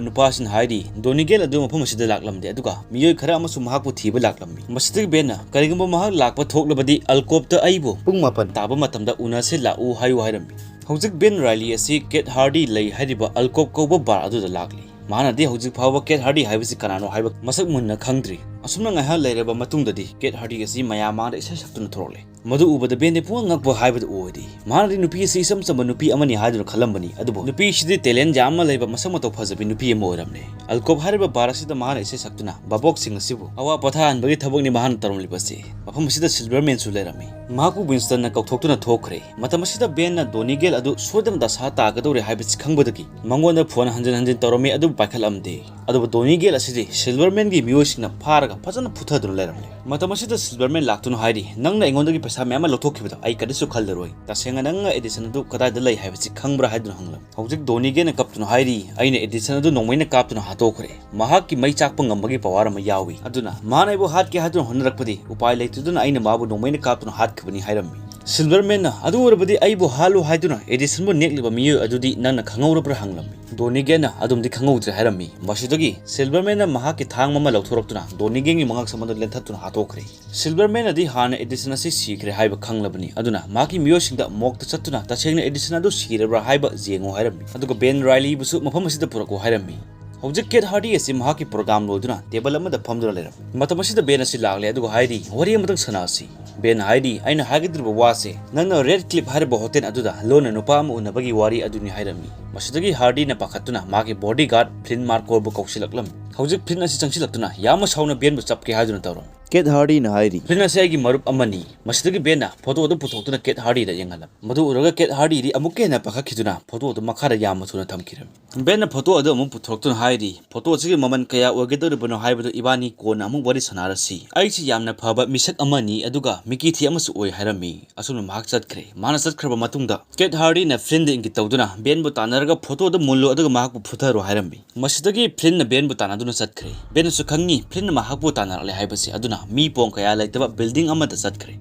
ꯅꯨꯄꯥ ꯑꯁꯤꯅ ꯍꯥꯏꯔꯤ, "ꯗꯣꯅꯤꯒꯦꯜ ꯑꯗꯨ ꯃꯐꯝ ꯑꯁꯤꯗ ꯂꯥꯛꯂꯝꯗꯦ, ꯑꯗꯨꯒ ꯃꯤꯑꯣꯏ ꯈꯔ ꯑꯃꯁꯨ ꯃꯍꯥꯛꯄꯨ ꯊꯤꯕ ꯂꯥꯛꯂꯝꯃꯤ꯫" ꯃꯁꯤꯗꯒꯤ ꯕꯦꯟꯅ, "ꯀꯔꯤꯒꯨꯝꯕ ꯃꯍꯥꯛ ꯂꯥꯛꯄ ꯊꯣꯛꯂꯕꯗꯤ ꯑꯜꯀꯣꯞꯇ ꯑꯩꯕꯨ ꯄꯨꯡ ꯃꯥꯄꯟ ꯇꯥꯕ ꯃꯇꯝꯗ ꯎꯅꯁꯦ ꯂꯥꯛꯎ ꯍꯥꯏꯌꯨ" ꯍꯥꯏꯔꯝꯃꯤ꯫ ꯍꯧꯖꯤꯛ ꯕꯦꯟ ꯔꯥꯏꯂꯤ ꯑꯁꯤ ꯀꯦꯠ ꯍꯥꯔꯗꯤ ꯂꯩ ꯍꯥꯏꯔꯤꯕ ꯑꯜꯀꯣꯞ ꯀꯧꯕ ꯕꯥꯔ ꯑꯗꯨꯗ ꯂꯥꯛꯂꯤ꯫ ꯃꯍꯥꯛꯅꯗꯤ ꯍꯧꯖꯤꯛ ꯐꯥꯎꯕ ꯀꯦꯠ ꯍꯥꯔꯗꯤ ꯍꯥꯏꯕꯁꯤ ꯀꯅꯥꯅꯣ ꯍꯥꯏꯕ ꯃꯁꯛ ꯃꯨꯟꯅ ꯈꯪꯗ꯭ꯔꯤ꯫ ꯑꯁꯨꯝꯅ ꯉꯥꯏꯍꯥꯛ ꯂꯩꯔꯕ ꯃꯇꯨꯡꯗꯗꯤ ꯀꯦꯠ ꯍꯥꯔꯗꯤ ꯑꯁꯤ ꯃꯌꯥꯝ ꯃꯥꯡꯗ ꯏꯁꯩ ꯁꯛꯇꯨꯅ ꯊꯣꯔꯛꯂꯦ꯫ ꯃꯗꯨ ꯎꯕꯗ ꯕꯦꯟꯗꯤ ꯄꯨꯡꯉꯛ ꯉꯛꯄ ꯍꯥꯏꯕꯗꯨ ꯑꯣꯏꯔꯤ꯫ ꯃꯍꯥꯛꯅꯗꯤ ꯅꯨꯄꯤ ꯑꯁꯤ ꯏꯆꯝ ꯆꯝꯕ ꯅꯨꯄꯤ ꯑꯃꯅꯤ ꯍꯥꯏꯗꯨꯅ ꯈꯜꯂꯝꯕꯅꯤ, ꯑꯗꯨꯕꯨ ꯅꯨꯄꯤꯁꯤꯗꯤ ꯇꯦꯂꯦꯟ ꯌꯥꯝꯅ ꯂꯩꯕ, ꯃꯁꯛ ꯃꯇꯧ ꯐꯖꯕꯤ ꯅꯨꯄꯤ ꯑꯃ ꯑꯣꯏꯔꯝꯂꯦ꯫ ꯑꯜꯀꯣꯞ ꯍꯥꯏꯔꯤꯕ ꯕꯥꯔ ꯑꯁꯤꯗ ꯃꯍꯥꯛꯅ ꯏꯁꯩ ꯁꯛꯇꯨꯅ ꯚꯥꯕꯣꯛꯁꯤꯡ ꯑꯁꯤꯕꯨ ꯑꯋꯥ ꯄꯣꯊꯥꯍꯟꯕꯒꯤ ꯊꯕꯛꯅꯤ ꯃꯍꯥꯛꯅ ꯇꯧꯔꯝꯂꯤꯕꯁꯤ꯫ ꯃꯐꯝ ꯑꯁꯤꯗ ꯁꯤꯜꯚꯔꯃꯦꯟꯁꯨ ꯂꯩꯔꯝꯃꯤ꯫ ꯃꯍꯥꯛꯄꯨ ꯋꯤꯟꯁꯇꯟꯅ ꯀꯧꯊꯣꯛꯇꯨꯅ ꯊꯣꯛꯈ꯭ꯔꯦ꯫ ꯃꯇꯝ ꯑꯁꯤꯗ ꯕꯦꯟꯅ ꯗꯣꯅꯤꯒꯦꯜ ꯑꯗꯨ ꯁꯣꯏꯗꯅ ꯗꯁꯥ ꯇꯥꯒꯗꯧꯔꯦ ꯍꯥꯏꯕꯁꯤ ꯈꯪꯕꯗꯒꯤ ꯃꯉꯣꯟꯗ ꯐꯣꯟ ꯍꯟꯖꯤꯟ ꯍꯟꯖꯤꯟ ꯇꯧꯔꯝꯃꯤ, ꯑꯗꯨꯕꯨ ꯄꯥꯏꯈꯠꯂꯝꯗꯦ꯫ ꯑꯗꯨꯕꯨ ꯗꯣꯅꯤꯒꯦꯜ ꯑꯁꯤꯗꯤ ꯁꯤꯜꯚꯔꯃꯦꯟꯒꯤ ꯃꯤꯑꯣꯏꯁꯤꯡꯅ ꯐꯥꯔꯒ ꯐꯖꯅ ꯐꯨꯊꯗꯨꯅ ꯂꯩꯔꯝꯂꯦ꯫ ꯃꯇꯝ ꯑꯁꯤꯗ ꯁꯤꯜꯚꯔꯃꯦꯟ ꯂꯥꯛꯇꯨꯅ ꯍꯥꯏꯔꯤ, "ꯅꯪꯅ ꯑꯩꯉꯣꯟꯗꯒꯤ ꯄꯩꯁꯥ ꯃꯌꯥꯝ ꯑꯃ ꯂꯧꯊꯣꯛꯈꯤꯕꯗꯣ ꯑꯩ ꯀꯔꯤꯁꯨ ꯈꯜꯂꯔꯣꯏ꯫ ꯇꯁꯦꯡꯅ ꯅꯪꯅ ꯑꯦꯗꯤꯁꯟ ꯑꯗꯨ ꯀꯗꯥꯏꯗ ꯂꯩ ꯍꯥꯏꯕꯁꯤ ꯈꯪꯕ꯭ꯔꯥ?" ꯍꯥꯏꯗꯨꯅ ꯍꯪꯂꯝꯃꯤ꯫ ꯍꯧꯖꯤꯛ ꯗꯣꯅꯤꯒꯦꯜꯅ ꯀꯞꯇꯨꯅ ꯍꯥꯏꯔꯤ, "ꯑꯩꯅ ꯑꯦꯗꯤꯁꯟ ꯑꯗꯨ ꯅꯣꯡꯃꯩꯅ ꯀꯥꯞꯇꯨꯅ ꯍꯥꯠꯇꯣꯛꯈ꯭ꯔꯦ꯫ ꯃꯍꯥꯛꯀꯤ ꯃꯩ ꯆꯥꯛꯄ ꯉꯝꯕꯒꯤ ꯄꯋꯥꯔ ꯑꯃ ꯌꯥꯎꯏ꯫ ꯑꯗꯨꯅ ꯃꯍꯥꯛꯅ ꯑꯩꯕꯨ ꯍꯥꯠꯀꯦ ꯍꯥꯏꯗꯨꯅ ꯍꯣꯠꯅꯔꯛꯄꯗꯤ ꯎꯄꯥꯏ ꯂꯩꯇꯗꯨꯅ ꯑꯩꯅ ꯃꯥꯕꯨ ꯅꯣꯡꯃꯩꯅ ꯀꯥꯞꯇꯨꯅ ꯍꯥꯠꯈꯤꯕꯅꯤ" ꯍꯥꯏꯔꯝꯃꯤ꯫ ꯁꯤꯜꯚꯔꯃꯦꯟꯅ, "ꯑꯗꯨ ꯑꯣꯏꯔꯕꯗꯤ ꯑꯩꯕꯨ ꯍꯥꯠꯂꯨ ꯍꯥꯏꯗꯨꯅ ꯑꯦꯗꯤꯁꯟꯕꯨ ꯅꯦꯛꯂꯤꯕ ꯃꯤꯑꯣꯏ ꯑꯗꯨꯗꯤ ꯅꯪꯅ ꯈꯪꯍꯧꯔꯕ꯭ꯔꯥ?" ꯍꯪꯂꯝꯃꯤ꯫ ꯗꯣꯅꯤꯒꯦꯜꯅ, "ꯑꯗꯨꯝꯗꯤ ꯈꯪꯍꯧꯗ꯭ꯔꯦ" ꯍꯥꯏꯔꯝꯃꯤ꯫ ꯃꯁꯤꯗꯒꯤ ꯁꯤꯜꯚꯔꯃꯦꯟꯅ ꯃꯍꯥꯛꯀꯤ ꯊꯥꯡ ꯑꯃ ꯂꯧꯊꯣꯔꯛꯇꯨꯅ ꯗꯣꯅꯤꯒꯦꯜꯒꯤ ꯃꯉꯛꯁꯝ ꯑꯗꯨ ꯂꯦꯟꯊꯠꯇꯨꯅ ꯍꯥꯠꯇꯣꯛꯈ꯭ꯔꯦ꯫ ꯁꯤꯜꯚꯔꯃꯦꯟꯅꯗꯤ ꯍꯥꯟꯅ ꯑꯦꯗꯤꯁꯟ ꯑꯁꯤ ꯁꯤꯈ꯭ꯔꯦ ꯍꯥꯏꯕ ꯈꯪꯂꯕꯅꯤ, ꯑꯗꯨꯅ ꯃꯍꯥꯛꯀꯤ ꯃꯤꯑꯣꯏꯁꯤꯡꯗ ꯃꯣꯛꯇ ꯆꯠꯇꯨꯅ ꯇꯁꯦꯡꯅ ꯑꯦꯗꯤꯁꯟ ꯑꯗꯨ ꯁꯤꯔꯕ꯭ꯔꯥ ꯍꯥꯏꯕ ꯌꯦꯡꯉꯨ ꯍꯥꯏꯔꯝꯃꯤ꯫ ꯑꯗꯨꯒ ꯕꯦꯟ ꯔꯥꯏꯂꯤꯕꯨꯁꯨ ꯃꯐꯝ ꯑꯁꯤꯗ ꯄꯨꯔꯛꯎ ꯍꯥꯏꯔꯝꯃꯤ꯫ ꯍꯧꯖꯤꯛ ꯀꯦꯠ ꯍꯥꯔꯗꯤ ꯑꯁꯤ ꯃꯍꯥꯛꯀꯤ ꯄ꯭ꯔꯣꯒ꯭ꯔꯥꯝ ꯂꯣꯏꯗꯨꯅ ꯇꯦꯕꯜ ꯑꯃꯗ ꯐꯝꯗꯨꯅ ꯂꯩꯔꯝꯃꯤ꯫ ꯃꯇꯝ ꯑꯁꯤꯗ ꯕꯦꯟ ꯑꯁꯤ ꯂꯥꯛꯂꯦ, ꯑꯗꯨꯒ ꯍꯥꯏꯔꯤ, "ꯋꯥꯔꯤ ꯑꯃꯇꯪ ꯁꯥꯟꯅꯁꯤ꯫" ꯕꯦꯟ ꯍꯥꯏꯔꯤ, "ꯑꯩꯅ ꯍꯥꯏꯒꯗꯧꯔꯤꯕ ꯋꯥꯁꯦ ꯅꯪꯅ ꯔꯦꯗ ꯀ꯭ꯂꯤꯞ ꯍꯥꯏꯔꯤꯕ ꯍꯣꯇꯦꯜ ꯑꯗꯨꯗ ꯂꯣꯟꯅ ꯅꯨꯄꯥ ꯑꯃ ꯎꯅꯕꯒꯤ ꯋꯥꯔꯤ ꯑꯗꯨꯅꯤ" ꯍꯥꯏꯔꯝꯃꯤ꯫ ꯃꯁꯤꯗꯒꯤ ꯍꯥꯔꯗꯤꯅ ꯄꯥꯈꯠꯇꯨꯅ ꯃꯥꯒꯤ ꯕꯣꯗꯤꯒꯥꯔꯗ ꯐ꯭ꯂꯤꯟ ꯃꯥꯔꯀꯣꯕꯨ ꯀꯧꯁꯤꯜꯂꯛꯂꯝꯃꯤ꯫ ꯍꯧꯖꯤꯛ ꯐ꯭ꯂꯤꯟ ꯑꯁꯤ ꯆꯪꯁꯤꯜꯂꯛꯇꯨꯅ ꯌꯥꯝꯅ ꯁꯥꯎꯅ ꯕꯦꯟꯕꯨ ꯆꯞꯀꯦ ꯍꯥꯏꯗꯨꯅ ꯇꯧꯔꯝꯃꯤ꯫ ꯀꯦꯠ ꯍꯥꯔꯗꯤꯅ ꯍꯥꯏꯔꯤ, "ꯐ꯭ꯂꯤꯟ ꯑꯁꯤ ꯑꯩꯒꯤ ꯃꯔꯨꯞ ꯑꯃꯅꯤ"꯫ ꯃꯁꯤꯗꯒꯤ ꯕꯦꯟꯅ ꯐꯣꯇꯣ ꯑꯗꯨ ꯄꯨꯊꯣꯛꯇꯨꯅ ꯀꯦꯠ ꯍꯥꯔꯗꯤꯗ ꯌꯦꯡꯍꯜꯂꯝꯃꯤ꯫ ꯃꯗꯨ ꯎꯔꯒ ꯀꯦꯠ ꯍꯥꯔꯗꯤꯗꯤ ꯑꯃꯨꯛꯀ ꯍꯦꯟꯅ ꯄꯥꯈꯠꯈꯤꯗꯨꯅ ꯐꯣꯇꯣ ꯑꯗꯨ ꯃꯈꯥꯗ ꯌꯥꯝꯅ ꯊꯨꯅ ꯊꯝꯈꯤꯔꯝꯃꯤ꯫ ꯕꯦꯟꯅ ꯐꯣꯇꯣ ꯑꯗꯨ ꯑꯃꯨꯛ ꯄꯨꯊꯣꯔꯛꯇꯨꯅ ꯍꯥꯏꯔꯤ, "ꯐꯣꯇꯣ ꯑꯁꯤꯒꯤ ꯃꯃꯜ ꯀꯌꯥ ꯑꯣꯏꯒꯗꯧꯔꯤꯕꯅꯣ ꯍꯥꯏꯕꯗꯨ ꯏꯕꯥꯅꯤ ꯀꯣꯟꯅ ꯑꯃꯨꯛ ꯋꯥꯔꯤ ꯁꯥꯟꯅꯔꯁꯤ꯫ ꯑꯩꯁꯤ ꯌꯥꯝꯅ ꯐꯕ ꯃꯤꯁꯛ ꯑꯃꯅꯤ, ꯑꯗꯨꯒ ꯃꯤꯀꯤ ꯊꯤ ꯑꯃꯁꯨ ꯑꯣꯏ" ꯍꯥꯏꯔꯝꯃꯤ꯫ ꯑꯁꯨꯝꯅ ꯃꯍꯥꯛ ꯆꯠꯈ꯭ꯔꯦ꯫ ꯃꯍꯥꯛꯅ ꯆꯠꯈ꯭ꯔꯕ ꯃꯇꯨꯡꯗ ꯀꯦꯠ ꯍꯥꯔꯗꯤꯅ ꯐ꯭ꯂꯤꯟꯗ ꯏꯪꯒꯤꯠ ꯇꯧꯗꯨꯅ ꯕꯦꯟꯕꯨ ꯇꯥꯟꯅꯔꯒ ꯐꯣꯇꯣꯗ ꯃꯨꯜꯂꯨ ꯑꯗꯨꯒ ꯃꯍꯥꯛꯄꯨ ꯐꯨꯊꯔꯣ ꯍꯥꯏꯔꯝꯃꯤ꯫ ꯃꯁꯤꯗꯒꯤ ꯐ꯭ꯂꯤꯟꯅ ꯕꯦꯟꯕꯨ ꯇꯥꯟꯅꯗꯨꯅ ꯆꯠꯈ꯭ꯔꯦ꯫ ꯕꯦꯟꯅꯁꯨ ꯈꯪꯉꯤ ꯐ꯭ꯂꯤꯟꯅ ꯃꯍꯥꯛꯄꯨ ꯇꯥꯟꯅꯔꯛꯂꯦ ꯍꯥꯏꯕꯁꯤ, ꯑꯗꯨꯅ ꯃꯤ ꯄꯣꯡ ꯀꯌꯥ ꯂꯩꯇꯕ ꯕꯤꯜꯗꯤꯡ ꯑꯃꯗ ꯆꯠꯈ꯭ꯔꯦ꯫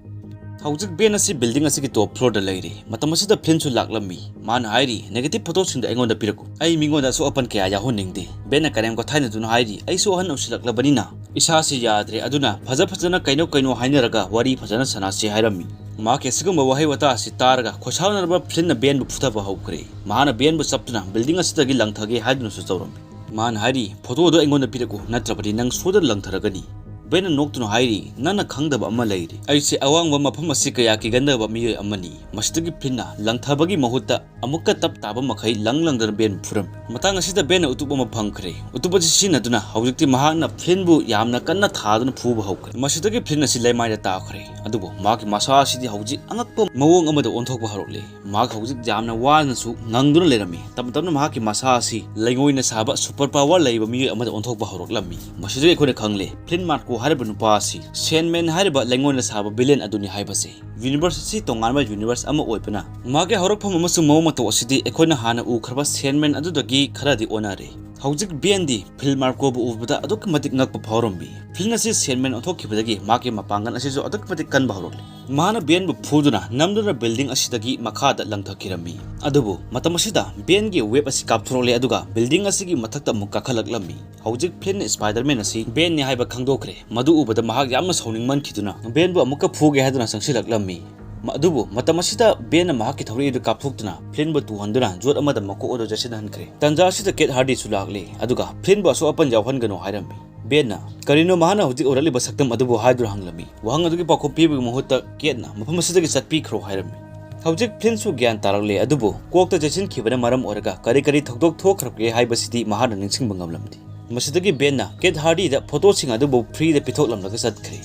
ꯍꯧꯖꯤꯛ ꯕꯦꯟ ꯑꯁꯤ ꯕꯤꯜꯗꯤꯡ ꯑꯁꯤꯒꯤ ꯇꯣꯞ ꯐ꯭ꯂꯣꯔꯗ ꯂꯩꯔꯤ꯫ ꯃꯇꯝ ꯑꯁꯤꯗ ꯐ꯭ꯂꯤꯟꯁꯨ ꯂꯥꯛꯂꯝꯃꯤ꯫ ꯃꯥꯅ ꯍꯥꯏꯔꯤ, "ꯅꯦꯒꯦꯇꯤꯚ ꯐꯣꯇꯣꯁꯤꯡꯗꯣ ꯑꯩꯉꯣꯟꯗ ꯄꯤꯔꯛꯎ꯫ ꯑꯩ ꯃꯤꯉꯣꯟꯗ ꯑꯁꯣꯛ ꯑꯄꯟ ꯀꯌꯥ ꯌꯥꯎꯍꯟꯅꯤꯡꯗꯦ"꯫ ꯕꯦꯟꯅ ꯀꯔꯦꯝ ꯀꯊꯥꯏꯅꯗꯨꯅ ꯍꯥꯏꯔꯤ, "ꯑꯩꯁꯨ ꯑꯍꯟ ꯑꯣꯏꯁꯤꯜꯂꯛꯂꯕꯅꯤꯅ ꯏꯁꯥꯁꯤ ꯌꯥꯗ꯭ꯔꯦ, ꯑꯗꯨꯅ ꯐꯖ ꯐꯖꯅ ꯀꯩꯅꯣ ꯀꯩꯅꯣ ꯍꯥꯏꯅꯔꯒ ꯋꯥꯔꯤ ꯐꯖꯅ ꯁꯥꯟꯅꯁꯤ" ꯍꯥꯏꯔꯝꯃꯤ꯫ ꯃꯍꯥꯛꯀꯤ ꯑꯁꯤꯒꯨꯝꯕ ꯋꯥꯍꯩ ꯋꯥꯇꯥ ꯑꯁꯤ ꯇꯥꯔꯒ ꯈꯣꯏꯁꯥꯎꯅꯔꯕ ꯐ꯭ꯂꯤꯟꯅ ꯕꯦꯟꯕꯨ ꯐꯨꯊꯕ ꯍꯧꯈ꯭ꯔꯦ꯫ ꯃꯍꯥꯛꯅ ꯕꯦꯟꯕꯨ ꯆꯞꯇꯨꯅ ꯕꯤꯜꯗꯤꯡ ꯑꯁꯤꯗꯒꯤ ꯂꯪꯊꯒꯦ ꯍꯥꯏꯗꯨꯅꯁꯨ ꯇꯧꯔꯝꯃꯤ꯫ ꯃꯥꯅ ꯍꯥꯏꯔꯤ, "ꯐꯣꯇꯣ ꯑꯗꯨ ꯑꯩꯉꯣꯟꯗ ꯄꯤꯔꯛꯎ, ꯅꯠꯇ꯭ꯔꯕꯗꯤ ꯅꯪ ꯁꯣꯏꯗꯅ ꯂꯪꯊꯔꯒꯅꯤ"꯫ ꯕꯦꯟꯅ ꯅꯣꯛꯇꯨꯅ ꯍꯥꯏꯔꯤ, "ꯅꯪꯅ ꯈꯪꯗꯕ ꯑꯃ ꯂꯩꯔꯤ꯫ ꯑꯩꯁꯦ ꯑꯋꯥꯡꯕ ꯃꯐꯝ ꯑꯁꯤ ꯀꯌꯥ ꯀꯤꯒꯟꯗꯕ ꯃꯤꯑꯣꯏ ꯑꯃꯅꯤ"꯫ ꯃꯁꯤꯗꯒꯤ ꯐ꯭ꯂꯤꯟꯅ ꯂꯪꯊꯕꯒꯤ ꯃꯍꯨꯠꯇ ꯑꯃꯨꯛꯀ ꯇꯞ ꯇꯥꯕ ꯃꯈꯩ ꯂꯪ ꯂꯪꯗꯅ ꯕꯦꯟꯕꯨ ꯐꯨꯔꯝꯃꯤ꯫ ꯃꯇꯥꯡ ꯑꯁꯤꯗ ꯕꯦꯟꯅ ꯎꯇꯨꯞ ꯑꯃ ꯐꯪꯈ꯭ꯔꯦ꯫ ꯎꯇꯨꯞ ꯑꯁꯤ ꯁꯤꯖꯤꯟꯅꯗꯨꯅ ꯍꯧꯖꯤꯛꯇꯤ ꯃꯍꯥꯛꯅ ꯐ꯭ꯂꯤꯟꯕꯨ ꯌꯥꯝꯅ ꯀꯟꯅ ꯊꯥꯗꯨꯅ ꯐꯨꯕ ꯍꯧꯈ꯭ꯔꯦ꯫ ꯃꯁꯤꯗꯒꯤ ꯐ꯭ꯂꯤꯟ ꯑꯁꯤ ꯂꯩꯃꯥꯏꯗ ꯇꯥꯈ꯭ꯔꯦ꯫ ꯑꯗꯨꯕꯨ ꯃꯍꯥꯛꯀꯤ ꯃꯁꯥ ꯑꯁꯤꯗꯤ ꯍꯧꯖꯤꯛ ꯑꯉꯛꯄ ꯃꯑꯣꯡ ꯑꯃꯗ ꯑꯣꯟꯊꯣꯛꯄ ꯍꯧꯔꯛꯂꯦ꯫ ꯃꯍꯥꯛ ꯍꯧꯖꯤꯛ ꯌꯥꯝꯅ ꯋꯥꯅꯁꯨ ꯉꯪꯗꯨꯅ ꯂꯩꯔꯝꯃꯤ꯫ ꯇꯞꯅ ꯇꯞꯅ ꯃꯍꯥꯛꯀꯤ ꯃꯁꯥ ꯑꯁꯤ ꯂꯩꯉꯣꯏꯅ ꯁꯥꯕ ꯁꯨꯄꯔ ꯄꯥꯋꯔ ꯂꯩꯕ ꯃꯤꯑꯣꯏ ꯑꯃꯗ ꯑꯣꯟꯊꯣꯛꯄ ꯍꯧꯔꯛꯂꯝꯃꯤ꯫ ꯃꯁꯤꯗꯒꯤ ꯑꯩꯈꯣꯏꯅ ꯈꯪꯂꯦ, ꯐ꯭ꯂꯤꯟ ꯃꯥꯔꯀꯣ ꯍꯥꯏꯔꯤꯕ ꯅꯨꯄꯥ ꯑꯁꯤ ꯁꯦꯟꯃꯦꯟ ꯍꯥꯏꯔꯤꯕ ꯂꯩꯉꯣꯏꯅ ꯁꯥꯕ ꯚꯤꯂꯦꯟ ꯑꯗꯨꯅꯤ ꯍꯥꯏꯕꯁꯤ꯫ ꯌꯨꯅꯤꯚꯔꯁ ꯑꯁꯤ ꯇꯣꯉꯥꯟꯕ ꯌꯨꯅꯤꯚꯔꯁ ꯑꯃ ꯑꯣꯏꯕꯅ, ꯃꯍꯥꯛꯀꯤ ꯍꯧꯔꯛꯐꯝ ꯑꯃꯁꯨꯡ ꯃꯑꯣꯡ ꯃꯇꯧ ꯑꯁꯤꯗꯤ ꯑꯩꯈꯣꯏꯅ ꯍꯥꯟꯅ ꯎꯈ꯭ꯔꯕ ꯁꯦꯟꯃꯦꯟ ꯑꯗꯨꯗꯒꯤ ꯈꯔꯗꯤ ꯑꯣꯟꯅꯔꯦ꯫ ꯍꯧꯖꯤꯛ ꯕꯦꯟꯗꯤ ꯐ꯭ꯂꯤꯟ ꯃꯥꯔꯀꯣꯕꯨ ꯎꯕꯗ ꯑꯗꯨꯛꯀꯤ ꯃꯇꯤꯛ ꯉꯛꯄ ꯐꯥꯎꯔꯝꯃꯤ꯫ ꯐ꯭ꯂꯤꯟ ꯑꯁꯤ ꯁꯦꯟꯃꯦꯟ ꯑꯣꯟꯊꯣꯛꯈꯤꯕꯗꯒꯤ ꯃꯍꯥꯛꯀꯤ ꯃꯄꯥꯡꯒꯜ ꯑꯁꯤꯁꯨ ꯑꯗꯨꯛꯀꯤ ꯃꯇꯤꯛ ꯀꯟꯕ ꯍꯧꯔꯛꯂꯦ꯫ ꯃꯍꯥꯛꯅ ꯕꯦꯟꯕꯨ ꯐꯨꯗꯨꯅ ꯅꯝꯗꯨꯅ ꯕꯤꯜꯗꯤꯡ ꯑꯁꯤꯗꯒꯤ ꯃꯈꯥꯗ ꯂꯪꯊꯈꯤꯔꯝꯃꯤ꯫ ꯑꯗꯨꯕꯨ ꯃꯇꯝ ꯑꯁꯤꯗ ꯕꯦꯟꯒꯤ ꯋꯦꯕ ꯑꯁꯤ ꯀꯥꯞꯊꯣꯔꯛꯂꯦ, ꯑꯗꯨꯒ ꯕꯤꯜꯗꯤꯡ ꯑꯁꯤꯒꯤ ꯃꯊꯛꯇ ꯑꯃꯨꯛ ꯀꯥꯈꯠꯂꯛꯂꯝꯃꯤ꯫ ꯍꯧꯖꯤꯛ ꯐ꯭ꯂꯤꯟꯅ ꯁ꯭ꯄꯥꯏꯗꯔꯃꯦꯟ ꯑꯁꯤ ꯕꯦꯟꯅꯤ ꯍꯥꯏꯕ ꯈꯪꯗꯣꯛꯈ꯭ꯔꯦ꯫ ꯃꯗꯨ ꯎꯕꯗ ꯃꯍꯥꯛ ꯌꯥꯝꯅ ꯁꯥꯎꯅꯤꯡꯃꯟꯈꯤꯗꯨꯅ ꯕꯦꯟꯕꯨ ꯑꯃꯨꯛꯀ ꯐꯨꯒꯦ ꯍꯥꯏꯗꯨꯅ ꯆꯪꯁꯤꯜꯂꯛꯂꯝꯃꯤ꯫ ꯃ-, ꯑꯗꯨꯕꯨ ꯃꯇꯝ ꯑꯁꯤꯗ ꯕꯦꯟꯅ ꯃꯍꯥꯛꯀꯤ ꯊꯧꯔꯤ ꯑꯗꯨ ꯀꯥꯞꯊꯣꯛꯇꯨꯅ ꯐ꯭ꯂꯤꯟꯕꯨ ꯇꯨꯍꯟꯗꯨꯅ ꯖꯣꯠ ꯑꯃꯗ ꯃꯀꯣꯛ ꯑꯗꯨ ꯆꯦꯠꯁꯤꯟꯍꯟꯈ꯭ꯔꯦ꯫ ꯇꯟꯖꯥ ꯑꯁꯤꯗ ꯀꯦꯠ ꯍꯥꯔꯗꯤꯁꯨ ꯂꯥꯛꯂꯦ, ꯑꯗꯨꯒ ꯐ꯭ꯂꯤꯟꯕꯨ ꯑꯁꯣꯛ ꯑꯄꯟ ꯌꯥꯎꯍꯟꯒꯅꯨ ꯍꯥꯏꯔꯝꯃꯤ꯫ ꯕꯦꯟꯅ, "ꯀꯔꯤꯅꯣ ꯃꯍꯥꯛꯅ ꯍꯧꯖꯤꯛ ꯎꯔꯛꯂꯤꯕ ꯁꯛꯇꯝ ꯑꯗꯨꯕꯨ?" ꯍꯥꯏꯗꯨꯅ ꯍꯪꯂꯝꯃꯤ꯫ ꯋꯥꯍꯪ ꯑꯗꯨꯒꯤ ꯄꯥꯎꯈꯨꯝ ꯄꯤꯕꯒꯤ ꯃꯍꯨꯠꯇ ꯀꯦꯠꯅ, "ꯃꯐꯝ ꯑꯁꯤꯗꯒꯤ ꯆꯠꯄꯤꯈ꯭ꯔꯣ" ꯍꯥꯏꯔꯝꯃꯤ꯫ ꯍꯧꯖꯤꯛ ꯐ꯭ꯂꯤꯟꯁꯨ ꯒ꯭ꯌꯥꯟ ꯇꯥꯔꯛꯂꯦ, ꯑꯗꯨꯕꯨ ꯀꯣꯛꯇ ꯆꯦꯠꯁꯤꯟꯈꯤꯕꯅ ꯃꯔꯝ ꯑꯣꯏꯔꯒ ꯀꯔꯤ ꯀꯔꯤ ꯊꯧꯗꯣꯛ ꯊꯣꯛꯈ꯭ꯔꯕꯒꯦ ꯍꯥꯏꯕꯁꯤꯗꯤ ꯃꯍꯥꯛꯅ ꯅꯤꯡꯁꯤꯡꯕ ꯉꯝꯂꯝꯗꯦ꯫ ꯃꯁꯤꯗꯒꯤ ꯕꯦꯟꯅ ꯀꯦꯠ ꯍꯥꯔꯗꯤꯗ ꯐꯣꯇꯣꯁꯤꯡ ꯑꯗꯨꯕꯨ ꯐ꯭ꯔꯤꯗ ꯄꯤꯊꯣꯛꯂꯝꯂꯒ ꯆꯠꯈ꯭ꯔꯦ꯫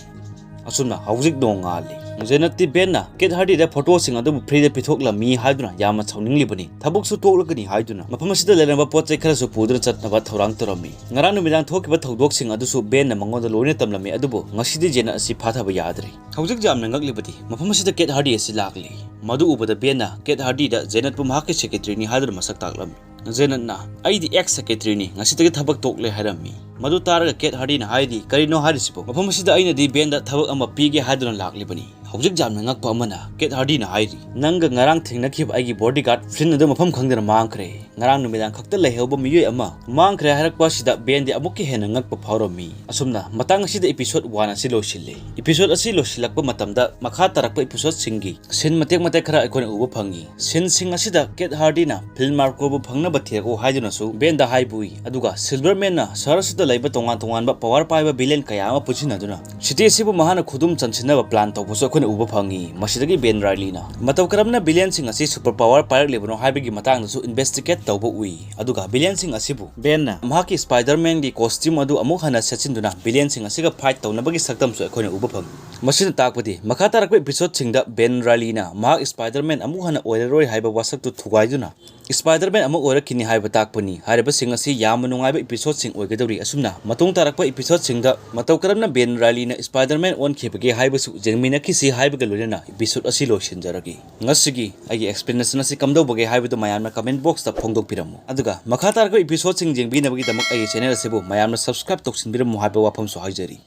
ꯑꯁꯨꯝꯅ ꯍꯧꯖꯤꯛ ꯅꯣꯡꯉꯥꯜꯂꯤ꯫ ꯖꯦꯅꯠꯇꯤ ꯕꯦꯟꯅ ꯀꯦꯠ ꯍꯥꯔꯗꯤꯗ ꯐꯣꯇꯣꯁꯤꯡ ꯑꯗꯨꯕꯨ ꯐ꯭ꯔꯤꯗ ꯄꯤꯊꯣꯛꯂꯝꯃꯤ ꯍꯥꯏꯗꯨꯅ ꯌꯥꯝꯅ ꯁꯥꯎꯅꯤꯡꯂꯤꯕꯅꯤ꯫ ꯊꯕꯛꯁꯨ ꯇꯣꯛꯂꯒꯅꯤ ꯍꯥꯏꯗꯨꯅ ꯃꯐꯝ ꯑꯁꯤꯗ ꯂꯩꯔꯝꯕ ꯄꯣꯠ ꯆꯩ ꯈꯔꯁꯨ ꯄꯨꯗꯨꯅ ꯆꯠꯅꯕ ꯊꯧꯔꯥꯡ ꯇꯧꯔꯝꯃꯤ꯫ ꯉꯔꯥꯡ ꯅꯨꯃꯤꯗꯥꯡ ꯊꯣꯛꯈꯤꯕ ꯊꯧꯗꯣꯛꯁꯤꯡ ꯑꯗꯨꯁꯨ ꯕꯦꯟꯅ ꯃꯉꯣꯟꯗ ꯂꯣꯏꯅ ꯇꯝꯂꯝꯃꯤ, ꯑꯗꯨꯕꯨ ꯉꯁꯤꯗꯤ ꯖꯦꯅꯠ ꯑꯁꯤ ꯐꯥꯊꯕ ꯌꯥꯗ꯭ꯔꯦ꯫ ꯍꯧꯖꯤꯛ ꯌꯥꯝꯅ ꯉꯛꯂꯤꯕꯗꯤ ꯃꯐꯝ ꯑꯁꯤꯗ ꯀꯦꯠ ꯍꯥꯔꯗꯤ ꯑꯁꯤ ꯂꯥꯛꯂꯤ꯫ ꯃꯗꯨ ꯎꯕꯗ ꯕꯦꯟꯅ ꯀꯦꯠ ꯍꯥꯔꯗꯤꯗ ꯖꯦꯅꯠꯄꯨ ꯃꯍꯥꯛꯀꯤ ꯁꯦꯀ꯭ꯔꯦꯇꯔꯤꯅꯤ ꯍꯥꯏꯗꯨꯅ ꯃꯁꯛ ꯇꯥꯛꯂꯝꯃꯤ꯫ ꯖꯦꯅꯠꯅ, "ꯑꯩꯗꯤ ꯑꯦꯛꯁ ꯁꯦꯀ꯭ꯔꯦꯇꯔꯤꯅꯤ, ꯉꯁꯤꯗꯒꯤ ꯊꯕꯛ ꯇꯣꯛꯂꯦ" ꯍꯥꯏꯔꯝꯃꯤ꯫ ꯃꯗꯨ ꯇꯥꯔꯒ ꯀꯦꯠ ꯍꯥꯔꯗꯤꯅ ꯍꯥꯏꯔꯤ, "ꯀꯔꯤꯅꯣ ꯍꯥꯏꯔꯤꯁꯤꯕꯣ? ꯃꯐꯝ ꯑꯁꯤꯗ ꯑꯩꯅꯗꯤ ꯕꯦꯟꯗ ꯊꯕꯛ ꯑꯃ ꯄꯤꯒꯦ ꯍꯥꯏꯗꯨꯅ ꯂꯥꯛꯂꯤꯕꯅꯤ"꯫ ꯍꯧꯖꯤꯛ ꯌꯥꯝꯅ ꯉꯛꯄ ꯑꯃꯅ ꯀꯦꯠ ꯍꯥꯔꯗꯤꯅ ꯍꯥꯏꯔꯤ, "ꯅꯪꯒ ꯉꯔꯥꯡ ꯊꯦꯡꯅꯈꯤꯕ ꯑꯩꯒꯤ ꯕꯣꯗꯤꯒꯥꯔꯗ ꯐ꯭ꯂꯤꯟ ꯑꯗꯨ ꯃꯐꯝ ꯈꯪꯗꯅ ꯃꯥꯡꯈ꯭ꯔꯦ꯫ ꯉꯔꯥꯡ ꯅꯨꯃꯤꯗꯥꯡ ꯈꯛꯇ ꯂꯩꯍꯧꯕ ꯃꯤꯑꯣꯏ ꯑꯃ ꯃꯥꯡꯈ꯭ꯔꯦ" ꯍꯥꯏꯔꯛꯄ ꯑꯁꯤꯗ ꯕꯦꯟꯗꯤ ꯑꯃꯨꯛꯀ ꯍꯦꯟꯅ ꯉꯛꯄ ꯐꯥꯎꯔꯝꯃꯤ꯫ ꯑꯁꯨꯝꯅ ꯃꯇꯥꯡ ꯑꯁꯤꯗ ꯏꯄꯤꯁꯣꯗ ꯋꯥꯟ ꯑꯁꯤ ꯂꯣꯏꯁꯤꯜꯂꯤ꯫ ꯏꯄꯤꯁꯣꯗ ꯑꯁꯤ ꯂꯣꯏꯁꯤꯜꯂꯛꯄ ꯃꯇꯝꯗ ꯃꯈꯥ ꯇꯥꯔꯛꯄ ꯏꯄꯤꯁꯣꯗꯁꯤꯡꯒꯤ ꯁꯤꯟ ꯃꯇꯦꯛ ꯃꯇꯦꯛ ꯈꯔ ꯑꯩꯈꯣꯏꯅ ꯎꯕ ꯐꯪꯉꯤ꯫ ꯁꯤꯟꯁꯤꯡ ꯑꯁꯤꯗ ꯀꯦꯠ ꯍꯥꯔꯗꯤꯅ ꯐꯤꯜ ꯃꯥꯔꯀꯣꯕꯨ ꯐꯪꯅꯕ ꯊꯤꯔꯛꯎ ꯍꯥꯏꯗꯨꯅꯁꯨ ꯕꯦꯟꯗ ꯍꯥꯏꯕ ꯎꯏ꯫ ꯑꯗꯨꯒ ꯁꯤꯜꯚꯔꯃꯦꯟꯅ ꯁꯍꯔ ꯑꯁꯤꯗ ꯂꯩꯕ ꯇꯣꯉꯥꯟ ꯇꯣꯉꯥꯟꯕ ꯄꯋꯥꯔ ꯄꯥꯏꯕ ꯚꯤꯂꯦꯟ ꯀꯌꯥ ꯑꯃ ꯄꯨꯟꯁꯤꯟꯅꯗꯨꯅ ꯁꯤꯇꯤ ꯑꯁꯤꯕꯨ ꯃꯍꯥꯛꯅ ꯈꯨꯗꯨꯝ ꯆꯟꯁꯤꯟꯅꯕ ꯄ꯭ꯂꯥꯟ ꯇꯧꯕꯁꯨ ꯑꯩꯈꯣꯏꯅ ꯎꯕ ꯐꯪꯉꯤ꯫ ꯃꯁꯤꯗꯒꯤ ꯕꯦꯟ ꯔꯥꯏꯂꯤꯅ ꯃꯇꯧ ꯀꯔꯝꯅ ꯚꯤꯂꯦꯟꯁꯤꯡ ꯑꯁꯤ ꯁꯨꯄꯔ ꯄꯋꯥꯔ ꯄꯥꯏꯔꯛꯂꯤꯕꯅꯣ ꯍꯥꯏꯕꯒꯤ ꯃꯇꯥꯡꯗꯁꯨ ꯏꯟꯚꯦꯁꯇꯤꯒꯦꯠ ꯇꯧꯕ ꯎꯏ꯫ ꯑꯗꯨꯒ ꯚꯤꯂꯦꯟꯁꯤꯡ ꯑꯁꯤꯕꯨ ꯕꯦꯟꯅ ꯃꯍꯥꯛꯀꯤ ꯁ꯭ꯄꯥꯏꯗꯔꯃꯦꯟꯒꯤ ꯀꯣꯁꯇ꯭ꯌꯨꯝ ꯑꯗꯨ ꯑꯃꯨꯛ ꯍꯟꯅ ꯁꯦꯠꯆꯤꯟꯗꯨꯅ ꯚꯤꯂꯦꯟꯁꯤꯡ ꯑꯁꯤꯒ ꯐꯥꯏꯠ ꯇꯧꯅꯕꯒꯤ ꯁꯛꯇꯝꯁꯨ ꯑꯩꯈꯣꯏꯅ ꯎꯕ ꯐꯪꯉꯤ꯫ ꯃꯁꯤꯅ ꯇꯥꯛꯄꯗꯤ ꯃꯈꯥ ꯇꯥꯔꯛꯄ ꯏꯄꯤꯁꯣꯗꯁꯤꯡꯗ ꯕꯦꯟ ꯔꯥꯏꯂꯤꯅ ꯃꯍꯥꯛ ꯁ꯭ꯄꯥꯏꯗꯔꯃꯦꯟ ꯑꯃꯨꯛ ꯍꯟꯅ ꯑꯣꯏꯔꯔꯣꯏ ꯍꯥꯏꯕ ꯋꯥꯁꯛꯇꯨ ꯊꯨꯒꯥꯏꯗꯨꯅ ꯁ꯭ꯄꯥꯏꯗꯔꯃꯦꯟ ꯑꯃꯨꯛ ꯑꯣꯏꯔꯛꯈꯤꯅꯤ ꯍꯥꯏꯕ ꯇꯥꯛꯄꯅꯤ꯫ ꯍꯥꯏꯔꯤꯕꯁꯤꯡ ꯑꯁꯤ ꯌꯥꯝꯅ ꯅꯨꯡꯉꯥꯏꯕ ꯏꯄꯤꯁꯣꯗꯁꯤꯡ ꯑꯣꯏꯒꯗꯧꯔꯤ꯫ ꯑꯁꯨꯝꯅ ꯃꯇꯨꯡ ꯇꯥꯔꯛꯄ ꯏꯄꯤꯁꯣꯗꯁꯤꯡꯗ ꯃꯇꯧ ꯀꯔꯝꯅ ꯕꯦꯟ ꯔꯥꯏꯂꯤꯅ ꯁ꯭ꯄꯥꯏꯗꯔꯃꯦꯟ ꯑꯣꯟꯈꯤꯕꯒꯦ ꯍꯥꯏꯕꯁꯨ ꯌꯦꯡꯃꯤꯟꯅꯈꯤꯁꯤ ꯍꯥꯏꯕꯒ ꯂꯣꯏꯅꯅ ꯏꯄꯤꯁꯣꯗ ꯑꯁꯤ ꯂꯣꯏꯁꯤꯟꯖꯔꯒꯦ꯫ ꯉꯁꯤꯒꯤ ꯑꯩꯒꯤ ꯑꯦꯛꯁꯄ꯭ꯂꯦꯅꯦꯁꯟ ꯑꯁꯤ ꯀꯝꯗꯧꯕꯒꯦ ꯍꯥꯏꯕꯗꯨ ꯃꯌꯥꯝꯅ ꯀꯃꯦꯟ ꯕꯣꯛꯁꯇ ꯐꯣꯡꯗꯣꯛꯄꯤꯔꯝꯃꯨ꯫ ꯑꯗꯨꯒ ꯃꯈꯥ ꯇꯥꯔꯛꯄ ꯏꯄꯤꯁꯣꯗꯁꯤꯡ ꯌꯦꯡꯕꯤꯅꯕꯒꯤꯗꯃꯛ ꯑꯩꯒꯤ ꯆꯦꯅꯦꯜ ꯑꯁꯤꯕꯨ ꯃꯌꯥꯝꯅ ꯁꯕꯁꯀ꯭ꯔꯥꯏꯕ ꯇꯧꯁꯤꯟꯕꯤꯔꯝꯃꯨ ꯍꯥꯏꯕ ꯋꯥꯐꯝꯁꯨ ꯍꯥꯏꯖꯔꯤ꯫